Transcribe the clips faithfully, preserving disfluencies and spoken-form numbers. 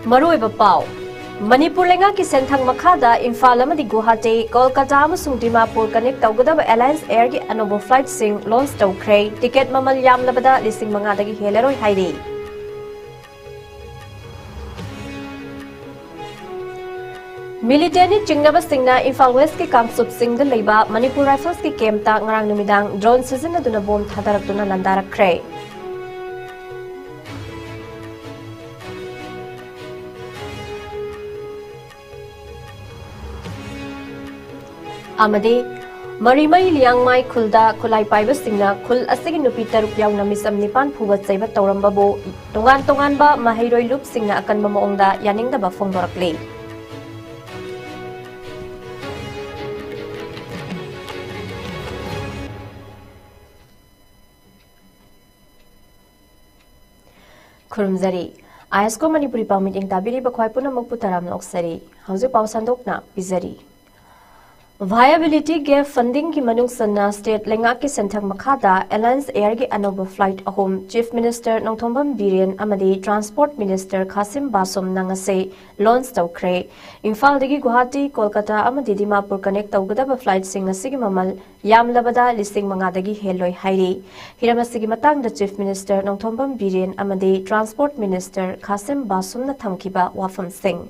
ꯃꯔꯨꯑꯣꯏꯕ ꯄꯥꯎ꯫ ꯃꯅꯤꯄꯨꯔ ꯂꯩꯉꯥꯛꯀꯤ ꯁꯦꯟꯊꯪ ꯃꯈꯥꯗ ꯏꯝꯐꯥꯜ ꯑꯃꯗꯤ ꯒꯨꯋꯥꯍꯥꯇꯤ, ꯀꯣꯜꯀꯇꯥ ꯑꯃꯁꯨꯡ ꯗꯤꯃꯥꯄꯨꯔ connect ꯇꯧꯒꯗꯕ Alliance Airꯒꯤ ꯑꯅꯧꯕ flightꯁꯤꯡ launch ꯇꯧꯈ꯭ꯔꯦ꯫ Ticket ꯃꯃꯜ ꯌꯥꯝꯂꯕꯗ ꯂꯤꯁꯤꯡ ꯃꯉꯥꯗꯒꯤ ꯍꯦꯜꯂꯔꯣꯏ ꯍꯥꯏꯔꯤ꯫ Militantꯅ ꯆꯤꯡꯅꯕꯁꯤꯡꯅ ꯏꯝꯐꯥꯜ Westꯀꯤ ꯀꯥꯡꯆꯨꯞꯁꯤꯡꯗ ꯂꯩꯕ Manipur Riflesꯀꯤ campꯇ ꯉꯔꯥꯡ ꯅꯨꯃꯤꯗꯥꯡ drone ꯁꯤꯖꯤꯟꯅꯗꯨꯅ bomb ꯊꯥꯗꯔꯛꯇꯨꯅ ꯂꯥꯟꯗꯥꯔꯛꯈ꯭ꯔꯦ꯫ ꯑꯃꯗꯤ ꯃꯔꯤꯃꯩ ꯂꯤꯌꯥꯡꯃꯥꯏ ꯈꯨꯜꯗ ꯈꯨꯠꯂꯥꯏ ꯄꯥꯏꯕꯁꯤꯡꯅ ꯈꯨꯜ ꯑꯁꯤꯒꯤ ꯅꯨꯄꯤ ꯇꯔꯨꯛ ꯌꯥꯎꯅ ꯃꯤꯆꯝ ꯅꯤꯄꯥꯟ ꯐꯨꯕ ꯆꯩꯕ ꯇꯧꯔꯝꯕꯕꯨ ꯇꯣꯉꯥꯟ ꯇꯣꯉꯥꯟꯕ ꯃꯍꯩꯔꯣꯏ ꯂꯨꯞꯁꯤꯡꯅ ꯑꯀꯟꯕ ꯃꯑꯣꯡꯗ ꯌꯥꯅꯤꯡꯗꯕ ꯐꯣꯡꯗꯣꯔꯛꯂꯤ꯫ ꯈꯨꯔꯨꯝꯖꯔꯤ꯫ ꯑꯥꯏ ꯑꯦꯁ ꯀꯣ ꯃꯅꯤꯄꯨꯔꯤ ꯄꯥꯎ ꯃꯤꯠꯌꯦꯡ ꯇꯥꯕꯤꯔꯤꯕ ꯈ꯭ꯋꯥꯏ ꯄꯨꯝꯅꯃꯛꯄꯨ ꯇꯔꯥꯝꯅ ꯑꯣꯛꯆꯔꯤ꯫ ꯍꯧꯖꯤꯛ ꯄꯥꯎ ꯁꯟꯗꯣꯛꯅ ꯄꯤꯖꯔꯤ꯫ Viability Gap Fundingꯒꯤ ꯃꯅꯨꯡ ꯆꯟꯅ state ꯂꯩꯉꯥꯛꯀꯤ ꯁꯦꯟꯊꯪ ꯃꯈꯥꯗ Alliance Airꯒꯤ ꯑꯅꯧꯕ flight ꯑꯍꯨꯝ Chief Minister ꯅꯣꯡꯊꯣꯝꯕꯝ ꯕꯤꯔꯦꯟ ꯑꯃꯗꯤ Transport Minister ꯈꯥꯁꯤꯝ ꯕꯥꯁꯨꯝꯅ ꯉꯁꯤ launch ꯇꯧꯈ꯭ꯔꯦ꯫ ꯏꯝꯐꯥꯜꯗꯒꯤ ꯒꯨꯋꯥꯍꯥꯇꯤ, ꯀꯣꯜꯀꯇꯥ ꯑꯃꯗꯤ ꯗꯤꯃꯥꯄꯨꯔ connect ꯇꯧꯒꯗꯕ flightꯁꯤꯡ ꯑꯁꯤꯒꯤ ꯃꯃꯜ ꯌꯥꯝꯂꯕꯗ ꯂꯤꯁꯤꯡ ꯃꯉꯥꯗꯒꯤ ꯍꯦꯜꯂꯣꯏ ꯍꯥꯏꯔꯤ꯫ ꯍꯤꯔꯝ ꯑꯁꯤꯒꯤ ꯃꯇꯥꯡꯗ Chief Minister ꯅꯣꯡꯊꯣꯝꯕꯝ ꯕꯤꯔꯦꯟ ꯑꯃꯗꯤ Transport Minister ꯈꯥꯁꯤꯝ ꯕꯥꯁꯨꯝꯅ ꯊꯝꯈꯤꯕ ꯋꯥꯐꯝꯁꯤꯡ꯫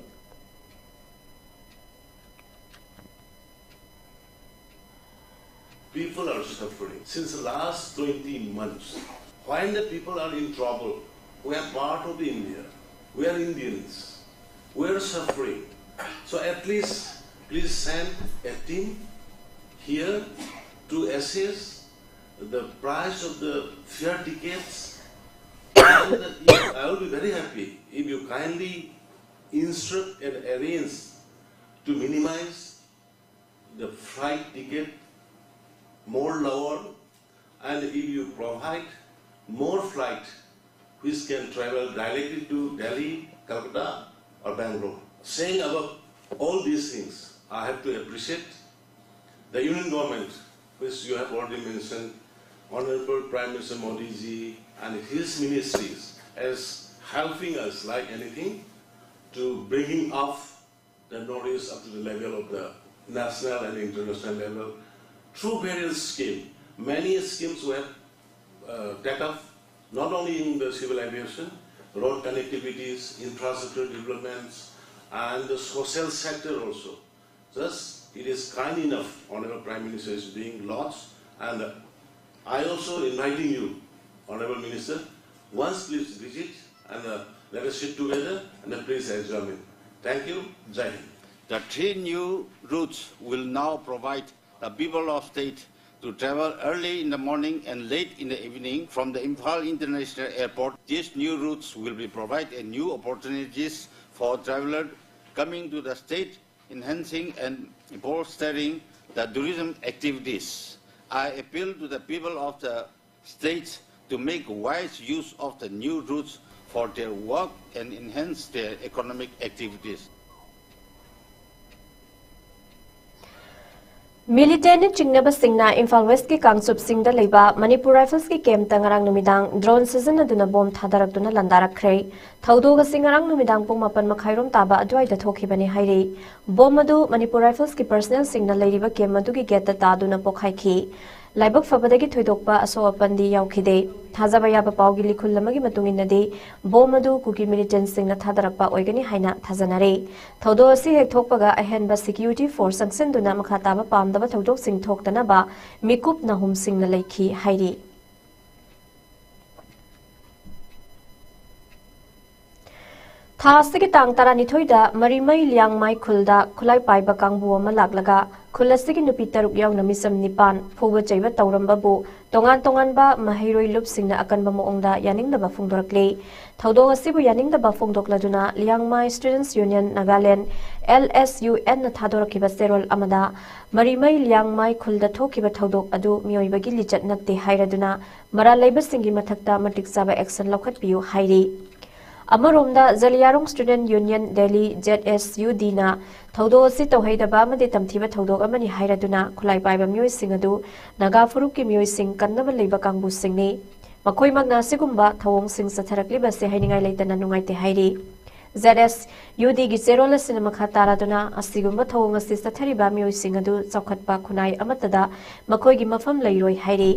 People are suffering since the last twenty months. When the people are in trouble, we are part of India. We are Indians. We are suffering. So at least please send a team here to assess the price of the fare tickets. And if, I will be very happy if you kindly instruct and arrange to minimize the flight ticket more lower, and if you provide more flight which can travel directly to Delhi, Calcutta or Bangalore. Saying about all these things, I have to appreciate the Union Government, which you have already mentioned, Honorable Prime Minister Modi ji and his ministries as helping us like anything. to bringing up the Northeast up to the level of the national and international level through various schemes. Many schemes were uh, take up not only in the civil aviation, road connectivities, infrastructure developments, and the social sector also. Thus, it is kind enough, Honorable Prime Minister is doing lots, and I also inviting you, Honorable Minister, once please visit and uh, let us sit together and uh, please examine. Thank you. Jai Hind. The three new routes will now provide the people of state to travel early in the morning and late in the evening from the Imphal International Airport. These new routes will be provide a new opportunities for travelers coming to the state, enhancing and bolstering the tourism activities. I appeal to the people of the states to make wise use of the new routes for their work and enhance their economic activities. ꯃꯤꯂꯤꯇꯦꯟꯅ ꯆꯤꯡꯅꯕꯁꯤꯡꯅ Imphal ꯋꯦꯁꯀꯤ ꯀꯥꯡꯆꯨꯞꯁꯤꯡꯗ ꯂꯩꯕ ꯃꯅꯤꯄꯨꯔ ꯔꯥꯏꯐꯜꯁꯀꯤ ꯀꯦꯝꯞꯇ ꯉꯔꯥꯡ ꯅꯨꯃꯤꯗꯥꯡ drone ꯁꯤꯖꯤꯟꯅꯗꯨꯅ bomb ꯊꯥꯗꯔꯛꯇꯨꯅ ꯂꯥꯟꯗꯥꯔꯛꯈ꯭ꯔꯦ꯫ ꯊꯧꯗꯣꯛ ꯑꯁꯤ ꯉꯔꯥꯡ ꯅꯨꯃꯤꯗꯥꯡ ꯄꯨꯡ ꯃꯥꯄꯟ ꯃꯈꯥꯏꯔꯣꯝ ꯇꯥꯕ ꯑꯗꯨꯋꯥꯏꯗ ꯊꯣꯛꯈꯤꯕꯅꯤ ꯍꯥꯏꯔꯤ꯫ ꯕꯣꯝ ꯑꯗꯨ ꯃꯅꯤꯄꯨꯔ ꯔꯥꯏꯐꯜꯁꯀꯤ ꯄꯔꯁꯅꯦꯜꯁꯤꯡꯅ ꯂꯩꯔꯤꯕ ꯀꯦꯝꯞ ꯑꯗꯨꯒꯤ ꯒꯦꯠꯇ ꯇꯥꯗꯨꯅ ꯄꯣꯛꯈꯥꯏꯈꯤ꯫ ꯂꯥꯏꯕꯛ ꯐꯕꯗꯒꯤ ꯊꯣꯏꯗꯣꯛꯄ ꯑꯁꯣꯛ ꯑꯄꯟꯗꯤ ꯌꯥꯎꯈꯤꯗꯦ꯫ ꯊꯥꯖꯕ ꯌꯥꯕ ꯄꯥꯎꯒꯤ ꯂꯤꯈꯨꯜ ꯑꯃꯒꯤ ꯃꯇꯨꯡ ꯏꯟꯅꯗꯤ, ꯕꯣꯝ ꯑꯗꯨ ꯀꯨꯀꯤ ꯃꯤꯂꯤꯇꯦꯟꯁꯤꯡꯅ ꯊꯥꯗꯔꯛꯄ ꯑꯣꯏꯒꯅꯤ ꯍꯥꯏꯅ ꯊꯥꯖꯅꯔꯤ꯫ ꯊꯧꯗꯣꯛ ꯑꯁꯤ ꯍꯦꯛ ꯊꯣꯛꯄꯒ ꯑꯍꯦꯟꯕ ꯁꯦꯀ꯭ꯌꯨꯔꯤꯇꯤ ꯐꯣꯔꯁ ꯆꯪꯁꯤꯟꯗꯨꯅ ꯃꯈꯥ ꯇꯥꯕ ꯄꯥꯝꯗꯕ ꯊꯧꯗꯣꯛꯁꯤꯡ ꯊꯣꯛꯇꯅꯕ ꯃꯤꯀꯨꯞ ꯅꯥꯍꯨꯝꯁꯤꯡꯅ ꯂꯩꯈꯤ ꯍꯥꯏꯔꯤ꯫ ꯊꯥ ꯑꯁꯤꯒꯤ ꯇꯥꯡ ꯇꯔꯥꯅꯤꯊꯣꯏꯗ ꯃꯔꯤꯃꯩ ꯂꯤꯌꯥꯡꯃꯥꯏ ꯈꯨꯜꯗ ꯈꯨꯠꯂꯥꯏ ꯄꯥꯏꯕ ꯀꯥꯡꯕꯨ ꯑꯃ ꯂꯥꯛꯂꯒ ꯈꯨꯜ ꯑꯁꯤꯒꯤ ꯅꯨꯄꯤ ꯇꯔꯨꯛ ꯌꯥꯎꯅ ꯃꯤꯆꯝ ꯅꯤꯄꯥꯟ ꯐꯨꯕ ꯆꯩꯕ ꯇꯧꯔꯝꯕꯕꯨ ꯇꯣꯉꯥꯟ ꯇꯣꯉꯥꯟꯕ ꯃꯍꯩꯔꯣꯏ ꯂꯨꯞꯁꯤꯡꯅ ꯑꯀꯟꯕ ꯃꯑꯣꯡꯗ ꯌꯥꯅꯤꯡꯗꯕ ꯐꯣꯡꯗꯣꯔꯛꯂꯤ꯫ ꯊꯧꯗꯣꯛ ꯑꯁꯤꯕꯨ ꯌꯥꯅꯤꯡꯗꯕ ꯐꯣꯡꯗꯣꯛꯂꯗꯨꯅ Liangmai Students Union Nagaland, L S U N ꯅ ꯊꯥꯗꯣꯔꯛꯈꯤꯕ ꯆꯦꯔꯣꯜ ꯑꯃꯗ, ꯃꯔꯤꯃꯩ ꯂꯤꯌꯥꯡꯃꯥꯏ ꯈꯨꯜꯗ ꯊꯣꯛꯈꯤꯕ ꯊꯧꯗꯣꯛ ꯑꯗꯨ ꯃꯤꯑꯣꯏꯕꯒꯤ ꯂꯤꯆꯠ ꯅꯠꯇꯦ ꯍꯥꯏꯔꯗꯨꯅ, ꯃꯔꯥꯜ ꯂꯩꯕꯁꯤꯡꯒꯤ ꯃꯊꯛꯇ ꯃꯇꯤꯛ ꯆꯥꯕ action ꯂꯧꯈꯠꯄꯤꯌꯨ ꯍꯥꯏꯔꯤ꯫ ꯑꯃꯔꯣꯝꯗ, ꯖꯂꯤꯌꯥꯔꯣꯡ Student Union Delhi, Z S U D ꯅ ꯊꯧꯗꯣꯛ ꯑꯁꯤ ꯇꯧꯍꯩꯗꯕ ꯑꯃꯗꯤ ꯇꯝꯊꯤꯕ ꯊꯧꯗꯣꯛ ꯑꯃꯅꯤ ꯍꯥꯏꯔꯗꯨꯅ, ꯈꯨꯠꯂꯥꯏ ꯄꯥꯏꯕ ꯃꯤꯑꯣꯏꯁꯤꯡ ꯑꯗꯨ ꯅꯥꯒꯥ ꯐꯨꯔꯨꯞꯀꯤ ꯃꯤꯑꯣꯏꯁꯤꯡ ꯀꯟꯅꯕ ꯂꯩꯕ ꯀꯥꯡꯕꯨꯁꯤꯡꯅꯤ꯫ ꯃꯈꯣꯏꯃꯛꯅ ꯑꯁꯤꯒꯨꯝꯕ ꯊꯧꯑꯣꯡꯁꯤꯡ ꯆꯠꯊꯔꯛꯂꯤꯕ ꯑꯁꯤ ꯍꯥꯏꯅꯤꯡꯉꯥꯏ ꯂꯩꯇꯅ ꯅꯨꯡꯉꯥꯏꯇꯦ ꯍꯥꯏꯔꯤ꯫ ꯖꯦꯠ ꯑꯦꯁ ꯌꯨ ꯗꯤꯒꯤ ꯆꯦꯔꯣꯜ ꯑꯁꯤꯅ ꯃꯈꯥ ꯇꯥꯔꯗꯨꯅ ꯑꯁꯤꯒꯨꯝꯕ ꯊꯧꯑꯣꯡ ꯑꯁꯤ ꯆꯠꯊꯔꯤꯕ ꯃꯤꯑꯣꯏꯁꯤꯡ ꯑꯗꯨ ꯆꯥꯎꯈꯠꯄ ꯈꯨꯟꯅꯥꯏ ꯑꯃꯠꯇꯗ ꯃꯈꯣꯏꯒꯤ ꯃꯐꯝ ꯂꯩꯔꯣꯏ ꯍꯥꯏꯔꯤ꯫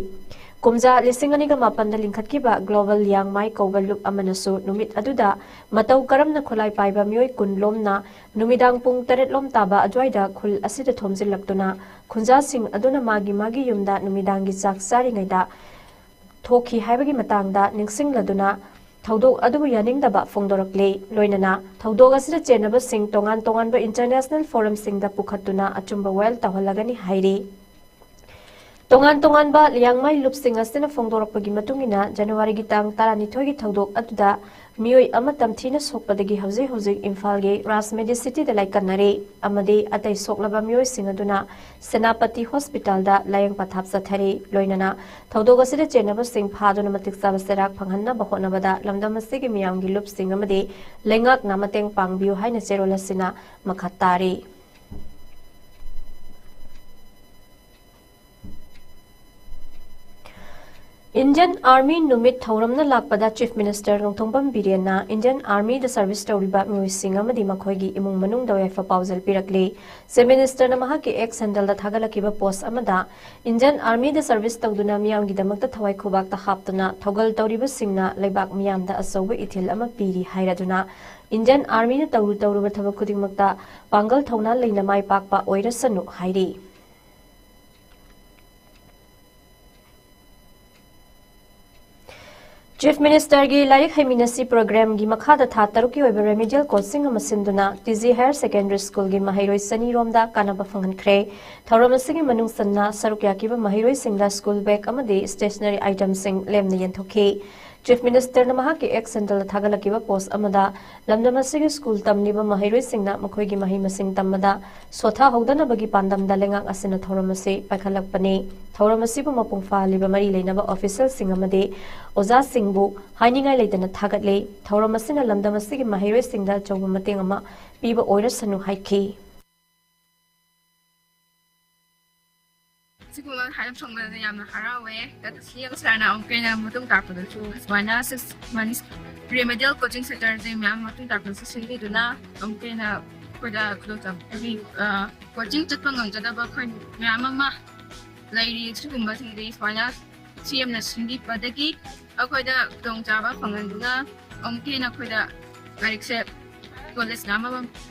ꯀꯨꯝꯖꯥ ꯂꯤꯁꯤꯡ ꯑꯅꯤꯒ ꯃꯥꯄꯟꯗ ꯂꯤꯡꯈꯠꯈꯤꯕ ꯒ꯭ꯂꯣꯕꯜ ꯂꯤꯌꯥꯡꯃꯥꯏ ꯀꯧꯕ ꯂꯨꯞ ꯑꯃꯅꯁꯨ ꯅꯨꯃꯤꯠ ꯑꯗꯨꯗ ꯃꯇꯧ ꯀꯔꯝꯅ ꯈꯨꯠꯂꯥꯏ ꯄꯥꯏꯕ ꯃꯤꯑꯣꯏ ꯀꯨꯟ ꯂꯣꯝꯅ ꯅꯨꯃꯤꯗꯥꯡ ꯄꯨꯡ ꯇꯔꯦꯠ ꯂꯣꯝ ꯇꯥꯕ ꯑꯗꯨꯋꯥꯏꯗ ꯈꯨꯜ ꯑꯁꯤꯗ ꯊꯣꯝꯖꯤꯜꯂꯛꯇꯨꯅ ꯈꯨꯟꯖꯥꯁꯤꯡ ꯑꯗꯨꯅ ꯃꯥꯒꯤ ꯃꯥꯒꯤ ꯌꯨꯝꯗ ꯅꯨꯃꯤꯗꯥꯡꯒꯤ ꯆꯥꯛ ꯆꯥꯔꯤꯉꯩꯗ ꯊꯣꯛꯈꯤ ꯍꯥꯏꯕꯒꯤ ꯃꯇꯥꯡꯗ ꯅꯤꯡꯁꯤꯡꯂꯗꯨꯅ ꯊꯧꯗꯣꯛ ꯑꯗꯨꯕꯨ ꯌꯥꯅꯤꯡꯗꯕ ꯐꯣꯡꯗꯣꯔꯛꯂꯤ꯫ ꯂꯣꯏꯅꯅ ꯊꯧꯗꯣꯛ ꯑꯁꯤꯗ ꯆꯦꯟꯅꯕꯁꯤꯡ ꯇꯣꯉꯥꯟ ꯇꯣꯉꯥꯟꯕ ꯏꯟꯇꯔꯅꯦꯁꯅꯦꯜ ꯐꯣꯔꯝꯁꯤꯡꯗ ꯄꯨꯈꯠꯇꯨꯅ ꯑꯆꯨꯝꯕ ꯋꯥꯌꯦꯜ ꯇꯧꯍꯜꯂꯒꯅꯤ ꯍꯥꯏꯔꯤ꯫ ꯇꯣꯉꯥꯟ ꯇꯣꯉꯥꯟꯕ ꯂꯤꯌꯥꯡꯃꯩ ꯂꯨꯞꯁꯤꯡ ꯑꯁꯤꯅ ꯐꯣꯡꯗꯣꯔꯛꯄꯒꯤ ꯃꯇꯨꯡ ꯏꯟꯅ, ꯖꯅꯋꯥꯔꯤꯒꯤ ꯇꯥꯡ ꯇꯔꯥꯅꯤꯊꯣꯏꯒꯤ ꯊꯧꯗꯣꯛ ꯑꯗꯨꯗ ꯃꯤꯑꯣꯏ ꯑꯃ ꯇꯝꯊꯤꯅ ꯁꯣꯛꯄꯗꯒꯤ ꯍꯧꯖꯤꯛ ꯍꯧꯖꯤꯛ ꯏꯝꯐꯥꯜꯒꯤ ꯔꯥꯖ ꯃꯦꯗꯤꯁꯤꯇꯤꯗ ꯂꯥꯏꯀꯠꯅꯔꯤ ꯑꯃꯗꯤ ꯑꯇꯩ ꯁꯣꯛꯂꯕ ꯃꯤꯑꯣꯏꯁꯤꯡ ꯑꯗꯨꯅ ꯁꯦꯅꯥꯄꯇꯤ ꯍꯣꯁꯄꯤꯇꯥꯜꯗ ꯂꯥꯌꯦꯡ ꯄꯊꯥꯞ ꯆꯠꯊꯔꯤ꯫ ꯂꯣꯏꯅꯅ ꯊꯧꯗꯣꯛ ꯑꯁꯤꯗ ꯆꯦꯟꯅꯕꯁꯤꯡ ꯐꯥꯗꯨꯅ ꯃꯇꯤꯛ ꯆꯥꯕ ꯆꯩꯔꯥꯛ ꯐꯪꯍꯟꯅꯕ ꯍꯣꯠꯅꯕꯗ ꯂꯝꯗꯝ ꯑꯁꯤꯒꯤ ꯃꯤꯌꯥꯝꯒꯤ ꯂꯨꯞꯁꯤꯡ ꯑꯃꯗꯤ ꯂꯩꯉꯥꯛꯅ ꯃꯇꯦꯡ ꯄꯥꯡꯕꯤꯌꯨ ꯍꯥꯏꯅ ꯆꯦꯔꯣꯜ ꯑꯁꯤꯅ ꯃꯈꯥ ꯇꯥꯔꯤ꯫ ꯏꯟꯗꯤꯌꯟ ꯑꯥꯔꯃꯤ ꯅꯨꯃꯤꯠ ꯊꯧꯔꯝꯅ ꯂꯥꯛꯄꯗ ꯆꯤꯐ ꯃꯤꯅꯤꯁꯇꯔ ꯅꯣꯡꯊꯣꯝꯕꯝ ꯕꯤꯔꯦꯟꯅ ꯏꯟꯗꯤꯌꯟ ꯑꯥꯔꯃꯤꯗ ꯁꯔꯚꯤꯁ ꯇꯧꯔꯤꯕ ꯃꯤꯑꯣꯏꯁꯤꯡ ꯑꯃꯗꯤ ꯃꯈꯣꯏꯒꯤ ꯏꯃꯨꯡ ꯃꯅꯨꯡꯗ ꯌꯥꯏꯐ ꯄꯥꯎꯖꯦꯜ ꯄꯤꯔꯛꯂꯤ꯫ ꯆꯤꯐ ꯃꯤꯅꯤꯁꯇꯔꯅ ꯃꯍꯥꯛꯀꯤ ꯑꯦꯛꯁ ꯍꯦꯟꯗꯜꯗ ꯊꯥꯒꯠꯂꯛꯈꯤꯕ ꯄꯣꯁ ꯑꯃꯗ, ꯏꯟꯗꯤꯌꯟ ꯑꯥꯔꯃꯤꯗ ꯁꯔꯚꯤꯁ ꯇꯧꯗꯨꯅ ꯃꯤꯌꯥꯝꯒꯤꯗꯃꯛꯇ ꯊꯋꯥꯏ ꯈꯨꯕꯥꯛꯇ ꯍꯥꯞꯇꯨꯅ ꯊꯧꯒꯜ ꯇꯧꯔꯤꯕꯁꯤꯡꯅ ꯂꯩꯕꯥꯛ ꯃꯤꯌꯥꯝꯗ ꯑꯆꯧꯕ ꯏꯊꯤꯜ ꯑꯃ ꯄꯤꯔꯤ ꯍꯥꯏꯔꯗꯨꯅ, ꯏꯟꯗꯤꯌꯟ ꯑꯥꯔꯃꯤꯅ ꯇꯧꯔꯨ ꯇꯧꯔꯨꯕ ꯊꯕꯛ ꯈꯨꯗꯤꯡꯃꯛꯇ ꯄꯥꯡꯒꯜ ꯊꯧꯅꯥ ꯂꯩꯅ ꯃꯥꯏ ꯄꯥꯛꯄ ꯑꯣꯏꯔꯁꯅꯨ ꯍꯥꯏꯔꯤ꯫ ꯆꯤꯐ ꯃꯤꯅꯤꯁꯇꯔꯒꯤ ꯂꯥꯏꯔꯤꯛ ꯍꯩꯃꯤꯟꯅꯁꯤ ꯄ꯭ꯔꯣꯒ꯭ꯔꯥꯝꯒꯤ ꯃꯈꯥꯗ ꯊꯥ ꯇꯔꯨꯛꯀꯤ ꯑꯣꯏꯕ ꯔꯦꯃꯤꯗꯤꯌꯦꯜ ꯀꯣꯔꯁꯁꯤꯡ ꯑꯃ ꯁꯤꯟꯗꯨꯅ ꯇꯤ ꯖꯤ ꯍꯥꯌꯔ ꯁꯦꯀꯦꯟꯗꯔꯤ ꯁ꯭ꯀꯨꯜꯒꯤ ꯃꯍꯩꯔꯣꯏ ꯆꯅꯤ ꯔꯣꯝꯗ ꯀꯥꯟꯅꯕ ꯐꯪꯍꯟꯈ꯭ꯔꯦ꯫ ꯊꯧꯔꯝ ꯑꯁꯤꯒꯤ ꯃꯅꯨꯡ ꯆꯟꯅ ꯁꯔꯨꯛ ꯌꯥꯈꯤꯕ ꯃꯍꯩꯔꯣꯏꯁꯤꯡꯗ ꯁ꯭ꯀꯨꯜ ꯕꯦꯒ ꯑꯃꯗꯤ ꯁ꯭ꯇꯦꯁꯅꯔꯤ ꯑꯥꯏꯇꯦꯝꯁꯤꯡ ꯂꯦꯝꯅ ꯌꯦꯟꯊꯣꯛꯈꯤ꯫ ꯆꯤꯐ ꯃꯤꯅꯤꯁꯇꯔꯅ ꯃꯍꯥꯛꯀꯤ ꯑꯦꯛꯁ ꯍꯦꯟꯗꯜꯗ ꯊꯥꯒꯠꯂꯛꯈꯤꯕ ꯄꯣꯁ ꯑꯃꯗ, ꯂꯝꯗꯝ ꯑꯁꯤꯒꯤ ꯁ꯭ꯀꯨꯜ ꯇꯝꯂꯤꯕ ꯃꯍꯩꯔꯣꯏꯁꯤꯡꯅ ꯃꯈꯣꯏꯒꯤ ꯃꯍꯩ ꯃꯁꯤꯡ ꯇꯝꯕꯗ ꯁꯣꯊꯥꯍꯧꯗꯅꯕꯒꯤ ꯄꯥꯟꯗꯝꯗ ꯂꯩꯉꯥꯛ ꯑꯁꯤꯅ ꯊꯧꯔꯝ ꯑꯁꯤ ꯄꯥꯏꯈꯠꯂꯛꯄꯅꯤ꯫ ꯊꯧꯔꯝ ꯑꯁꯤꯕꯨ ꯃꯄꯨꯡ ꯐꯥꯍꯜꯂꯤꯕ ꯃꯔꯤ ꯂꯩꯅꯕ ꯑꯣꯐꯤꯁꯦꯜꯁꯤꯡ ꯑꯃꯗꯤ ꯑꯣꯖꯥꯁꯤꯡꯕꯨ ꯍꯥꯏꯅꯤꯡꯉꯥꯏ ꯂꯩꯇꯅ ꯊꯥꯒꯠꯂꯤ꯫ ꯊꯧꯔꯝ ꯑꯁꯤꯅ ꯂꯝꯗꯝ ꯑꯁꯤꯒꯤ ꯃꯍꯩꯔꯣꯏꯁꯤꯡꯗ ꯑꯆꯧꯕ ꯃꯇꯦꯡ ꯑꯃ ꯄꯤꯕ ꯑꯣꯏꯔꯁꯅꯨ ꯍꯥꯏꯈꯤ꯫ ꯁꯤꯒꯨꯝꯕ ꯍꯥꯏꯔꯞ ꯊꯣꯡꯕꯗ ꯌꯥꯝꯅ ꯍꯔꯥꯎꯋꯦ꯫ ꯑꯗ ꯁꯤ ꯑꯦꯝ ꯁꯥꯔꯅ ꯑꯃꯨꯛꯀ ꯍꯦꯟꯅ ꯃꯇꯨꯡ ꯇꯥꯔꯛꯄꯗꯁꯨ ꯁꯨꯃꯥꯏꯅ ꯁꯤꯛꯁ ꯃꯟꯁ ꯔꯤꯃꯦꯗꯤꯌꯦꯜ ꯀꯣꯆꯤꯡ ꯁꯦꯟꯇꯔꯁꯦ ꯃꯌꯥꯝ ꯃꯇꯨꯡ ꯇꯥꯔꯛꯄꯗꯁꯨ ꯁꯤꯟꯕꯤꯗꯨꯅ ꯑꯃꯨꯛꯀ ꯍꯦꯟꯅ ꯑꯩꯈꯣꯏꯗ ꯈꯨꯗꯣꯡꯆꯥꯕ ꯄꯤꯕꯤ-, ꯑ, ꯀꯣꯆꯤꯡ ꯆꯠꯄ ꯉꯝꯖꯗꯕ ꯑꯩꯈꯣꯏ ꯃꯌꯥꯝ ꯑꯃ ꯂꯩꯔꯤ꯫ ꯁꯤꯒꯨꯝꯕꯁꯤꯡꯗꯤ ꯁꯨꯃꯥꯏꯅ ꯁꯤ ꯑꯦꯝꯅ ꯁꯤꯟꯕꯤꯕꯗꯒꯤ ꯑꯩꯈꯣꯏꯗ ꯈꯨꯗꯣꯡꯆꯥꯕ ꯐꯪꯍꯟꯗꯨꯅ ꯑꯃꯨꯛꯀ ꯍꯦꯟꯅ ꯑꯩꯈꯣꯏꯗ ꯂꯥꯏꯔꯤꯛꯁꯦ ꯀꯣꯂꯦꯖꯅ ꯑꯃꯃꯝ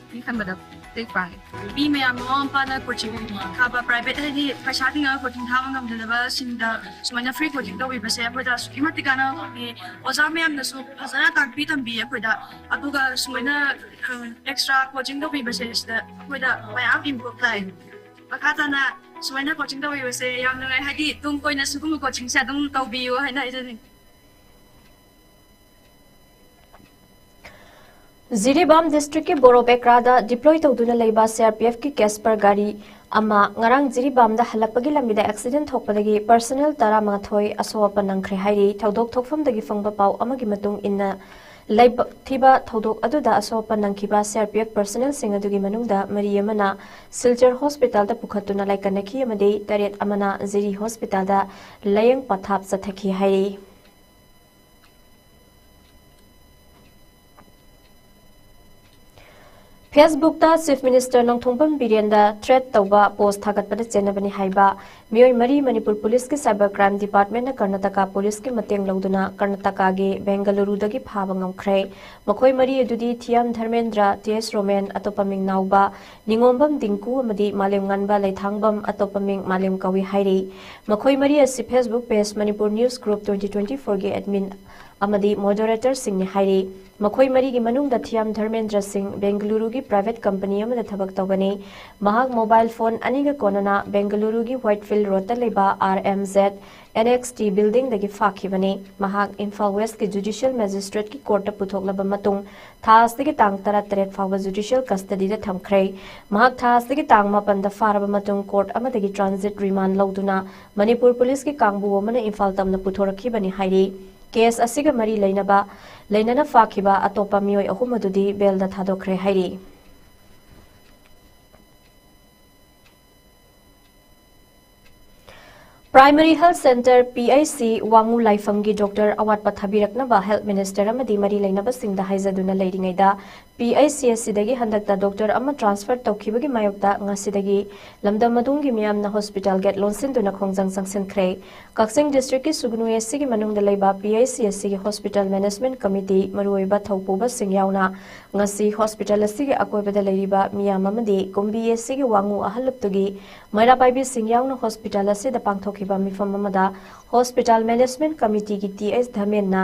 ꯈꯟꯕꯗ ꯃꯇꯦꯡ ꯄꯥꯡꯉꯤ꯫ ꯃꯤ ꯃꯌꯥꯝ ꯃꯃꯥ ꯃꯄꯥꯅ ꯀꯣꯆꯤꯡ ꯊꯥꯕ ꯄ꯭ꯔꯥꯏꯚꯦꯠ ꯍꯥꯏꯗꯤ ꯄꯩꯁꯥ ꯇꯤꯡꯉꯒ ꯀꯣꯆꯤꯡ ꯊꯥꯕ ꯉꯝꯗꯕꯁꯤꯡꯗ ꯁꯨꯃꯥꯏꯅ ꯐ꯭ꯔꯤ ꯀꯣꯆꯤꯡ ꯇꯧꯕꯤꯕꯁꯦ ꯑꯩꯈꯣꯏꯗ ꯑꯁꯨꯛꯀꯤ ꯃꯇꯤꯛ ꯀꯥꯟꯅꯕ ꯐꯪꯉꯤ꯫ ꯑꯣꯖꯥ ꯃꯌꯥꯝꯅꯁꯨ ꯐꯖꯅ ꯇꯥꯛꯄꯤ ꯇꯝꯕꯤ ꯑꯩꯈꯣꯏꯗ꯫ ꯑꯗꯨꯒ ꯁꯨꯃꯥꯏꯅ ꯑꯦꯛꯁꯇ꯭ꯔꯥ ꯀꯣꯆꯤꯡ ꯇꯧꯕꯤꯕꯁꯦ ꯁꯤꯗ ꯑꯩꯈꯣꯏꯗ ꯃꯌꯥꯝ ꯏꯝꯄ꯭ꯔꯨꯚ ꯂꯥꯛꯑꯦ꯫ ꯃꯈꯥ ꯇꯥꯅ ꯁꯨꯃꯥꯏꯅ ꯀꯣꯆꯤꯡ ꯇꯧꯕꯤꯕꯁꯦ ꯌꯥꯝ ꯅꯨꯡꯉꯥꯏ, ꯍꯥꯏꯗꯤ ꯇꯨꯡ ꯀꯣꯏꯅ ꯁꯤꯒꯨꯝꯕ ꯀꯣꯆꯤꯡꯁꯦ ꯑꯗꯨꯝ ꯇꯧꯕꯤꯌꯨ ꯍꯥꯏꯅ ꯍꯥꯏꯖꯅꯤꯡꯉꯤ꯫ ꯖꯤꯔꯤꯕꯥꯝ ꯗꯤꯁꯇ꯭ꯔꯤꯛꯀꯤ ꯕꯣꯔꯣꯕꯦꯀ꯭ꯔꯥꯗ ꯗꯤꯄ꯭ꯂꯣꯏ ꯇꯧꯗꯨꯅ ꯂꯩꯕ ꯁꯤ ꯑꯥꯔ ꯄꯤ ꯑꯦꯐꯀꯤ ꯀꯦꯁꯄꯔ ꯒꯥꯔꯤ ꯑꯃ ꯉꯔꯥꯡ ꯖꯤꯔꯤꯕꯥꯝꯗ ꯍꯜꯂꯛꯄꯒꯤ ꯂꯝꯕꯤꯗ ꯑꯦꯛꯁꯤꯗꯦꯟ ꯊꯣꯛꯄꯗꯒꯤ ꯄꯔꯁꯅꯦꯜ ꯇꯔꯥꯃꯥꯊꯣꯏ ꯑꯁꯣꯛ ꯑꯄꯟ ꯅꯪꯈ꯭ꯔꯦ ꯍꯥꯏꯔꯤ꯫ ꯊꯧꯗꯣꯛ ꯊꯣꯛꯐꯝꯗꯒꯤ ꯐꯪꯕ ꯄꯥꯎ ꯑꯃꯒꯤ ꯃꯇꯨꯡ ꯏꯟꯅ, ꯂꯩꯕꯥꯛ ꯊꯤꯕ ꯊꯧꯗꯣꯛ ꯑꯗꯨꯗ ꯑꯁꯣꯛ ꯑꯄꯟ ꯅꯪꯈꯤꯕ ꯁꯤ ꯑꯥꯔ ꯄꯤ ꯑꯦꯐ ꯄꯔꯁꯅꯦꯜꯁꯤꯡ ꯑꯗꯨꯒꯤ ꯃꯅꯨꯡꯗ ꯃꯔꯤ ꯑꯃꯅ ꯁꯤꯜꯆꯔ ꯍꯣꯁꯄꯤꯇꯥꯜꯗ ꯄꯨꯈꯠꯇꯨꯅ ꯂꯥꯏꯀꯠꯅꯈꯤ ꯑꯃꯗꯤ ꯇꯔꯦꯠ ꯑꯃꯅ ꯖꯤꯔꯤ ꯍꯣꯁꯄꯤꯇꯥꯜꯗ ꯂꯥꯌꯦꯡ ꯄꯊꯥꯞ ꯆꯠꯊꯈꯤ ꯍꯥꯏꯔꯤ꯫ ꯐꯦꯁꯕꯨꯛꯇ ꯆꯤꯐ ꯃꯤꯅꯤꯁꯇꯔ ꯅꯣꯡꯊꯣꯝꯕꯝ ꯕꯤꯔꯦꯟꯗ ꯊ꯭ꯔꯦꯠ ꯇꯧꯕ ꯄꯣꯁ ꯊꯥꯒꯠꯄꯗ ꯆꯦꯟꯅꯕꯅꯤ ꯍꯥꯏꯕ ꯃꯤꯑꯣꯏ ꯃꯔꯤ ꯃꯅꯤꯄꯨꯔ ꯄꯨꯂꯤꯁꯀꯤ ꯁꯥꯏꯕꯔ ꯀ꯭ꯔꯥꯏꯝ ꯗꯤꯄꯥꯔꯠꯃꯦꯟꯅ ꯀꯔꯅꯥꯇꯀꯥ ꯄꯨꯂꯤꯁꯀꯤ ꯃꯇꯦꯡ ꯂꯧꯗꯨꯅ ꯀꯔꯅꯥꯇꯀꯥꯒꯤ ꯕꯦꯡꯒꯂꯨꯔꯨꯗꯒꯤ ꯐꯥꯕ ꯉꯝꯈ꯭ꯔꯦ꯫ ꯃꯈꯣꯏ ꯃꯔꯤ ꯑꯗꯨꯗꯤ ꯊꯤꯌꯥꯝ ꯙꯔꯃꯦꯟꯗ꯭ꯔ, ꯇꯤ ꯑꯦꯁ ꯔꯣꯃꯦꯟ, ꯑꯇꯣꯞꯄ ꯃꯤꯡ ꯅꯥꯎꯕ, ꯅꯤꯉꯣꯝꯕꯝ ꯗꯤꯡꯀꯨ ꯑꯃꯗꯤ ꯃꯥꯂꯦꯝ ꯉꯥꯟꯕ ꯂꯩꯊꯥꯡꯕꯝ, ꯑꯇꯣꯞꯄ ꯃꯤꯡ ꯃꯥꯂꯦꯝ ꯀꯧꯏ ꯍꯥꯏꯔꯤ꯫ ꯃꯈꯣꯏ ꯃꯔꯤ ꯑꯁꯤ Facebook page Manipur news group twenty twenty four ꯒꯤ ꯑꯦꯗꯃꯤꯟ ꯑꯃꯗꯤ ꯃꯣꯗꯔꯦꯇꯔꯁꯤꯡꯅꯤ ꯍꯥꯏꯔꯤ꯫ ꯃꯈꯣꯏ ꯃꯔꯤꯒꯤ ꯃꯅꯨꯡꯗ ꯊꯤꯌꯥꯝ ꯙꯔꯃꯦꯟꯗ꯭ꯔ ꯁꯤꯡ ꯕꯦꯡꯒꯂꯨꯔꯨꯒꯤ ꯄ꯭ꯔꯥꯏꯚꯦꯠ ꯀꯝꯄꯅꯤ ꯑꯃꯗ ꯊꯕꯛ ꯇꯧꯕꯅꯤ꯫ ꯃꯍꯥꯛ ꯃꯣꯕꯥꯏꯜ ꯐꯣꯟ ꯑꯅꯤꯒ ꯀꯣꯟꯅꯅ ꯕꯦꯡꯒꯂꯨꯔꯨꯒꯤ ꯋꯥꯏꯠꯐꯤꯜ ꯔꯣꯗꯇ ꯂꯩꯕ R M Z N X T ꯕꯤꯜꯗꯤꯡꯗꯒꯤ ꯐꯥꯈꯤꯕꯅꯤ꯫ ꯃꯍꯥꯛ ꯏꯝꯐꯥꯜ ꯋꯦꯁꯀꯤ ꯖꯨꯗꯤꯁꯤꯌꯦꯜ ꯃꯦꯖꯤꯁꯇ꯭ꯔꯦꯠꯀꯤ ꯀꯣꯔꯠꯇ ꯄꯨꯊꯣꯛꯂꯕ ꯃꯇꯨꯡ ꯊꯥ ꯑꯁꯤꯒꯤ ꯇꯥꯡ ꯇꯔꯥꯇꯔꯦꯠ ꯐꯥꯎꯕ ꯖꯨꯗꯤꯁꯤꯌꯦꯜ ꯀꯁꯇꯗꯤꯗ ꯊꯝꯈ꯭ꯔꯦ꯫ ꯃꯍꯥꯛ ꯊꯥ ꯑꯁꯤꯒꯤ ꯇꯥꯡ ꯃꯥꯄꯟꯗ ꯐꯥꯔꯕ ꯃꯇꯨꯡ ꯀꯣꯔꯠ ꯑꯃꯗꯒꯤ ꯇ꯭ꯔꯥꯟꯖꯤꯠ ꯔꯤꯃꯥꯟ ꯂꯧꯗꯨꯅ ꯃꯅꯤꯄꯨꯔ ꯄꯨꯂꯤꯁꯀꯤ ꯀꯥꯡꯕꯨ ꯑꯃꯅ ꯏꯝꯐꯥꯜ ꯇꯝꯅ ꯄꯨꯊꯣꯔꯛꯈꯤꯕꯅꯤ ꯍꯥꯏꯔꯤ꯫ ꯀꯦꯁ ꯑꯁꯤꯒ ꯃꯔꯤ ꯂꯩꯅꯕ, ꯂꯩꯅꯅ ꯐꯥꯈꯤꯕ ꯑꯇꯣꯞꯄ ꯃꯤꯑꯣꯏ ꯑꯍꯨꯝ ꯑꯗꯨꯗꯤ ꯕꯦꯜꯗ ꯊꯥꯗꯣꯛꯈ꯭ꯔꯦ ꯍꯥꯏꯔꯤ꯫ Primary Health Centre, P H C, ꯋꯥꯉꯨ ꯂꯥꯏꯐꯝꯒꯤ doctor ꯑꯋꯥꯠꯄ ꯊꯥꯕꯤꯔꯛꯅꯕ Health Minister ꯑꯃꯗꯤ ꯃꯔꯤ ꯂꯩꯅꯕꯁꯤꯡꯗ ꯍꯥꯏꯖꯗꯨꯅ ꯂꯩꯔꯤꯉꯩꯗ, P H C ꯑꯁꯤꯗꯒꯤ ꯍꯟꯗꯛꯇ doctor ꯑꯃ transfer ꯇꯧꯈꯤꯕꯒꯤ ꯃꯥꯌꯣꯛꯇ ꯉꯁꯤꯗꯒꯤ ꯂꯝꯗꯝ ꯑꯗꯨꯒꯤ ꯃꯤꯌꯥꯝꯅ hospital gate ꯂꯣꯟꯁꯤꯟꯗꯨꯅ ꯈꯣꯡꯖꯪ ꯆꯪꯁꯤꯟꯈ꯭ꯔꯦ꯫ ꯀꯛꯆꯤꯡ district ꯀꯤ ꯁꯨꯒꯅꯨ ꯑꯁꯤꯒꯤ ꯃꯅꯨꯡꯗ ꯂꯩꯕ P H C ꯑꯁꯤꯒꯤ hospital management committee ꯃꯔꯨꯑꯣꯏꯕ ꯊꯧꯄꯨꯕꯁꯤꯡ ꯌꯥꯎꯅ ꯉꯁꯤ hospital ꯑꯁꯤꯒꯤ ꯑꯀꯣꯏꯕꯗ ꯂꯩꯔꯤꯕ ꯃꯤꯌꯥꯝ ꯑꯃꯗꯤ ꯀꯨꯝꯕꯤ ꯑꯁꯤꯒꯤ ꯋꯥꯉꯨ ꯑꯍꯜ ꯂꯨꯞꯇꯨꯒꯤ ꯃꯩꯔꯥ ꯄꯥꯏꯕꯤꯁꯤꯡ ꯌꯥꯎꯅ hospital ꯑꯁꯤꯗ ꯄꯥꯡꯊꯣꯛꯈꯤꯕ ꯃꯤꯐꯝ ꯑꯃꯗ hospital management committee ꯒꯤ T H ꯙꯃꯦꯟꯅ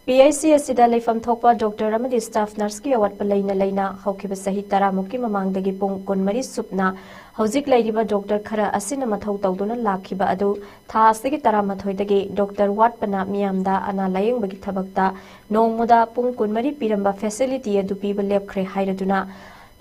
P H C ꯑꯁꯤꯗ ꯂꯩꯐꯝ ꯊꯣꯛꯄ doctor ꯑꯃꯗꯤ staff nurse ꯀꯤ ꯑꯋꯥꯠꯄ ꯂꯩꯅ ꯂꯩꯅ ꯍꯧꯈꯤꯕ ꯆꯍꯤ ꯇꯔꯥꯃꯨꯛꯀꯤ ꯃꯃꯥꯡꯗꯒꯤ ꯄꯨꯡ ꯀꯨꯟꯃꯔꯤ ꯆꯨꯞꯅ ꯍꯧꯖꯤꯛ ꯂꯩꯔꯤꯕ doctor ꯈꯔ ꯑꯁꯤꯅ ꯃꯊꯧ ꯇꯧꯗꯨꯅ ꯂꯥꯛꯈꯤꯕ ꯑꯗꯨ ꯊꯥ ꯑꯁꯤꯒꯤ ꯇꯔꯥꯃꯥꯊꯣꯏꯗꯒꯤ doctor ꯋꯥꯠꯄꯅ ꯃꯤꯌꯥꯝꯗ ꯑꯅꯥ ꯂꯥꯌꯦꯡꯕꯒꯤ ꯊꯕꯛꯇ ꯅꯣꯡꯃꯗ ꯄꯨꯡ ꯀꯨꯟꯃꯔꯤ ꯄꯤꯔꯝꯕ facility ꯑꯗꯨ ꯄꯤꯕ ꯂꯦꯞꯈ꯭ꯔꯦ ꯍꯥꯏꯔꯗꯨꯅ,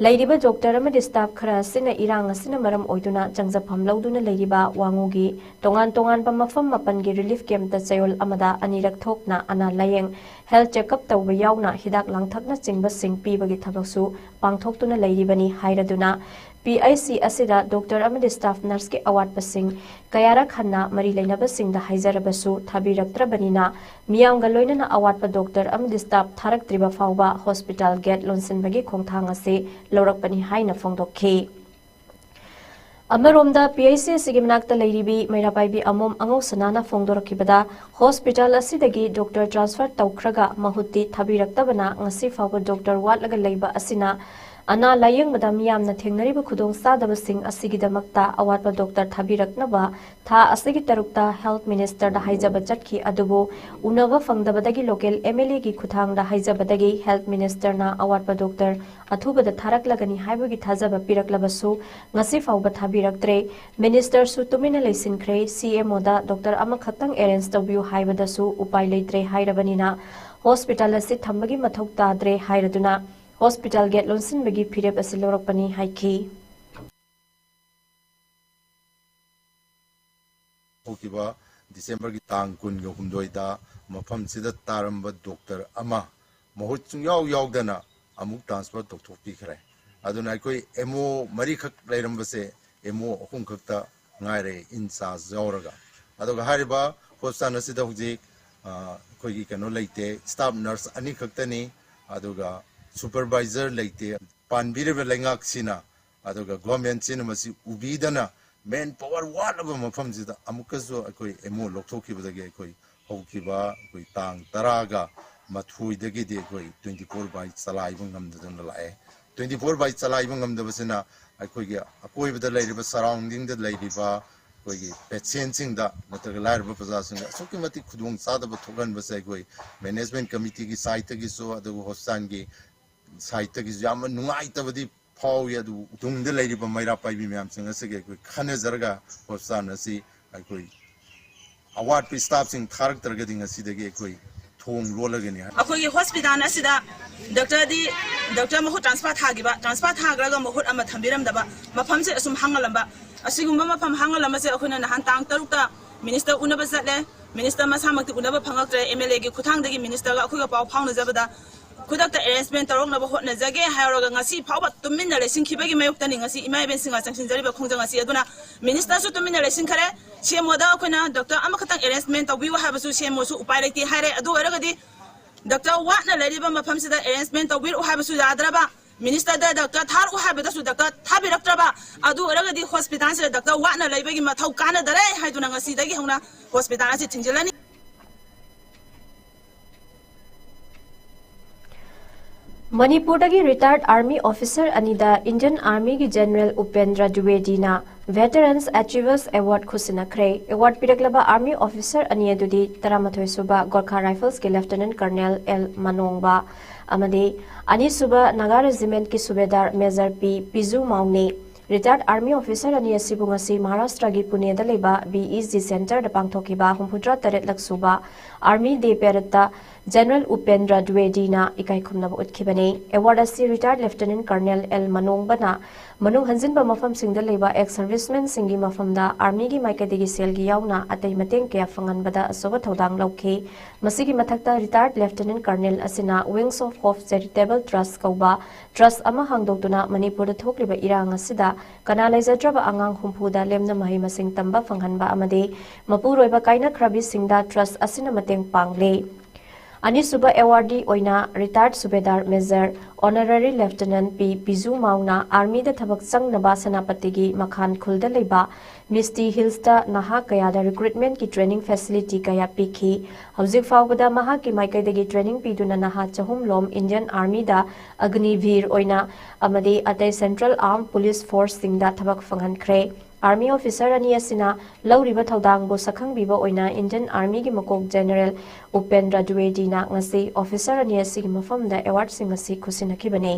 ꯂꯩꯔꯤꯕ doctor ꯑꯃꯗꯤ staff ꯈꯔ ꯑꯁꯤꯅ ꯏꯔꯥꯡ ꯑꯁꯤꯅ ꯃꯔꯝ ꯑꯣꯏꯗꯨꯅ ꯆꯪꯖꯐꯝ ꯂꯧꯗꯨꯅ ꯂꯩꯔꯤꯕ ꯋꯥꯉꯨꯒꯤ ꯇꯣꯉꯥꯟ ꯇꯣꯉꯥꯟꯕ ꯃꯐꯝ ꯃꯥꯄꯟꯒꯤ relief camp ꯇ ꯆꯌꯣꯜ ꯑꯃꯗ ꯑꯅꯤꯔꯛ ꯊꯣꯛꯅ ꯑꯅꯥ ꯂꯥꯌꯦꯡ, health checkup ꯇꯧꯕ ꯌꯥꯎꯅ ꯍꯤꯗꯥꯛ ꯂꯥꯡꯊꯛꯅꯆꯤꯡꯕꯁꯤꯡ ꯄꯤꯕꯒꯤ ꯊꯕꯛꯁꯨ ꯄꯥꯡꯊꯣꯛꯇꯨꯅ ꯂꯩꯔꯤꯕꯅꯤ ꯍꯥꯏꯔꯗꯨꯅ, P H C ꯑꯁꯤꯗ doctor ꯑꯃꯗꯤ staff nurse ꯀꯤ ꯑꯋꯥꯠꯄꯁꯤꯡ ꯀꯌꯥꯔꯛ ꯍꯟꯅ ꯃꯔꯤ ꯂꯩꯅꯕꯁꯤꯡꯗ ꯍꯥꯏꯖꯔꯕꯁꯨ ꯊꯥꯕꯤꯔꯛꯇ꯭ꯔꯕꯅꯤꯅ, ꯃꯤꯌꯥꯝꯒ ꯂꯣꯏꯅꯅ ꯑꯋꯥꯠꯄ doctor ꯑꯃꯗꯤ staff ꯊꯥꯔꯛꯇ꯭ꯔꯤꯕ ꯐꯥꯎꯕ hospital gate ꯂꯣꯟꯁꯤꯟꯕꯒꯤ ꯈꯣꯡꯊꯥꯡ ꯑꯁꯤ ꯂꯧꯔꯛꯄꯅꯤ ꯍꯥꯏꯅ ꯐꯣꯡꯗꯣꯛꯈꯤ꯫ ꯑꯃꯔꯣꯝꯗ, P H C ꯑꯁꯤꯒꯤ ꯃꯅꯥꯛꯇ ꯂꯩꯔꯤꯕꯤ ꯃꯩꯔꯥ ꯄꯥꯏꯕꯤ ꯑꯃꯣꯝ ꯑꯉꯧꯁꯅꯥꯅ ꯐꯣꯡꯗꯣꯔꯛꯈꯤꯕꯗ, hospital ꯑꯁꯤꯗꯒꯤ doctor transfer ꯇꯧꯈ꯭ꯔꯒ ꯃꯍꯨꯠꯇꯤ ꯊꯥꯕꯤꯔꯛꯇꯕꯅ ꯉꯁꯤ ꯐꯥꯎꯕ doctor ꯋꯥꯠꯂꯒ ꯂꯩꯕ ꯑꯁꯤꯅ ꯑꯅꯥ ꯂꯥꯌꯦꯡꯕꯗ ꯃꯤꯌꯥꯝꯅ ꯊꯦꯡꯅꯔꯤꯕ ꯈꯨꯗꯣꯡꯆꯥꯗꯕꯁꯤꯡ ꯑꯁꯤꯒꯤꯗꯃꯛꯇ ꯑꯋꯥꯠꯄ doctor ꯊꯥꯕꯤꯔꯛꯅꯕ ꯊꯥ ꯑꯁꯤꯒꯤ ꯇꯔꯨꯛꯇ health minister ꯗ ꯍꯥꯏꯖꯕ ꯆꯠꯈꯤ, ꯑꯗꯨꯕꯨ ꯎꯅꯕ ꯐꯪꯗꯕꯗꯒꯤ local M L A ꯒꯤ ꯈꯨꯠꯊꯥꯡꯗ ꯍꯥꯏꯖꯕꯗꯒꯤ health minister ꯅ ꯑꯋꯥꯠꯄ doctor ꯑꯊꯨꯕꯗ ꯊꯥꯔꯛꯂꯒꯅꯤ ꯍꯥꯏꯕꯒꯤ ꯊꯥꯖꯕ ꯄꯤꯔꯛꯂꯕꯁꯨ ꯉꯁꯤ ꯐꯥꯎꯕ ꯊꯥꯕꯤꯔꯛꯇ꯭ꯔꯦ꯫ Minister ꯁꯨ ꯇꯨꯃꯤꯟꯅ ꯂꯩꯁꯤꯟꯈ꯭ꯔꯦ꯫ C M O ꯗ doctor ꯑꯃꯈꯛꯇꯪ arrange ꯇꯧꯕꯤꯌꯨ ꯍꯥꯏꯕꯗꯁꯨ ꯎꯄꯥꯏ ꯂꯩꯇ꯭ꯔꯦ ꯍꯥꯏꯔꯕꯅꯤꯅ hospital ꯑꯁꯤ ꯊꯝꯕꯒꯤ ꯃꯊꯧ ꯇꯥꯗ꯭ꯔꯦ ꯍꯥꯏꯔꯗꯨꯅ hospital gate ꯂꯣꯟꯁꯤꯟꯕꯒꯤ ꯐꯤꯔꯦꯞ ꯑꯁꯤ ꯂꯧꯔꯛꯄꯅꯤ ꯍꯥꯏꯈꯤ꯫ ꯍꯧꯈꯤꯕ December ꯒꯤ ꯇꯥꯡ ꯀꯨꯟꯒ ꯍꯨꯝꯗꯣꯏꯗ ꯃꯐꯝꯁꯤꯗ ꯇꯥꯔꯝꯕ doctor ꯑꯃ ꯃꯍꯨꯠ ꯁꯨꯡꯌꯥꯎ ꯌꯥꯎꯗꯅ ꯑꯃꯨꯛ transfer ꯇꯧꯊꯣꯛꯄꯤꯈ꯭ꯔꯦ꯫ ꯑꯗꯨꯅ ꯑꯩꯈꯣꯏ M O ꯃꯔꯤꯈꯛ ꯂꯩꯔꯝꯕꯁꯦ M O ꯑꯍꯨꯝ ꯈꯛꯇ ꯉꯥꯏꯔꯦ, in charge ꯌꯥꯎꯔꯒ꯫ ꯑꯗꯨꯒ ꯍꯥꯏꯔꯤꯕ ꯍꯣꯁꯄꯤꯇꯥꯜ ꯑꯁꯤꯗ ꯍꯧꯖꯤꯛ ꯑ, ꯑꯩꯈꯣꯏꯒꯤ ꯀꯩꯅꯣ ꯂꯩꯇꯦ, ꯁ꯭ꯇꯥꯐ ꯅꯔꯁ ꯑꯅꯤꯈꯛꯇꯅꯤ, ꯑꯗꯨꯒ ꯁꯨꯄꯔꯚꯥꯏꯖꯔ ꯂꯩꯇꯦ꯫ ꯄꯥꯟꯕꯤꯔꯤꯕ ꯂꯩꯉꯥꯛꯁꯤꯅ ꯑꯗꯨꯒ ꯒꯣꯔꯃꯦꯟꯁꯤꯅ ꯃꯁꯤ ꯎꯕꯤꯗꯅ ꯃꯦꯟ ꯄꯥꯋꯔ ꯋꯥꯠꯂꯕ ꯃꯐꯝꯁꯤꯗ ꯑꯃꯨꯛꯀꯁꯨ ꯑꯩꯈꯣꯏ ꯑꯦꯝ ꯑꯣ ꯂꯧꯊꯣꯛꯈꯤꯕꯗꯒꯤ ꯑꯩꯈꯣꯏ ꯍꯧꯈꯤꯕ ꯑꯩꯈꯣꯏ ꯇꯥꯡ ꯇꯔꯥꯒ ꯃꯥꯊꯣꯏꯗꯒꯤꯗꯤ ꯑꯩꯈꯣꯏ twenty four by ꯆꯂꯥꯏꯕ ꯉꯝꯗꯗꯅ ꯂꯥꯛꯑꯦ꯫ Twenty four by ꯆꯂꯥꯏꯕ ꯉꯝꯗꯕꯁꯤꯅ ꯑꯩꯈꯣꯏꯒꯤ ꯑꯀꯣꯏꯕꯗ ꯂꯩꯔꯤꯕ, ꯁꯔꯥꯎꯟꯗꯤꯡꯗ ꯂꯩꯔꯤꯕ ꯑꯩꯈꯣꯏꯒꯤ ꯄꯦꯁꯦꯟꯁꯤꯡꯗ ꯅꯠꯇ꯭ꯔꯒ ꯂꯥꯏꯔꯕ ꯄ꯭ꯔꯖꯥꯁꯤꯡꯗ ꯑꯁꯨꯛꯀꯤ ꯃꯇꯤꯛ ꯈꯨꯗꯣꯡ ꯆꯥꯗꯕ ꯊꯣꯛꯍꯟꯕꯁꯦ ꯑꯩꯈꯣꯏ ꯃꯦꯅꯦꯖꯃꯦꯟ ꯀꯃꯤꯇꯤꯒꯤ ꯁꯥꯏꯠꯇꯒꯤꯁꯨ ꯑꯗꯨꯒ ꯍꯣꯁꯄꯤꯇꯥꯜꯒꯤ ꯁꯥꯏꯠꯇꯒꯤꯁꯨ ꯌꯥꯝꯅ ꯅꯨꯡꯉꯥꯏꯇꯕꯗꯤ ꯐꯥꯎꯏ꯫ ꯑꯗꯨꯕꯨ ꯇꯨꯡꯗ ꯂꯩꯔꯤꯕ ꯃꯩꯔꯥ ꯄꯥꯏꯕꯤ ꯃꯌꯥꯝꯁꯤꯡ ꯑꯁꯤꯒ ꯑꯩꯈꯣꯏ ꯈꯟꯅꯖꯔꯒ ꯍꯣꯁꯄꯤꯇꯥꯜ ꯑꯁꯤ ꯑꯩꯈꯣꯏ ꯑꯋꯥꯠꯄ ꯁ꯭ꯇꯥꯐꯁꯤꯡ ꯊꯥꯔꯛꯇ꯭ꯔꯒꯗꯤ ꯉꯁꯤꯗꯒꯤ ꯑꯩꯈꯣꯏ ꯊꯣꯡ ꯂꯣꯜꯂꯒꯅꯤ꯫ ꯑꯩꯈꯣꯏꯒꯤ ꯍꯣꯁꯄꯤꯇꯥꯜ ꯑꯁꯤꯗ ꯗꯣꯛꯇꯔꯗꯤ, ꯗꯣꯛꯇꯔ ꯃꯍꯨꯠ ꯇ꯭ꯔꯥꯟꯁꯐꯔ ꯊꯥꯈꯤꯕ, ꯇ꯭ꯔꯥꯟꯁꯐꯔ ꯊꯥꯈ꯭ꯔꯒ ꯃꯍꯨꯠ ꯑꯃ ꯊꯝꯕꯤꯔꯝꯗꯕ, ꯃꯐꯝꯁꯦ ꯑꯁꯨꯝ ꯍꯥꯡꯍꯜꯂꯝꯕ, ꯑꯁꯤꯒꯨꯝꯕ ꯃꯐꯝ ꯍꯥꯡꯍꯜꯂꯝꯕꯁꯦ ꯑꯩꯈꯣꯏꯅ ꯅꯍꯥꯟ ꯇꯥꯡ ꯇꯔꯨꯛꯇ ꯃꯤꯅꯤꯁꯇꯔ ꯎꯅꯕ ꯆꯠꯂꯦ꯫ ꯃꯤꯅꯤꯁꯇꯔ ꯃꯁꯥꯃꯛꯇꯤ ꯎꯅꯕ ꯐꯪꯉꯛꯇ꯭ꯔꯦ꯫ ꯑꯦꯝ ꯑꯦꯜ ꯑꯦꯒꯤ ꯈꯨꯠꯊꯥꯡꯗꯒꯤ ꯃꯤꯅꯤꯁꯇꯔꯒ ꯑꯩꯈꯣꯏꯒ ꯄꯥꯎ ꯐꯥꯎꯅꯖꯕꯗ ꯈꯨꯗꯛꯇ ꯑꯦꯔꯦꯟꯖꯃꯦꯟ ꯇꯧꯔꯛꯅꯕ ꯍꯣꯠꯅꯖꯒꯦ ꯍꯥꯏꯔꯒ ꯉꯁꯤ ꯐꯥꯎꯕ ꯇꯨꯃꯤꯟꯅ ꯂꯩꯁꯤꯟꯈꯤꯕꯒꯤ ꯃꯥꯌꯣꯛꯇꯅꯤ ꯉꯁꯤ ꯏꯃꯥ ꯏꯕꯦꯟꯁꯤꯡꯒ ꯆꯪꯁꯤꯟꯖꯔꯤꯕ ꯈꯣꯡꯖꯪ ꯑꯁꯤ꯫ ꯑꯗꯨꯅ ꯃꯤꯅꯤꯁꯇꯔꯁꯨ ꯇꯨꯃꯤꯟꯅ ꯂꯩꯁꯤꯟꯈꯔꯦ꯫ ꯁꯤ ꯑꯦꯝ ꯑꯣꯗ ꯑꯩꯈꯣꯏꯅ ꯗꯣꯛꯇꯔ ꯑꯃꯈꯛꯇꯪ ꯑꯦꯔꯦꯟꯖꯃꯦꯟ ꯇꯧꯕꯤꯌꯨ ꯍꯥꯏꯕꯁꯨ ꯁꯤ ꯑꯦꯝ ꯑꯣꯁꯨ ꯎꯄꯥꯏ ꯂꯩꯇꯦ ꯍꯥꯏꯔꯦ꯫ ꯑꯗꯨ ꯑꯣꯏꯔꯒꯗꯤ ꯗꯣꯛꯇꯔ ꯋꯥꯠꯅ ꯂꯩꯔꯤꯕ ꯃꯐꯝꯁꯤꯗ ꯑꯦꯔꯦꯟꯖꯃꯦꯟ ꯇꯧꯕꯤꯔꯛꯎ ꯍꯥꯏꯕꯁꯨ ꯌꯥꯗ꯭ꯔꯕ, ꯃꯤꯅꯤꯁꯇꯔꯗ ꯗꯣꯛꯇꯔ ꯊꯥꯔꯛꯎ ꯍꯥꯏꯕꯗꯁꯨ ꯗꯣꯛꯇꯔ ꯊꯥꯕꯤꯔꯛꯇ꯭ꯔꯕ, ꯑꯗꯨ ꯑꯣꯏꯔꯒꯗꯤ ꯍꯣꯁꯄꯤꯇꯥꯜꯁꯤꯗ ꯗꯣꯛꯇꯔ ꯋꯥꯠꯅ ꯂꯩꯕꯒꯤ ꯃꯊꯧ ꯀꯥꯟꯅꯗꯔꯦ ꯍꯥꯏꯗꯨꯅ ꯉꯁꯤꯗꯒꯤ ꯍꯧꯅ ꯍꯣꯁꯄꯤꯇꯥꯜ ꯑꯁꯤ ꯊꯤꯡꯖꯤꯜꯂꯅꯤ꯫ ꯃꯅꯤꯄꯨꯔꯗꯒꯤ ꯔꯤꯇꯥꯌꯔꯗ ꯑꯥꯔꯃꯤ ꯑꯣꯐꯤꯁꯔ ꯑꯅꯤꯗ ꯏꯟꯗꯤꯌꯟ ꯑꯥꯔꯃꯤꯒꯤ ꯖꯦꯅꯔꯦꯜ ꯎꯄꯦꯟꯗ꯭ꯔ ꯗ꯭ꯋꯤꯋꯦꯗꯤꯅ Veterans Achievers Award ꯈꯨꯠꯁꯤꯟꯅꯈ꯭ꯔꯦ꯫ ꯑꯦꯋꯥꯔꯗ ꯄꯤꯔꯛꯂꯕ ꯑꯥꯔꯃꯤ ꯑꯣꯐꯤꯁꯔ ꯑꯅꯤ ꯑꯗꯨꯗꯤ ꯇꯔꯥꯃꯥꯊꯣꯏ ꯁꯨꯕ ꯒꯣꯔꯈꯥ ꯔꯥꯏꯐꯜꯁꯀꯤ ꯂꯦꯐꯇꯤꯅꯦꯟꯠ ꯀꯔꯅꯦꯜ ꯑꯦꯜ ꯃꯅꯣꯡꯕ ꯑꯃꯗꯤ ꯑꯅꯤꯁꯨꯕ ꯅꯥꯒꯥ ꯔꯦꯖꯤꯃꯦꯟꯠꯀꯤ ꯁꯨꯕꯦꯗꯥꯔ ꯃꯦꯖꯔ ꯄꯤ ꯄꯤꯖꯨ ꯃꯥꯎꯅꯤ꯫ ꯔꯤꯇꯥꯌꯔꯗ ꯑꯥꯔꯃꯤ ꯑꯣꯐꯤꯁꯔ ꯑꯅꯤ ꯑꯁꯤꯕꯨ ꯉꯁꯤ ꯃꯍꯥꯔꯥꯁꯇ꯭ꯔꯒꯤ ꯄꯨꯅꯦꯗ ꯂꯩꯕ ꯕꯤ ꯏ ꯖꯤ ꯁꯦꯟꯇꯔꯗ ꯄꯥꯡꯊꯣꯛꯈꯤꯕ ꯍꯨꯝꯐꯨꯇꯔꯥ ꯇꯔꯦꯠꯂꯛ ꯁꯨꯕ ꯑꯥꯔꯃꯤ ꯗꯦ ꯄꯦꯔꯦꯗꯇ General ꯎꯄꯦꯟꯗ꯭ꯔ ꯗ꯭ꯋꯤꯋꯦꯗꯤꯅ ꯏꯀꯥꯏ ꯈꯨꯝꯅꯕ ꯎꯠꯈꯤꯕꯅꯤ꯫ Award ꯑꯁꯤ retired Lieutenant Colonel ꯑꯦꯜ ꯃꯅꯣꯡꯕꯅ ꯃꯅꯨꯡ ꯍꯟꯖꯤꯟꯕ ꯃꯐꯝꯁꯤꯡꯗ ꯂꯩꯕ ex servicemenꯁꯤꯡꯒꯤ ꯃꯐꯝꯗ Armyꯒꯤ ꯃꯥꯏꯀꯩꯗꯒꯤ ꯁꯦꯜꯒꯤ ꯌꯥꯎꯅ ꯑꯇꯩ ꯃꯇꯦꯡ ꯀꯌꯥ ꯐꯪꯍꯟꯕꯗ ꯑꯆꯧꯕ ꯊꯧꯗꯥꯡ ꯂꯧꯈꯤ꯫ ꯃꯁꯤꯒꯤ ꯃꯊꯛꯇ retired Lieutenant Colonel ꯑꯁꯤꯅ Wings of Hope Charitable Trust ꯀꯧꯕ trust ꯑꯃ ꯍꯥꯡꯗꯣꯛꯇꯨꯅ ꯃꯅꯤꯄꯨꯔꯗ ꯊꯣꯛꯂꯤꯕ ꯏꯔꯥꯡ ꯑꯁꯤꯗ ꯀꯅꯥ ꯂꯩꯖꯗ꯭ꯔꯕ ꯑꯉꯥꯡ ꯍꯨꯝꯐꯨꯗ ꯂꯦꯝꯅ ꯃꯍꯩ ꯃꯁꯤꯡ ꯇꯝꯕ ꯐꯪꯍꯟꯕ ꯑꯃꯗꯤ ꯃꯄꯨꯔꯣꯏꯕ ꯀꯥꯏꯅꯈ꯭ꯔꯕꯤꯁꯤꯡꯗ trust ꯑꯁꯤꯅ ꯃꯇꯦꯡ ꯄꯥꯡꯂꯤ꯫ ꯑꯅꯤꯁꯨꯕ awardee ꯑꯣꯏꯅ retired Subedar Major Honorary Lieutenant ꯄꯤ ꯕꯤꯖꯨ ꯃꯥꯎꯅ Armyꯗ ꯊꯕꯛ ꯆꯪꯅꯕ ꯁꯦꯅꯥꯄꯇꯤꯒꯤ ꯃꯈꯥꯟ ꯈꯨꯜꯗ ꯂꯩꯕ Misty Hillsꯇ ꯅꯍꯥ ꯀꯌꯥꯗ recruitmentꯀꯤ training facility ꯀꯌꯥ ꯄꯤꯈꯤ꯫ ꯍꯧꯖꯤꯛ ꯐꯥꯎꯕꯗ ꯃꯍꯥꯛꯀꯤ ꯃꯥꯏꯀꯩꯗꯒꯤ training ꯄꯤꯗꯨꯅ ꯅꯍꯥ ꯆꯍꯨꯝ ꯂꯣꯝ Indian Armyꯗ Agniveer ꯑꯣꯏꯅ ꯑꯃꯗꯤ ꯑꯇꯩ Central Armed Police Forceꯁꯤꯡꯗ ꯊꯕꯛ ꯐꯪꯍꯟꯈ꯭ꯔꯦ꯫ Army officer ꯑꯅꯤ ꯑꯁꯤꯅ ꯂꯧꯔꯤꯕ ꯊꯧꯗꯥꯡꯕꯨ ꯁꯛꯈꯪꯕꯤꯕ ꯑꯣꯏꯅ Indian Armyꯒꯤ ꯃꯀꯣꯛ General ꯎꯄꯦꯟꯗ꯭ꯔ ꯗ꯭ꯋꯤꯋꯦꯗꯤꯅ ꯉꯁꯤ officer ꯑꯅꯤ ꯑꯁꯤꯒꯤ ꯃꯐꯝꯗ awardꯁꯤꯡ ꯑꯁꯤ ꯈꯨꯠꯁꯤꯟꯅꯈꯤꯕꯅꯤ꯫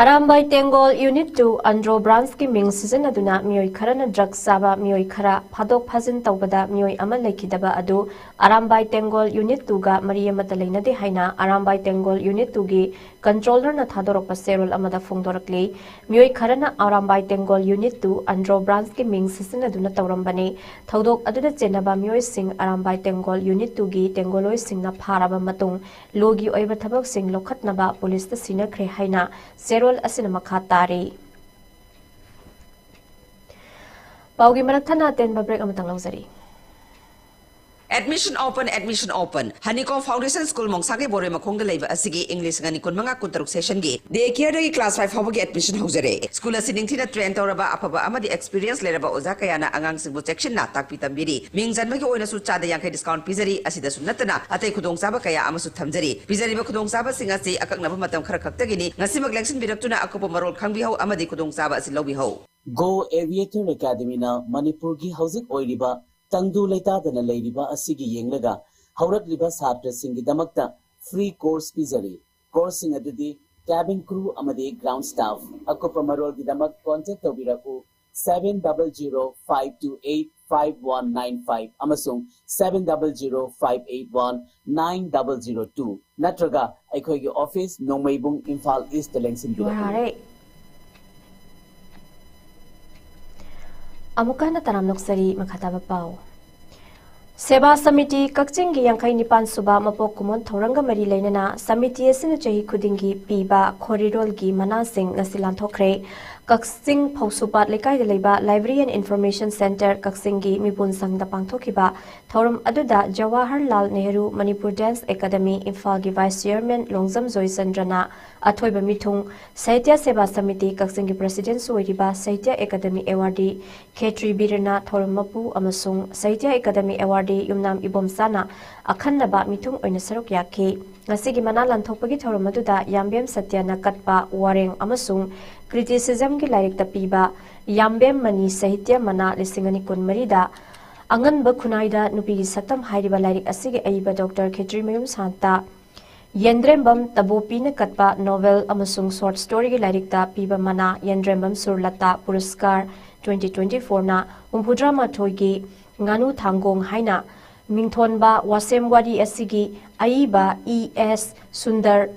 ꯑꯔꯥꯝꯕꯥꯏ ꯇꯦꯡꯒꯣꯜ Unit two Andro Branchꯀꯤ ꯃꯤꯡ ꯁꯤꯖꯤꯟꯅꯗꯨꯅ ꯃꯤꯑꯣꯏ ꯈꯔꯅ drug ꯆꯥꯕ ꯃꯤꯑꯣꯏ ꯈꯔ ꯐꯥꯗꯣꯛ ꯐꯥꯖꯤꯟ ꯇꯧꯕꯗ ꯃꯤꯑꯣꯏ ꯑꯃ ꯂꯩꯈꯤꯗꯕ ꯑꯗꯨ ꯑꯔꯥꯝꯕꯥꯏ ꯇꯦꯡꯒꯣꯜ Unit twoꯒ ꯃꯔꯤ ꯑꯃꯠꯇ ꯂꯩꯅꯗꯦ ꯍꯥꯏꯅ ꯑꯔꯥꯝꯕꯥꯏ ꯇꯦꯡꯒꯣꯜ Unit twoꯒꯤ controllerꯅ ꯊꯥꯗꯣꯔꯛꯄ ꯆꯦꯔꯣꯜ ꯑꯃꯗ ꯐꯣꯡꯗꯣꯔꯛꯂꯤ꯫ ꯃꯤꯑꯣꯏ ꯈꯔꯅ ꯑꯔꯥꯝꯕꯥꯏ ꯇꯦꯡꯒꯣꯜ Unit two Andro Branchꯀꯤ ꯃꯤꯡ ꯁꯤꯖꯤꯟꯅꯗꯨꯅ ꯇꯧꯔꯝꯕꯅꯤ꯫ ꯊꯧꯗꯣꯛ ꯑꯗꯨꯗ ꯆꯦꯟꯅꯕ ꯃꯤꯑꯣꯏꯁꯤꯡ ꯑꯔꯥꯝꯕꯥꯏ ꯇꯦꯡꯒꯣꯜ Unit twoꯒꯤ ꯇꯦꯡꯒꯣꯜꯂꯣꯏꯁꯤꯡꯅ ꯐꯥꯔꯕ ꯃꯇꯨꯡ ꯂꯣꯒꯤ ꯑꯣꯏꯕ ꯊꯕꯛꯁꯤꯡ ꯂꯧꯈꯠꯅꯕ ꯄꯨꯂꯤꯁꯇ ꯁꯤꯟꯅꯈ꯭ꯔꯦ ꯍꯥꯏꯅ ꯆꯦꯔꯣꯜ ꯑꯁꯤꯅ ꯃꯈꯥ ꯇꯥꯔꯤ꯫ ꯄꯥꯎꯒꯤ ꯃꯔꯛ ꯊꯠꯅ ꯑꯇꯦꯟꯕ break ꯑꯃꯇꯪ ꯂꯧꯖꯔꯤ꯫ Admission open, admission open. Honeycomb Foundation School ꯃꯣꯡꯁꯥꯒꯩ ꯕꯣꯔꯣꯏ ꯃꯈꯣꯡꯗ ꯂꯩꯕ ꯑꯁꯤꯒꯤ ꯏꯪ ꯂꯤꯁꯤꯡ ꯑꯅꯤ ꯀꯨꯟꯃꯉꯥ ꯀꯨꯟꯇꯔꯨꯛ sessionꯒꯤ day careꯗꯒꯤ class five ꯐꯥꯎꯕꯒꯤ admission ꯍꯧꯖꯔꯦ꯫ School ꯑꯁꯤ ꯅꯤꯡꯊꯤꯅ train ꯇꯧꯔꯕ ꯑꯐꯕ ꯑꯃꯗꯤ experience ꯂꯩꯔꯕ ꯑꯣꯖꯥ ꯀꯌꯥꯅ ꯑꯉꯥꯡꯁꯤꯡꯕꯨ ꯆꯦꯛꯁꯤꯟꯅ ꯇꯥꯛꯄꯤ ꯇꯝꯕꯤꯔꯤ꯫ ꯃꯤꯡ ꯆꯟꯕꯒꯤ ꯑꯣꯏꯅꯁꯨ ꯆꯥꯗ ꯌꯥꯡꯈꯩ discount ꯄꯤꯖꯔꯤ꯫ ꯑꯁꯤꯗꯁꯨ ꯅꯠꯇꯅ ꯑꯇꯩ ꯈꯨꯗꯣꯡꯆꯥꯕ ꯀꯌꯥ ꯑꯃꯁꯨ ꯊꯝꯖꯔꯤ꯫ ꯄꯤꯖꯔꯤꯕ ꯈꯨꯗꯣꯡꯆꯥꯕꯁꯤꯡ ꯑꯁꯤ ꯑꯀꯛꯅꯕ ꯃꯇꯝ ꯈꯔ ꯈꯛꯇꯒꯤꯅꯤ꯫ ꯉꯁꯤꯃꯛ ꯂꯦꯡꯁꯤꯟꯕꯤꯔꯛꯇꯨꯅ ꯑꯀꯨꯞꯄ ꯃꯔꯣꯜ ꯈꯪꯕꯤꯍꯧ ꯑꯃꯗꯤ ꯈꯨꯗꯣꯡꯆꯥꯕ ꯑꯁꯤ ꯂꯧꯕꯤꯍꯧ꯫ Go Aviator Academyꯅ ꯃꯅꯤꯄꯨꯔꯒꯤ ꯍꯧꯖꯤꯛ ꯑꯣꯏꯔꯤꯕ ꯇꯪꯗꯨ ꯂꯩꯇꯥꯗꯅ ꯂꯩꯔꯤꯕ ꯑꯁꯤꯒꯤ ꯌꯦꯡꯂꯒ ꯍꯧꯔꯛꯂꯤꯕ ꯁꯥꯇ꯭ꯔꯁꯤꯡꯒꯤꯗꯃꯛꯇ free course ꯄꯤꯖꯔꯤ꯫ Courseꯁꯤꯡ ꯑꯗꯨꯗꯤ cabin crew ꯑꯃꯗꯤ ground staff꯫ ꯑꯀꯨꯞꯄ ꯃꯔꯣꯜꯒꯤꯗꯃꯛ contact ꯇꯧꯕꯤꯔꯛꯎ꯫ seven double zero five two eight five one nine five ꯑꯃꯁꯨꯡ seven double zero five eight one nine double zero two ꯅꯠꯇ꯭ꯔꯒ ꯑꯩꯈꯣꯏꯒꯤ office ꯅꯣꯡꯃꯩꯕꯨꯡ ꯏꯝꯐꯥꯜ ꯏꯁꯇ ꯂꯦꯡꯁꯤꯟꯕꯤꯔꯛꯎ꯫ ꯌꯨꯍꯥꯔꯦ꯫ ꯑꯃꯨꯛꯀ ꯍꯟꯅ ꯇꯔꯥꯝꯅ ꯑꯣꯛꯆꯔꯤ꯫ ꯃꯈꯥ ꯇꯥꯕ ꯄꯥꯎ꯫ ꯁꯦꯕꯥ ꯁꯃꯤꯇꯤ ꯀꯛꯆꯤꯡꯒꯤ ꯌꯥꯡꯈꯩ ꯅꯤꯄꯥꯟ ꯁꯨꯕ ꯃꯄꯣꯛ ꯀꯨꯝꯑꯣꯟ ꯊꯧꯔꯝꯒ ꯃꯔꯤ ꯂꯩꯅꯅ ꯁꯃꯤꯇꯤ ꯑꯁꯤꯅ ꯆꯍꯤ ꯈꯨꯗꯤꯡꯒꯤ ꯄꯤꯕ ꯈꯣꯔꯤꯔꯣꯜꯒꯤ ꯃꯅꯥꯁꯤꯡ ꯉꯁꯤ ꯂꯥꯟꯊꯣꯛꯈ꯭ꯔꯦ꯫ ꯀꯛꯆꯤꯡ ꯐꯧꯁꯨꯄꯥꯠ ꯂꯩꯀꯥꯏꯗ ꯂꯩꯕ Library and Information Centre ꯀꯛꯆꯤꯡꯒꯤ ꯃꯤꯄꯨꯟ ꯁꯪꯗ ꯄꯥꯡꯊꯣꯛꯈꯤꯕ ꯊꯧꯔꯝ ꯑꯗꯨꯗ ꯖꯋꯥꯍꯔꯂꯥꯜ ꯅꯦꯍꯔꯨ ꯃꯅꯤꯄꯨꯔ Dance Academy ꯏꯝꯐꯥꯜꯒꯤ vice chairman ꯂꯣꯡꯖꯝ ꯖꯣꯏꯆꯟꯗ꯭ꯔꯅ ꯑꯊꯣꯏꯕ ꯃꯤꯊꯨꯡ, ꯁꯥꯍꯤꯇ꯭ꯌ ꯁꯦꯕꯥ ꯁꯃꯤꯇꯤ ꯀꯛꯆꯤꯡꯒꯤ president ꯁꯨ ꯑꯣꯏꯔꯤꯕ ꯁꯥꯍꯤꯇ꯭ꯌ ꯑꯦꯀꯥꯗꯦꯃꯤ awardee ꯈꯦꯇ꯭ꯔꯤ ꯕꯤꯔꯅ ꯊꯧꯔꯝ ꯃꯄꯨ ꯑꯃꯁꯨꯡ ꯁꯥꯍꯤꯇ꯭ꯌ ꯑꯦꯀꯥꯗꯦꯃꯤ awardee ꯌꯨꯝꯅꯥꯝ ꯏꯕꯣꯝꯆꯥꯅ ꯑꯈꯟꯅꯕ ꯃꯤꯊꯨꯡ ꯑꯣꯏꯅ ꯁꯔꯨꯛ ꯌꯥꯈꯤ꯫ ꯉꯁꯤꯒꯤ ꯃꯅꯥ ꯂꯥꯟꯊꯣꯛꯄꯒꯤ ꯊꯧꯔꯝ ꯑꯗꯨꯗ ꯌꯥꯝꯕꯦꯝ ꯁꯇ꯭ꯌꯅ ꯀꯠꯄ ꯋꯥꯔꯦꯡ ꯑꯃꯁꯨꯡ criticism ꯒꯤ ꯂꯥꯏꯔꯤꯛꯇ ꯄꯤꯕ ꯌꯥꯝꯕꯦꯝ ꯃꯅꯤ ꯁꯥꯍꯤꯇ꯭ꯌ ꯃꯅꯥ ꯂꯤꯁꯤꯡ ꯑꯅꯤ ꯀꯨꯟꯃꯔꯤꯗ ꯑꯉꯟꯕ ꯈꯨꯟꯅꯥꯏꯗ ꯅꯨꯄꯤꯒꯤ ꯁꯛꯇꯝ ꯍꯥꯏꯔꯤꯕ ꯂꯥꯏꯔꯤꯛ ꯑꯁꯤꯒꯤ ꯑꯏꯕ ꯗꯣꯛꯇꯔ ꯈꯦꯇ꯭ꯔꯤꯃꯌꯨꯝ ꯁꯥꯟꯇ, ꯌꯦꯟꯗ꯭ꯔꯦꯝꯕꯝ ꯇꯕꯣꯄꯤꯅ ꯀꯠꯄ novel ꯑꯃꯁꯨꯡ short story ꯒꯤ ꯂꯥꯏꯔꯤꯛꯇ ꯄꯤꯕ ꯃꯅꯥ ꯌꯦꯟꯗ꯭ꯔꯦꯝꯕꯝ ꯁꯨꯔꯂꯇꯥ ꯄꯨꯔꯁꯀꯥꯔ twenty twenty four ꯅ ꯍꯨꯝꯐꯨꯇꯔꯥ ꯃꯥꯊꯣꯏꯒꯤ ꯉꯥꯅꯨ ꯊꯥꯡꯒꯣꯡ ꯍꯥꯏꯅ ꯃꯤꯡꯊꯣꯟꯕ ꯋꯥꯁꯦꯝ ꯋꯥꯔꯤ ꯑꯁꯤꯒꯤ ꯑꯏꯕ ꯏ ꯑꯦꯁ ꯁꯨꯟꯗꯔ,